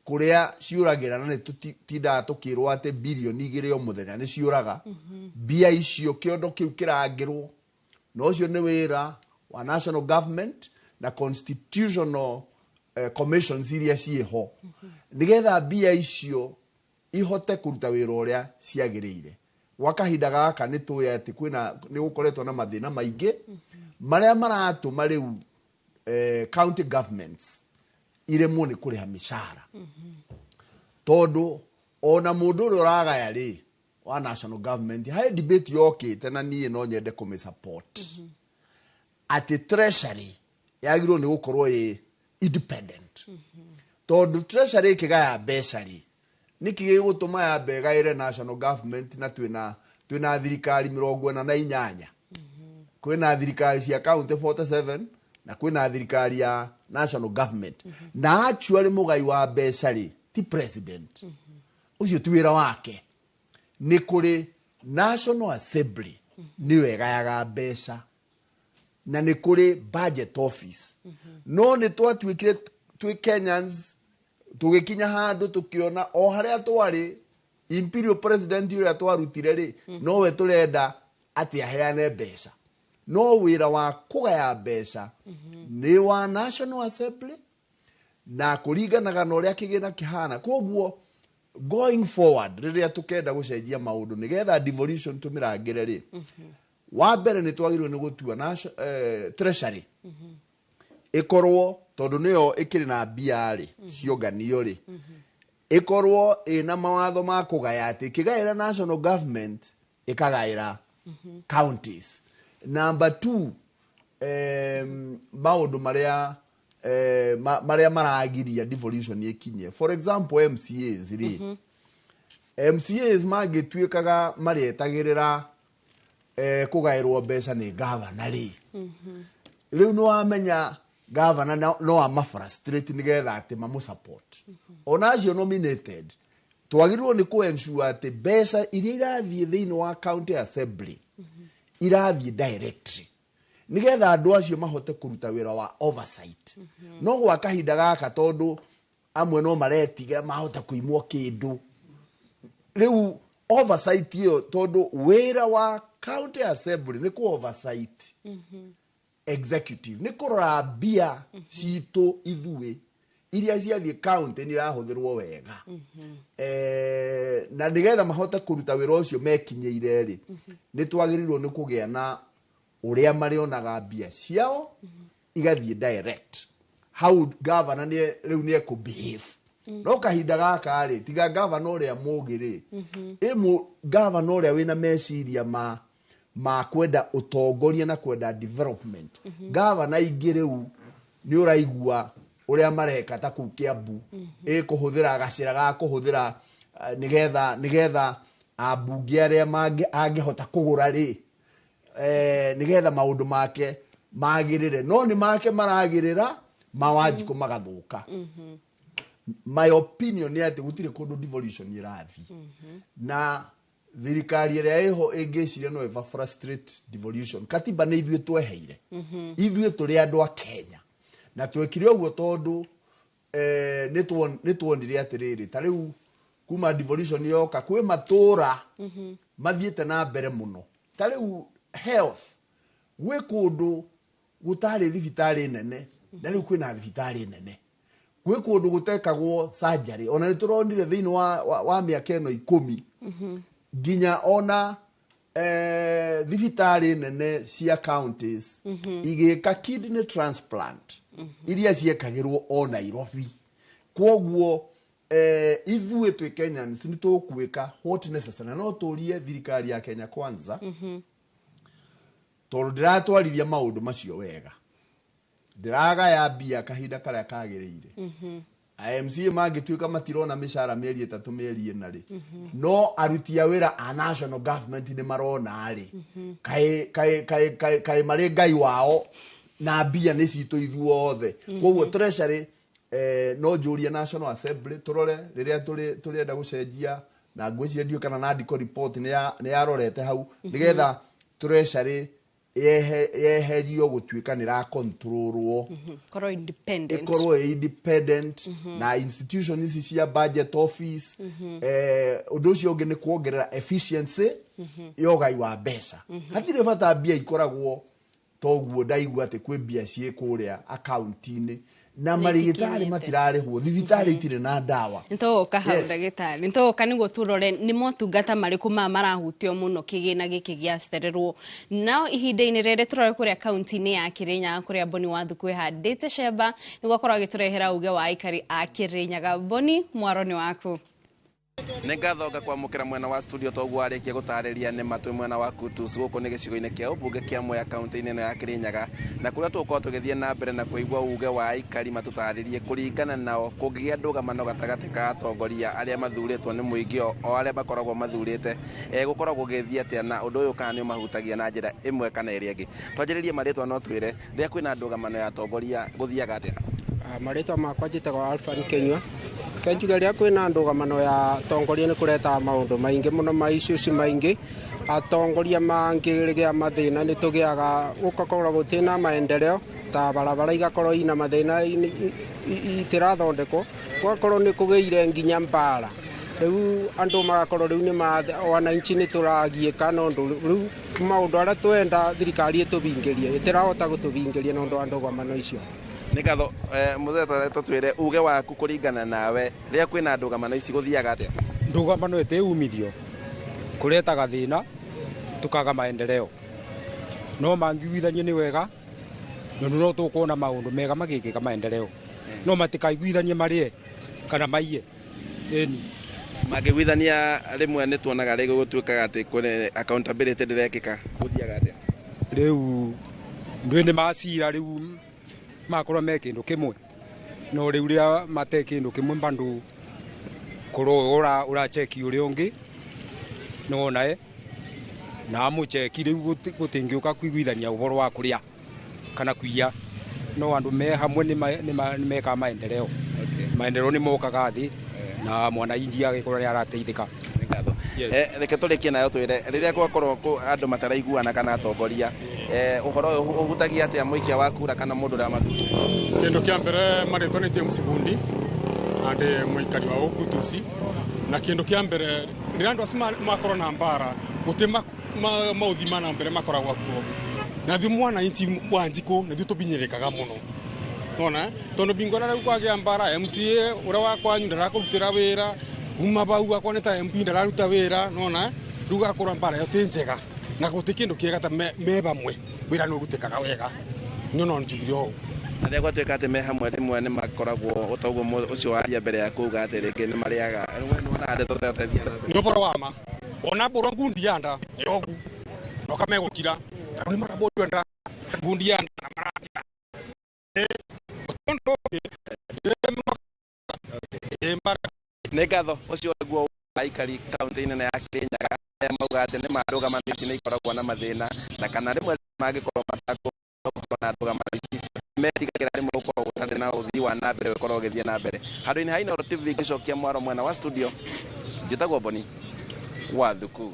kũrĩa ciũragĩra, na nĩ tũtindaga tũkĩrwo atĩ 2 bilioni o mũthenya nĩ ciũraga mbia icio. Kĩondo kĩu kĩrangĩrwo Na ũcio nĩ wĩra wa national government na constitutional commissions iria ciĩho, nĩgetha mbia icio ihote kũruta wĩra ũrĩa ciagĩrĩire. Gwa kahinda gaka nĩ tũĩ atĩ kwĩna nĩ gũkoretwo na mathĩna maingĩ marĩa maratũma rĩu county governments iremwo nĩ kũrĩha mĩcara, tondũ ona mũndũ ũrĩa ũragaya rĩ wa national government, harĩ debate yokĩte na niĩ no nyende kũmĩ support, atĩ treasury yagĩrĩirwo nĩ gũkorwo ĩ independent, tondũ treasury ĩkĩgaya mbeca rĩ, nĩkĩ gĩgũtũma yambe ĩgaĩre national government? Na twĩna thirikari 48, kwĩna thirikari cia county 47 na kwĩna thirikari ya national government. Na actually mũgai wa mbeca rĩ ti president, ũcio ti wĩra wake. Nĩ kũrĩ National Assembly, nĩyo ĩgayaga mbeca, na nĩ kũrĩ budget office. No nĩ twatuĩkire twĩ Kenyans tũgĩkinya handũ tũkĩona o harĩa twarĩ imperial president ũrĩa twarutire rĩ, nowe tũrenda atĩ aheane mbeca, no wĩra wa kũgaya mbeca nĩ wa National Assembly na kũringanaga na ũrĩa kĩgĩna kĩhana. Koguo going forward, rĩrĩa tũkenda gũcenjia maũndũ nĩgetha devolution tũmĩrangĩre rĩ, wa mbere nĩ twagĩrĩirwo nĩ gũtua treasury ĩkorwo, tondũ nĩyo ĩkĩrĩ na mbia rĩ cionganio rĩ, ĩkorwo ĩna mawatho ma kũgaya, atĩ ĩkĩgaĩra national government ĩkagaĩra counties. Number two, maũndũ marĩa marĩa maragiria devolution ĩkinye, for example MCAs rĩ, MCAs mangĩtuĩkaga marĩetagĩrĩra kũgaĩrwo mbeca nĩ gavana rĩ, rĩu nĩ wamenya gavana no ama frustrate nĩgetha atĩ mamũ support. Ona acio nominated, twagĩrĩirwo nĩ kũ ensure atĩ mbeca iria irathiĩ thĩinĩ wa county assembly irathiĩ directly, nĩgetha andũ acio mahote kũruta wĩra wa oversight. No gwa kahinda gaka, tondũ amwe no maretiga mahota kũimwo kĩndũ, rĩu oversight ĩyo, tondũ wĩra wa county assembly nĩ kũ oversight executive, nĩ kũrora mbia citũ ithuĩ iria ciathiĩ county nĩ irahũthĩrwo wega. Na nĩgetha mahote kũruta wĩra ũcio mekinyĩire rĩ, nĩ twagĩrĩirwo nĩ kũgĩa na ũrĩa marĩonaga mbia ciao igathiĩ direct hau. Gavana nĩ rĩu nĩ ekũ behave. No kahinda gaka rĩ, tiga gavana ũrĩa mũgĩ rĩ, ĩmũ gavana ũrĩa wĩna meciria ma kwenda ũtongoria na kwenda development, gavana ingĩ rĩu nĩ ũraigua ũrĩa mareka ta kũu Kiambu, ĩkũhũthĩra gacĩra ga kũhũthĩra nĩgetha ambunge arĩa angĩhota kũgũra rĩ, nĩgetha maũndũ make magĩrĩre, no nĩ make maragĩrĩra, mawanjikũ magathũka. My opinion nĩ atĩ gũtirĩ kũndũ devolution ĩrathiĩ, na thirikari ĩrĩa ĩho ĩngĩciria no ĩva frustrate devolution. Katiba nĩ ithuĩ tweheire, ithuĩ tũrĩ andũ a Kenya, na twekire ũguo tondũ nĩ tuonire atĩrĩrĩ, ta rĩu kuma devolution yoka kwĩ matũra mathiĩte na mbere mũno. Ta rĩu health, gwĩ kũndũ gũtarĩ thibitarĩ nene na rĩu kwĩna thibitarĩ nene. Gwĩ kũndũ gũtekagwo surgery, ona nĩ tũronire thĩinĩ wa mĩaka ĩno 10 nginya ona thibitarĩ nene cia counties igĩka kidney transplant iria ciekagĩrwo o Nairobi. Kwoguo ithuĩ twĩ Kenyans nĩ tũkwĩka what necessary, na no tũrie thirikari ya Kenya Kwanza, tondũ ndĩratwarithia maũndũ macio wega, ndĩragaya mbia kahinda karĩa kagĩrĩire. MCA mangĩtuĩka matirona mĩcara mĩeri 3, mĩeri 4 rĩ, no aruti a wĩra a national government nĩ marona rĩ, kaĩ marĩ ngai wao na mbia nĩ citũ ithuothe? Koguo treasury, no njũrie National Assembly tũrore rĩrĩa tũrenda gũcenjia, na ngwĩciria ndiũĩ kana Nandiko report nĩ yarorete hau, nĩgetha treasury yeherio gũtuĩka nĩ rakontrolwo,
Korwo independent.
Ĩkorwo ĩ independent na institution ici cia budget office. Ũndũ ũcio ũngĩ nĩ kuongerera efficiency ya ũgai wa mbeca. Hatirĩ bata mbia ikoragwo Toguo ndaigua atĩ kwĩ mbia ciĩ kũrĩa akaunti-inĩ na marigitari
Nĩitikinyĩte.
matirarĩhwo, thibitarĩ itirĩ na ndawa.
Nĩtũgũka hau.
Yes.
Ndagĩtarĩ, nĩtũgũka nĩguo tũrore nĩ motungata marĩkũ maya marahutio mũno kĩgĩna gĩkĩ gĩacererwo. No ihinda-inĩ rĩrĩ tũrore kũrĩa kaunti-inĩ ya Kĩrĩnyaga kũrĩa Boni Wathuku ĩhandĩte cemba nĩguo akorwo agĩtũrehera uge wa aikari a Kĩrĩnyaga. Boni, mwaro nĩ waku.
Nĩ ngatho ngakwamũkĩra mwena wa studio. Toguo warĩkia gũtarĩria nĩ matũ mwena wa Kutus. Gũkũ nĩ gĩcigo-inĩ kĩa ũmbunge kĩa Mwea, kaunti-inĩ ĩno ya Kĩrĩnyaga, na kũrĩa tũgũkorwo tũgĩthiĩ na mbere na kũigua uge wa aikari matũtarĩrie kũringana nao kũngĩgĩa ndũgamano gatagatĩ ka atongoria arĩa mathurĩtwo nĩ mũingĩ o arĩa makoragwo mathurĩte, gũkoragwo gũgĩthiĩ atĩa, na ũndũ ũyũ kana nĩ ũmahutagia na njĩra ĩmwe kana ĩrĩa ĩngĩ. Twanjĩrĩrie marĩtwa, no twĩre rĩrĩa kwĩna ndũgamano ya atongoria gũthiaga atĩa?
Marĩtwa makwa njĩtagwo Alfan Kenyua. Kenjuge rĩrĩa kwĩna ndũgamano ya atongoria nĩ kũretaga maũndũ maingĩ mũno, ma issues maingĩ. Atongoria mangĩgĩa mathĩna nĩ tũgĩaga gũgakorwo gũtirĩ na maendeleo, ta barabara igakorwo ina mathĩna, itirathondekwo, gũgakorwo nĩ kũgĩire nginya mbara. Rĩu andũ magakorwo rĩu nĩ wananchi nĩ tũragiĩka na ũndũ rĩu maũndũ arĩa twenda thirikari ĩtũbingĩrie ĩtirahota gũtũbingĩria na ũndũ wa ndũgamano icio.
Nĩ ngatho. Mũthee, tũtwĩre uge waku kũringana nawe rĩrĩa kwĩna ndũgamano ici gũthiaga atĩa?
Ndũgamano ĩtĩ umithio, kũretaga thĩna, tukaga maendeleo. No mangĩiguithanie nĩ wega nondu no tũkuona maũndũ mega magĩkĩka, maendeleo. No matikaiguithanie marĩe kana maiye, ĩni.
Mangĩiguithania rĩmwe nĩ tuonaga rĩngĩ gũtuĩkaga atĩ kwĩna accountability ndĩrekĩka, gũthiaga atĩa?
Rĩu ndwĩ nĩ macira rĩu makorwo me kĩndũ kĩmwe, no rĩu rĩa mate kĩndũ kĩmwe bandu kũrwo ũracheki ũrĩa ũngĩ nĩwona na amũcheki rĩu gũtingĩũka kũiguithania ũhoro wa kũrĩa kana kũiya. No andũ me hamwe nĩ mekaga maendeleo. Maendeleo nĩ mokaga thĩ na mwananchi agĩkorwo nĩ arateithĩka.
Reke tũrĩkie nayo, twĩre rĩrĩa gwakorwo andũ mataraiguana kana atongoria, ũhoro ũyũ ũhutagia atĩa mũikia wa kura kana mũndũ ũrĩa mathurĩte?
Kindu kia mbere, marĩtwa nĩ James Bundi na ndĩ mũikari wa gũkũ Tusi, na kindu kia mbere rĩrĩa andũ acio makorwo na mbara gũtĩ maũthi ma na mbere makoragwo kuo, na ithuĩ mwananchi wa njikũ nĩthuĩ tũbinyĩrĩkaga mũno nona tondu bingona rĩu kwagĩa mbara, MCA ũrĩa wa kwanyu ndarakũrutĩra wĩra kuma bau akwa nĩ ta MP ndararuta wĩra nona rĩu gakorwo mbara ĩyo ti njega na gũtĩ kĩndũ kĩega ta me bamwe wĩra nĩ ũrutĩkaga wega. Niĩ no njugire ũguo.
Na rĩrĩa gwatuĩka atĩ me hamwe rĩmwe nĩ makoragwo ũtoguo ũcio waria mbere ya kuga atĩ rĩngĩ nĩ marĩaga, we nĩwonaga ndeto ta ĩyo ta
Nĩ ũhoro wa ma ona mbũrwo ngundi ya nda yogu noka megũkira tondũ nĩ marabũrwo nda ngundi ya nda na marakira.
Nĩ ngatho. Ũcio nĩguo aikari kaunti-inĩ ya Kirinyaga arĩa mauga atĩ nĩ marũgamano ici nĩ ikoragwo na mathĩna, na kana rĩmwe mangĩkorwo matakũkorwo na ndũgamano ici metigagĩra rĩmwe gũkorwo gũtarĩ na ũthii wa na mbere ũkorwo ũgĩthiĩ na mbere. Handũ-inĩ ha Inooro TV ngĩcokia mwaro mwena wa studio, njĩtagwo Boni wa Thuku.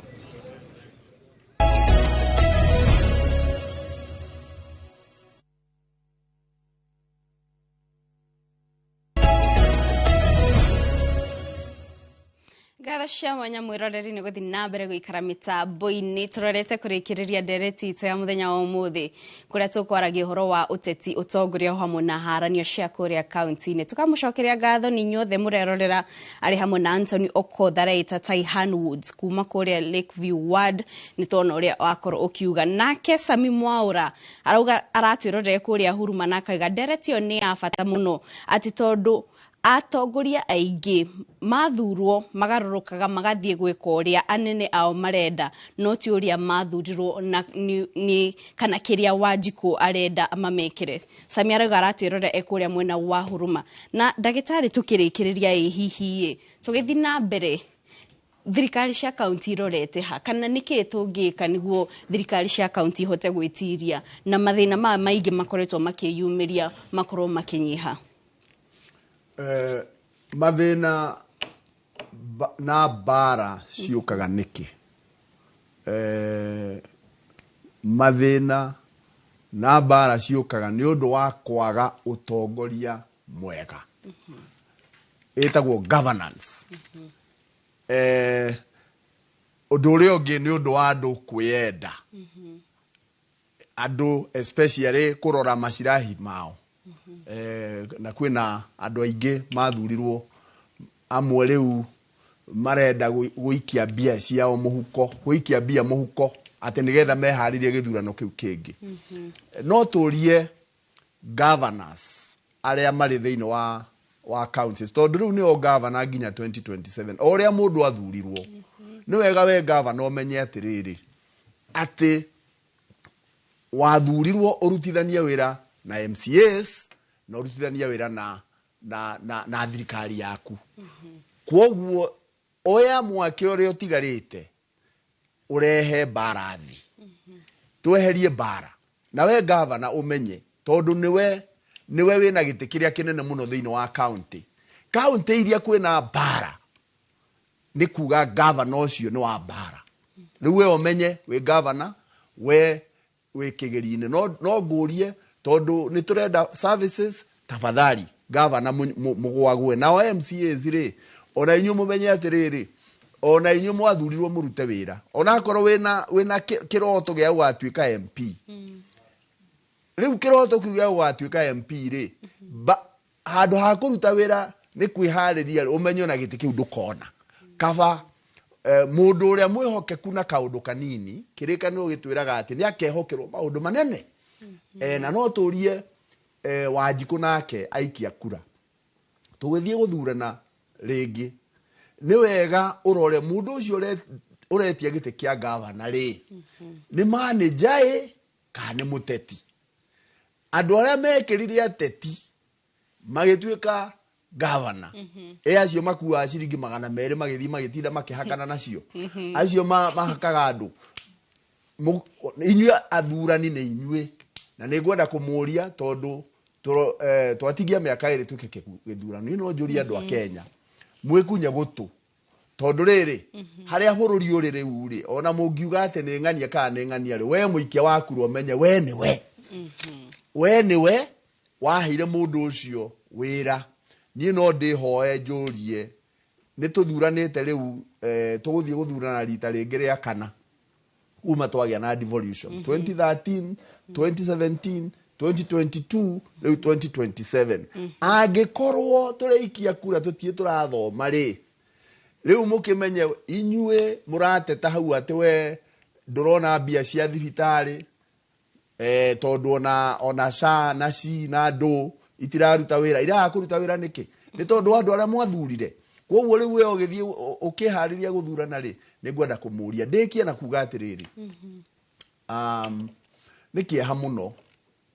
Ngatho cia mwanya mwĩroreri nĩ gũthiĩ na mbere gũikara mĩtambo-inĩ. Tũrorete kũrĩkĩrĩria ndereti itũ ya mũthenya wa ũmũthĩ kũrĩa tũkwaragia ũhoro wa ũteti, ũtongoria o hamwe na haranio cia kũrĩa kaunti-inĩ. Tũkamũcokeria ngatho nĩ inyuothe mũrerorera, arĩ hamwe na Anthony Okoth areita Taihan Woods kuma kũrĩa Lakeview Ward. Nĩ tuona ũrĩa wakorwo ũkiuga. Nake Sami Mwaura arauga aratwĩrorere kũrĩa Huruma na akauga ndereti ĩyo nĩ ya bata mũno, atĩ tondũ atongoria aingĩ mathurwo magarũrũkaga magathiĩ gwĩka ũrĩa anene ao marenda, no ti ũrĩa mathurirwo na nĩ kana kĩrĩa Wanjikũ arenda mamekĩre. Sami arauga aratwĩrorera e kũrĩa mwena wa Huruma. Na ndagĩtarĩ, tũkĩrĩkĩrĩria, ĩ hihi ĩ tũgĩthiĩ na mbere thirikari cia kaunti irorete ha, kana nĩkĩĩ tũngĩka nĩguo thirikari cia kaunti ihote gwĩtiria na mathĩna maya maingĩ makoretwo makĩyumĩria makorwo makĩnyiha?
Mathĩna na mbara ciũkaga nĩkĩ? Mathĩna na mbara ciũkaga nĩ ũndũ wa kwaga ũtongoria mwega, ĩtagwo governance. Ũndũ ũrĩa ũngĩ nĩ ũndũ wa andũ kwĩyenda. Andũ especially kũrora macirahi mao. Na kwĩna andũ aingĩ mathurirwo, amwe rĩu marenda gũikia mbia ciao mũhuko, gũikia mbia mũhuko atĩ nĩgetha meharĩrie gĩthurano kĩu kĩngĩ. No tũrie governors arĩa marĩ thĩinĩ wa counties, tondũ rĩu nĩo governor nginya 2027, o ũrĩa mũndũ athurirwo. Nĩ wega we governor ũmenye atĩrĩrĩ, atĩ wathurirwo ũrutithanie wĩra na MCAs na ũrutithanie wĩra na thirikari yaku. Kwoguo oya mwake ũrĩa ũtigarĩte ũrehe mbara thĩ, tweherie mbara. Na we gavana ũmenye, tondũ nĩwe wĩna gĩtĩ kĩrĩa kĩnene mũno thĩinĩ wa county. County iria kwĩna mbara nĩ kuga gavana ũcio nĩ wa mbara. Rĩu we ũmenye wĩ gavana, we wĩ kĩgeri-inĩ. No ngũrie, tondũ nĩ tũrenda services, tafadhali gavana mũgwagwe. Nao MCAs rĩ, ona inyuĩ mũmenye atĩrĩrĩ, ona inyuĩ mwathurirwo mũrute wĩra, onakorwo wĩna kĩroto gĩa gũgatuĩka MP. Rĩu kĩroto kĩu gĩa gũgatuĩka MP rĩ, handũ ha kũruta wĩra nĩ kwĩharĩria, ũmenye ona gĩtĩ kĩu ndũkona. Kaba mũndũ ũrĩa mwĩhokeku na kaũndũ kanini, kĩrĩkanĩro gĩtwĩraga atĩ nĩ akehokerwo maũndũ manene. Na no tũrie Wanjikũ nake aikia kura, tũgĩthiĩ gũthurana rĩngĩ, nĩ wega ũrore mũndũ ũcio ũretia gĩtĩ kĩa gavana rĩ, nĩ manager ĩ kana nĩ mũteti. Andũ arĩa mekĩrire ateti magĩtuĩka gavana, ĩ acio makuaga ciringi 200 magĩthiĩ magĩtinda makĩhakana nacio, acio mahakaga andũ. Inyuĩ athurani nĩ inyuĩ, na nĩ ngwenda kũmũria, tondũ twatigia mĩaka 2 twĩke gĩthurano. Niĩ no njũrie andũ a Kenya, mwĩkunye gũtũ, tondũ rĩrĩ harĩa bũrũri ũrĩ rĩu rĩ, ona mũngiuga atĩ nĩ ng'ania kana nĩ ng'ania rĩ, we mũikia wa kura ũmenye we nĩwe, we nĩwe waheire mũndũ ũcio wĩra. Niĩ no ndĩhoe njũrie, nĩ tũthuranĩte rĩu, tũgũthiĩ gũthurana rita rĩngĩ rĩa kana kuma twagĩa na devolution, 2013, 2017, 2022, rĩu 2027. Angĩkorwo tũrĩikia kura tũtirĩ tũrathoma rĩ, rĩu mũkĩmenye inyuĩ mũrateta hau atĩ we ndũrona mbia cia thibitarĩ, tondũ ona SHA na SHI na ndũ itiraruta wĩra. Iraga kũruta wĩra nĩkĩ? Nĩ tondũ andũ arĩa mwathurire. Koguo rĩu we ũgĩthiĩ ũkĩharĩria gũthurana rĩ, nĩ ngwenda kũmũria ndĩkie na kuga atĩrĩrĩ, nĩ kĩeha mũno,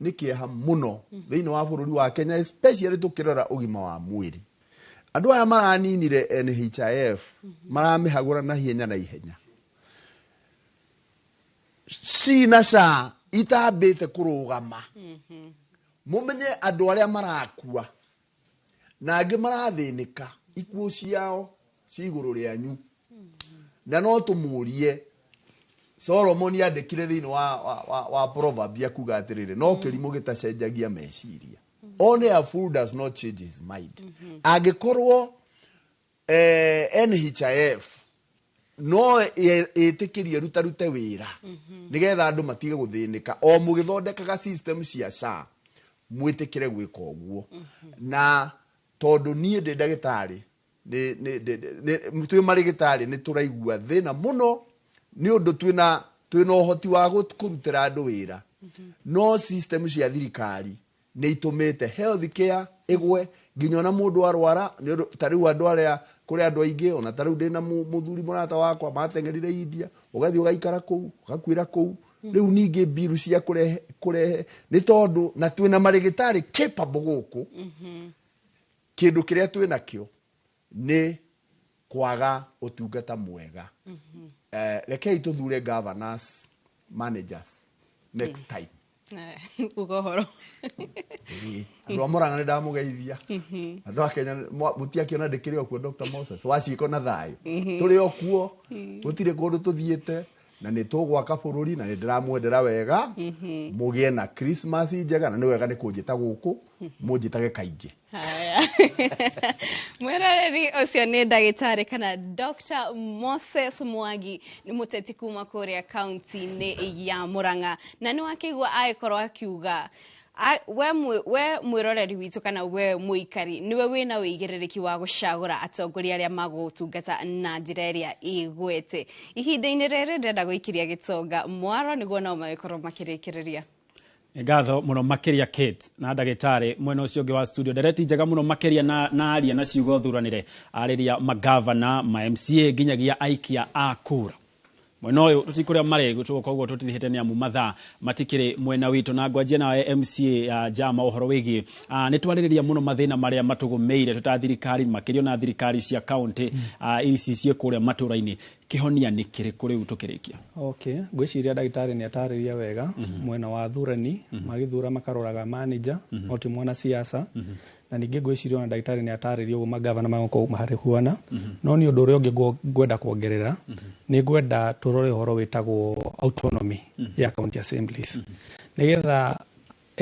nĩ kĩeha mũno thĩinĩ wa bũrũri wa Kenya, especially tũkĩrora ũgima wa mwĩrĩ. Andũ aya maraninire NHIF, maramĩhagũra na ihenya na ihenya. SHI na SHA itambĩte kũrũgama. Mũmenye andũ arĩa marakua na angĩ marathĩnĩka, ikuũ ciao ci igũrũ rĩanyu. Na no tũmũrie, Solomon andĩkire thĩinĩ wa Proverbs akuga atĩrĩrĩ, no kĩrimũ gĩtacenjagia meciria. Only a fool does not change his mind. Angĩkorwo NHIF no ĩtĩkĩrie rutarute wĩra nĩgetha andũ matige gũthĩnĩka, o mũgĩthondekaga system cia SHA, mwĩtĩkĩre gwĩka ũguo. Na tondũ niĩ ndĩ ndagĩtarĩ, twĩ marĩgĩtarĩ nĩ tũraigua thĩna mũno nĩ ũndũ twĩna ũhoti wa kũrutĩra andũ wĩra, no system cia thirikari nĩ itũmĩte health care ĩgwe nginya ona mũndũ arwara. Nĩ ũndũ ta rĩu andũ arĩa kũrĩ andũ aingĩ, ona ta rĩu ndĩna mũthuri mũrata wakwa mateng'erire India, ũgathiĩ ũgaikara kũu ũgakuĩra kũu. Rĩu ningĩ mbiru cia kũrehe nĩ tondũ na twĩna marĩgĩtarĩ capable gũkũ, kĩndũ kĩrĩa twĩnakĩo nĩ kwaga ũtungata mwega. Rekei tũthure governors, managers next time.
Uga ũhoro.
Andũ a Murang'a nĩ ndamũgeithia. Andũ a Kenya mũtiakĩona ndĩkĩrĩ o kuo, Dr. Moses wa ciĩko na thayũ. Tũrĩ o kuo, gũtirĩ kũndũ tũthiĩte. Na nĩ tũgwaka bũrũri na nĩ ndĩramwendera wega. Mũgĩe na Christmas njega, na nĩ wega nĩ kũnjĩta gũkũ, mũnjĩtage kaingĩ.
Haya. Mwĩroreri, ũcio nĩ ndagĩtarĩ kana Dr. Moses Mwangi, nĩ mũteti kuma kũrĩa kaunti-inĩ ya Murang'a, na nĩ wakĩigua agĩkorwo akiuga we mwĩroreri witũ kana we mũikari, nĩwe wĩna wĩigĩrĩrĩki wa gũcagũra atongoria arĩa magũtungata na njĩra ĩrĩa ĩgwete. Ihinda-inĩ rĩrĩ ndĩrenda gũikĩria gĩtonga mwaro nĩguo nao magĩkorwo makĩrĩkĩrĩria.
Nĩ ngatho mũno makĩria, Kate, na ndagĩtarĩ mwena ũcio ũngĩ wa studio. Ndereti njega mũno makĩria na aria na ciugo thuranĩre, arĩria magavana, ma MCA, nginyagia aikia a kura. Mwena ũyũ tũtikũrĩa marĩgu, koguo tũtirihĩte nĩ amu mathaa matikĩrĩ mwena witũ. Na ngwanjia nawe MCA ya Jama, ũhoro wĩgiĩ nĩ twarĩrĩria mũno mathĩna marĩa matũgũmĩire tũta thirikari, makĩria na thirikari cia kaunti ici ciĩ kũrĩa matũra-inĩ. Kĩhonia nĩ kĩrĩkũ rĩu tũkĩrĩkia?
Okay, ngwĩciria ndagĩtarĩ nĩ atarĩria wega. Mwena wa thurani, magĩthura makaroraga manager, no ti mwanasiasa. Na ningĩ ngwĩciria ona ndagĩtarĩ nĩ atarĩria ũguo magavana magũkorwo marĩ huana. No nĩ ũndũ ũrĩa ũngĩ ngwenda kuongerera, nĩ ngwenda tũrore ũhoro wĩtagwo autonomy ya county assemblies, nĩgetha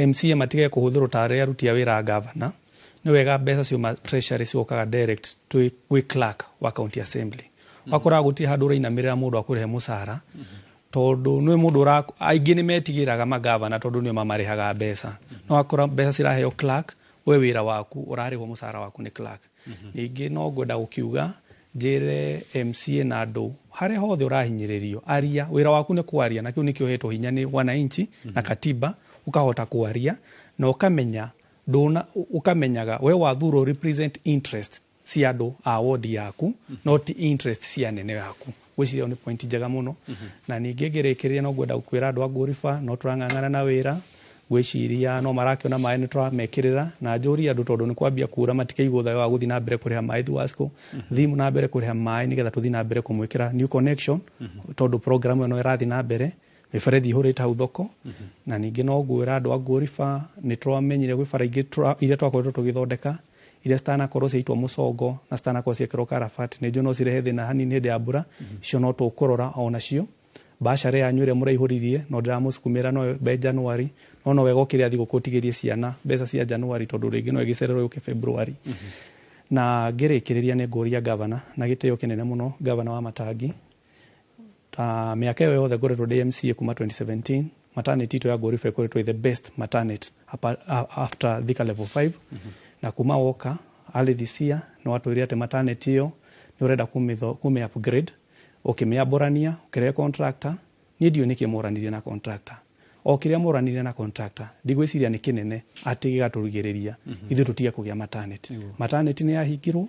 MCA matige kũhũthĩrwo tarĩ aruti a wĩra a gavana. Nĩ wega mbeca ciuma treasury ciũkaga direct gwĩ clerk wa county assembly. Wakoraga gũtirĩ handũ ũrainamĩrĩra mũndũ akũrĩhe mũcara, tondũ nĩ mũndũ ũra aingĩ nĩ metigĩraga magavana tondũ nĩo mamarĩhaga mbeca. No wakora mbeca ciraheo clerk, we wĩra waku ũrarĩhwo mũcara waku nĩ clerk. Ningĩ no ngwenda gũkiuga njĩre MCA na andũ harĩa hothe ũrahinyĩrĩrio, aria. Wĩra waku nĩ kwaria, na kĩu nĩkĩo ũhetwo hinya nĩ wananchi na katiba, ũkahota kwaria na ũkamenya ndũna ũkamenyaga we wathurwo represent interest cia andũ a wodi yaku, not interest cia nene yaku. Gwĩciria ĩyo nĩ point njega mũno. Na ningĩ ngĩrĩkĩrĩria, no ngwenda kwĩra andũ a Ngũriba no tũrang'ang'ana na wĩra. Ngwĩciria no marakĩona maĩ nĩ tũramekĩrĩra, na njũrie andũ, tondũ nĩ kwambia kura, matikaigwo thayũ wa gũthiĩ na mbere kũrĩha maĩ Thiwasco, thiĩ na mbere kũrĩha maĩ nĩgetha tũthiĩ na mbere kũmwĩkĩra new connection, tondũ program ĩno ĩrathiĩ na mbere, mĩberethi ihũrĩte hau thoko. Na ningĩ no ngwĩra andũ a Ngũriba nĩ twamenyire gwĩ bara ingĩ iria twakoretwo tũgĩthondeka, iria citanakorwo ciaitwo mũcongo na citanakorwo ciekĩrwo karabati. Nĩ njũĩ no cirehe thĩna hanini hĩndĩ ya mbura. Icio no tũkũrora onacio. Bacarĩ yanyu ĩrĩa mũraihũririe no ndĩramũsukumĩra no be January, no wega ũkĩrĩa thigũkũ ũtigĩrie ciana mbeca cia January, tondũ rĩngĩ no ĩgĩcererwo yũke February. Na ngĩrĩkĩrĩria, nĩ ngũria gavana na gĩtĩo kĩnene mũno, gavana wa Matangi, ta mĩaka ĩyo yothe ngoretwo ndĩ MCA kuma 2017, maternity itũ ya Ngũriba ĩkoretwo ĩ the best maternity after Thika level 5. Na kuma woka early this year, nĩ watwĩrire atĩ maternity ĩyo nĩ ũrenda kũmĩ upgrade, ũkĩmĩambũrania, ũkĩrehe contractor. Niĩ ndiũĩ nĩkĩ mũranirie na contractor. O kĩrĩa mũranirie na contractor, ndigwĩciria nĩ kĩnene atĩ gĩgatũrigĩrĩria ithuĩ tũtige kũgĩa maternity. Maternity nĩ yahingirwo,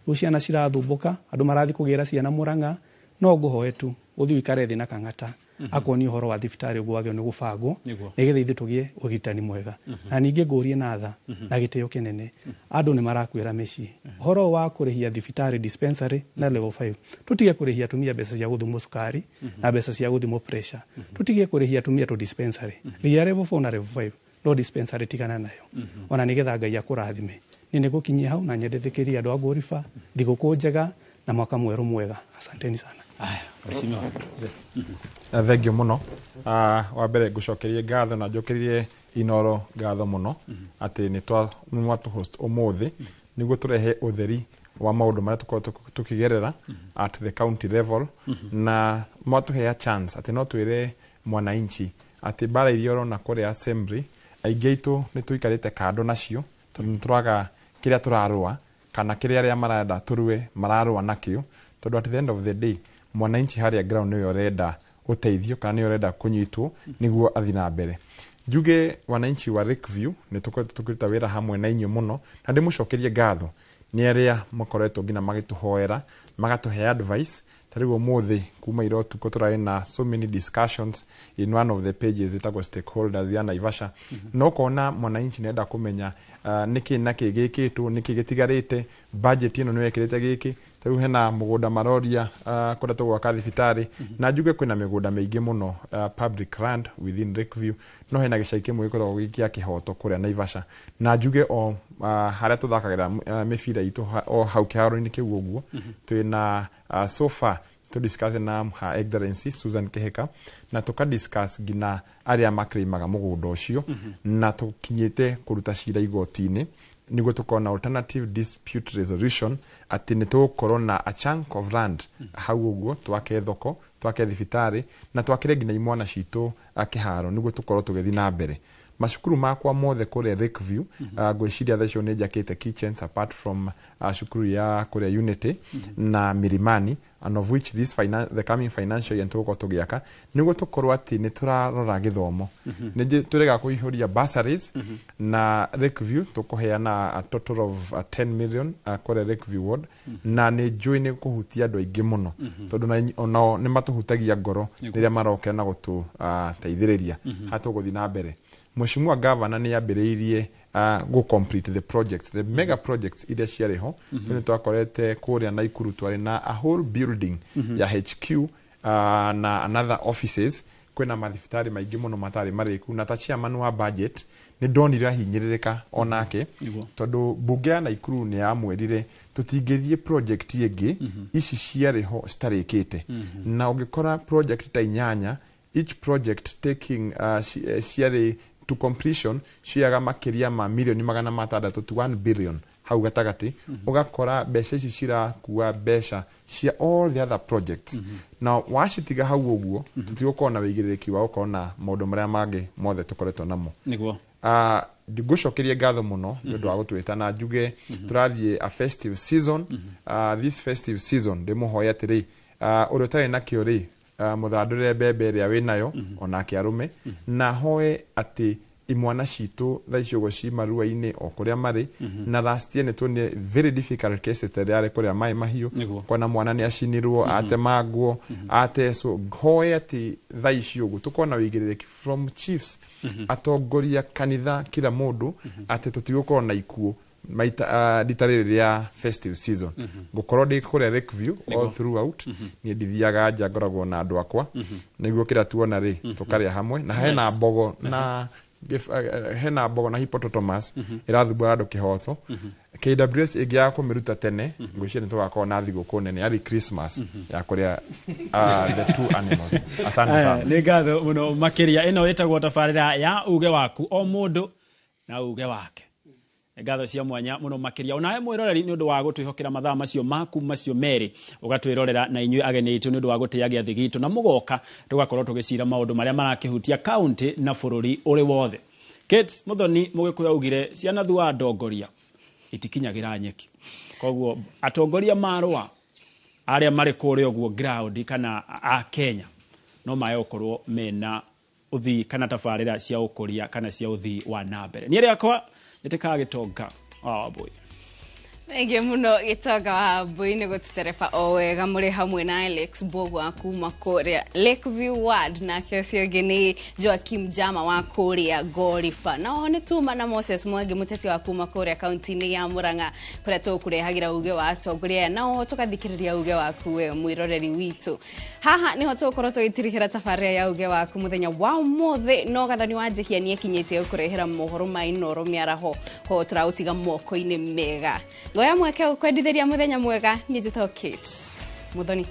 rĩu ciana cirathumbũka, andũ marathiĩ kũgĩra ciana Mũrang'a. No ngũhoe tu ũthiĩ ũikare thĩ na Kang'ata, akuonie ũhoro wa thibitarĩ ũguo wagĩrĩirwo nĩ gũbangwo, nĩgetha ithuĩ tũgĩe ũrigitani mwega. Na ningĩ ngũrie na tha na gĩtĩo kĩnene, andũ nĩ marakuĩra mĩciĩ. Ũhoro ũyũ wa kũrĩhia thibitarĩ, dispensary na level 5, tũtige kũrĩhia atumia mbeca cia gũthimwo cukari na mbeca cia gũthimwo pressure. Tũtige kũrĩhia atumia tũ dispensary rĩhia level 4 na level 5, no dispensary tigana nayo, ona nĩgetha Ngai akũrathime. Niĩ nĩ gũkinyia hau, na nyendetĩkĩrie andũ a Ngũriba thigũkũ njega na mwaka mwerũ mwega. Asanteni sana.
Mheshimiwa.
Yes. Thank you mũno. Wa mbere ngũcokerie ngatho na njokerie Inoro ngatho mũno atĩ nĩ mwatũ host ũmũthĩ nĩguo tũrehe ũtheri wa maũndũ marĩa tũkoretwo tũkĩgerera at the county level, na mwatũhea chance atĩ no twĩre mwananchi atĩ mbara iria ũrona kũrĩa assembly, aingĩ aitũ nĩ tũikarĩte kando nacio tondũ nĩ tũraga kĩrĩa tũrarũa kana kĩrĩa arĩa marenda tũrue mararũa nakĩo, tondũ at the end of the day mwananchi harĩa ground nĩwe ũrenda ũteithio kana nĩwe ũrenda kũnyitwo nĩguo athiĩ na mbere. Njuge wananchi wa Lakeview nĩ tũkoretwo tũkĩruta wĩra hamwe na inyuĩ mũno, na ndĩmũcokerie ngatho nĩ arĩa makoretwo nginya magĩtũhoera, magatũhe advice. Ta rĩu ũmũthĩ kuma ira ũtukũ tũrarĩ na so many discussions in one of the pages ĩtagwo stakeholders ya Naivasha. No ũkona mwananchi nĩenda kũmenya nĩkĩ na kĩ gĩkĩtwo, nĩkĩ gĩtigarĩte, budget ĩno nĩ wekĩrĩte gĩkĩ. Ta rĩu hena mũgũnda maroria kũrĩa tũgwaka thibitarĩ, na njuge kwĩna mĩgũnda mĩingĩ mũno, public land within Lakeview, no hena gĩcagi kĩmwe gĩkoragwo gĩ kĩa kĩhoto kũrĩa Naivasha, na njuge o harĩa tũthakagĩra mĩbira itũ o hau kĩharo-inĩ kĩu ũguo, twĩna so far Tũ discuss na Her Excellency Susan Kihika na tũka discuss nginya arĩa makrĩmaga mũgũnda ũcio, na tũkinyĩte kũruta cira igoti-inĩ nĩguo tũkorwo na alternative dispute resolution, atĩ nĩ tũgũkorwo na a chunk of land hau ũguo, twake thoko, twake thibitarĩ na twakĩre nginya imwana citũ kĩharo, nĩguo tũkorwo tũgĩthiĩ na mbere. Macukuru makwa mothe kũrĩa Lakeview, ngwĩciria thaa icio nĩ njakĩte kitchens apart from cukuru ya kũrĩa Unity na Milimani, and of which this the coming financial year tũgũkorwo tũgĩaka, nĩguo tũkorwo atĩ nĩ tũrarora gĩthomo. Nĩ tũrega kũihũria bursaries na Lakeview tũkũheana a total of 10 million kũrĩa Lakeview ward, na nĩ njũĩ nĩ kũhutia andũ aingĩ mũno, tondũ onao nĩ matũhutagia ngoro rĩrĩa marokera na gũtũteithĩrĩria. Ha tũgũthiĩ na mbere, Mheshimiwa Governor nĩ ambĩrĩirie go complete the projects, the mega projects iria ciarĩ ho. Nĩ twakorete kũrĩa Naikuru twarĩ na a whole building ya HQ na another offices. Kwĩna mathibitarĩ maingĩ mũno matarĩ marĩku, na ta chairman wa budget nĩ ndonire ahinyĩrĩrĩka onake, tondũ mbunge ya Naikuru nĩ yamwĩrire tũtingĩthiĩ project ĩngĩ ici ciarĩ ho citarĩkĩte. Na ũngĩkora project ta inyanya, each project taking ciarĩ to completion ciaga makĩria ma mirioni 600 to 1 billion hau gatagatĩ. Ũgakora mbeca ici cirakua mbeca cia all the other projects, na wacitiga hau ũguo tũtigũkorwo na wĩigĩrĩrĩki wa gũkorwo na maũndũ marĩa mangĩ mothe tũkoretwo namo. Ngũcokerie ngatho mũno nĩ ũndũ wa gũtwĩta, na njuge tũrathiĩ a festive season. This festive season ndĩmũhoe atĩrĩ, ũrĩa ũtarĩ nakĩo rĩ, mũthandũrĩre mbembe ĩrĩa wĩ nayo, onake arũme, na hoe atĩ imwana citũ thaa ici ũguo ci marua-inĩ o kũrĩa marĩ. Na last year nĩ tuonire very difficult cases ta ĩrĩa yarĩ kũrĩa Maĩ Mahiũ, kona mwana nĩ acinirwo, atemangwo, atecwo. Hoe atĩ thaa ici ũguo tũkorwo na wĩigĩrĩrĩki from chiefs, atongoria kanitha, kila mũndũ, atĩ tũtigũkorwo na ikuũ maita rita rĩrĩ rĩa festive season. Ngũkorwo ndĩ kũrĩa Lakeview all throughout. Niĩ ndithiaga nja, ngoragwo na andũ akwa, nĩguo kĩrĩa tuona rĩ tũkarĩa hamwe, na hena mbogo na hena mbogo na hippopotamus ĩrathumbũra andũ kĩhoto. KWS ĩngĩaga kũmĩruta tene, ngwĩciria nĩ tũgakorwo na thigũkũ nene yarĩ Christmas ya kũrĩa the two animals. Asante sana.
Nĩ ngatho mũno makĩria. Ĩno ĩtagwo tabarĩra ya uge waku, o mũndũ na uge wake. Nĩ ngatho cia mwanya mũno makĩria onawe mwĩroreri nĩ ũndũ wa gũtwĩhokera mathaa macio maku macio merĩ ũgatwĩrorera, na inyuĩ ageni aitũ nĩ ũndũ wa gũtĩa gĩathĩ gitũ na mũgoka tũgakorwo tũgĩcira maũndũ marĩa marakĩhutia kaunti na bũrũri ũrĩ wothe. Kate Muthoni, Mũgĩkũyũ augire ciana thua ndongoria itikinyagĩra nyeki, koguo atongoria marũa arĩa marĩ kũrĩa ũguo ground kana a Kenya no maye gũkorwo mena ũthii kana tabarĩra cia ũkũria kana cia ũthii wa na mbere. Niĩ rĩakwa nĩtĩkaga Gĩtonga wa Wambũi.
Thengiũ mũno Gĩtonga wa Mbui nĩ gũtũtereba o wega mũrĩ hamwe na Alex Mbogwa kuma kũrĩa Lakeview Ward, nake ũcio ũngĩ nĩ Joakim Jama wa kũrĩa Goriba, na oho nĩ tuma na Moses Mwangi, mũteti wa kuma kũrĩa kaunti-inĩ ya Murang'a, kũrĩa tũgũkũrehagĩra uge wa atongoria aya, na oho tũgathikĩrĩria uge waku we mwĩroreri witũ. Haha nĩho tũgũkorwo tũgĩtirihĩra tabarĩra ya uge waku mũthenya wa ũmũthĩ, no Gathoni wa Njĩhia nĩ ekinyĩtie gũkũrehera mohoro ma Inooro mĩaraho, koguo tũraũtiga moko-inĩ mega. Ngoya mweke ũkwendithĩria mũthenya mwega. Niĩ njĩtagwo Kate Muthoni.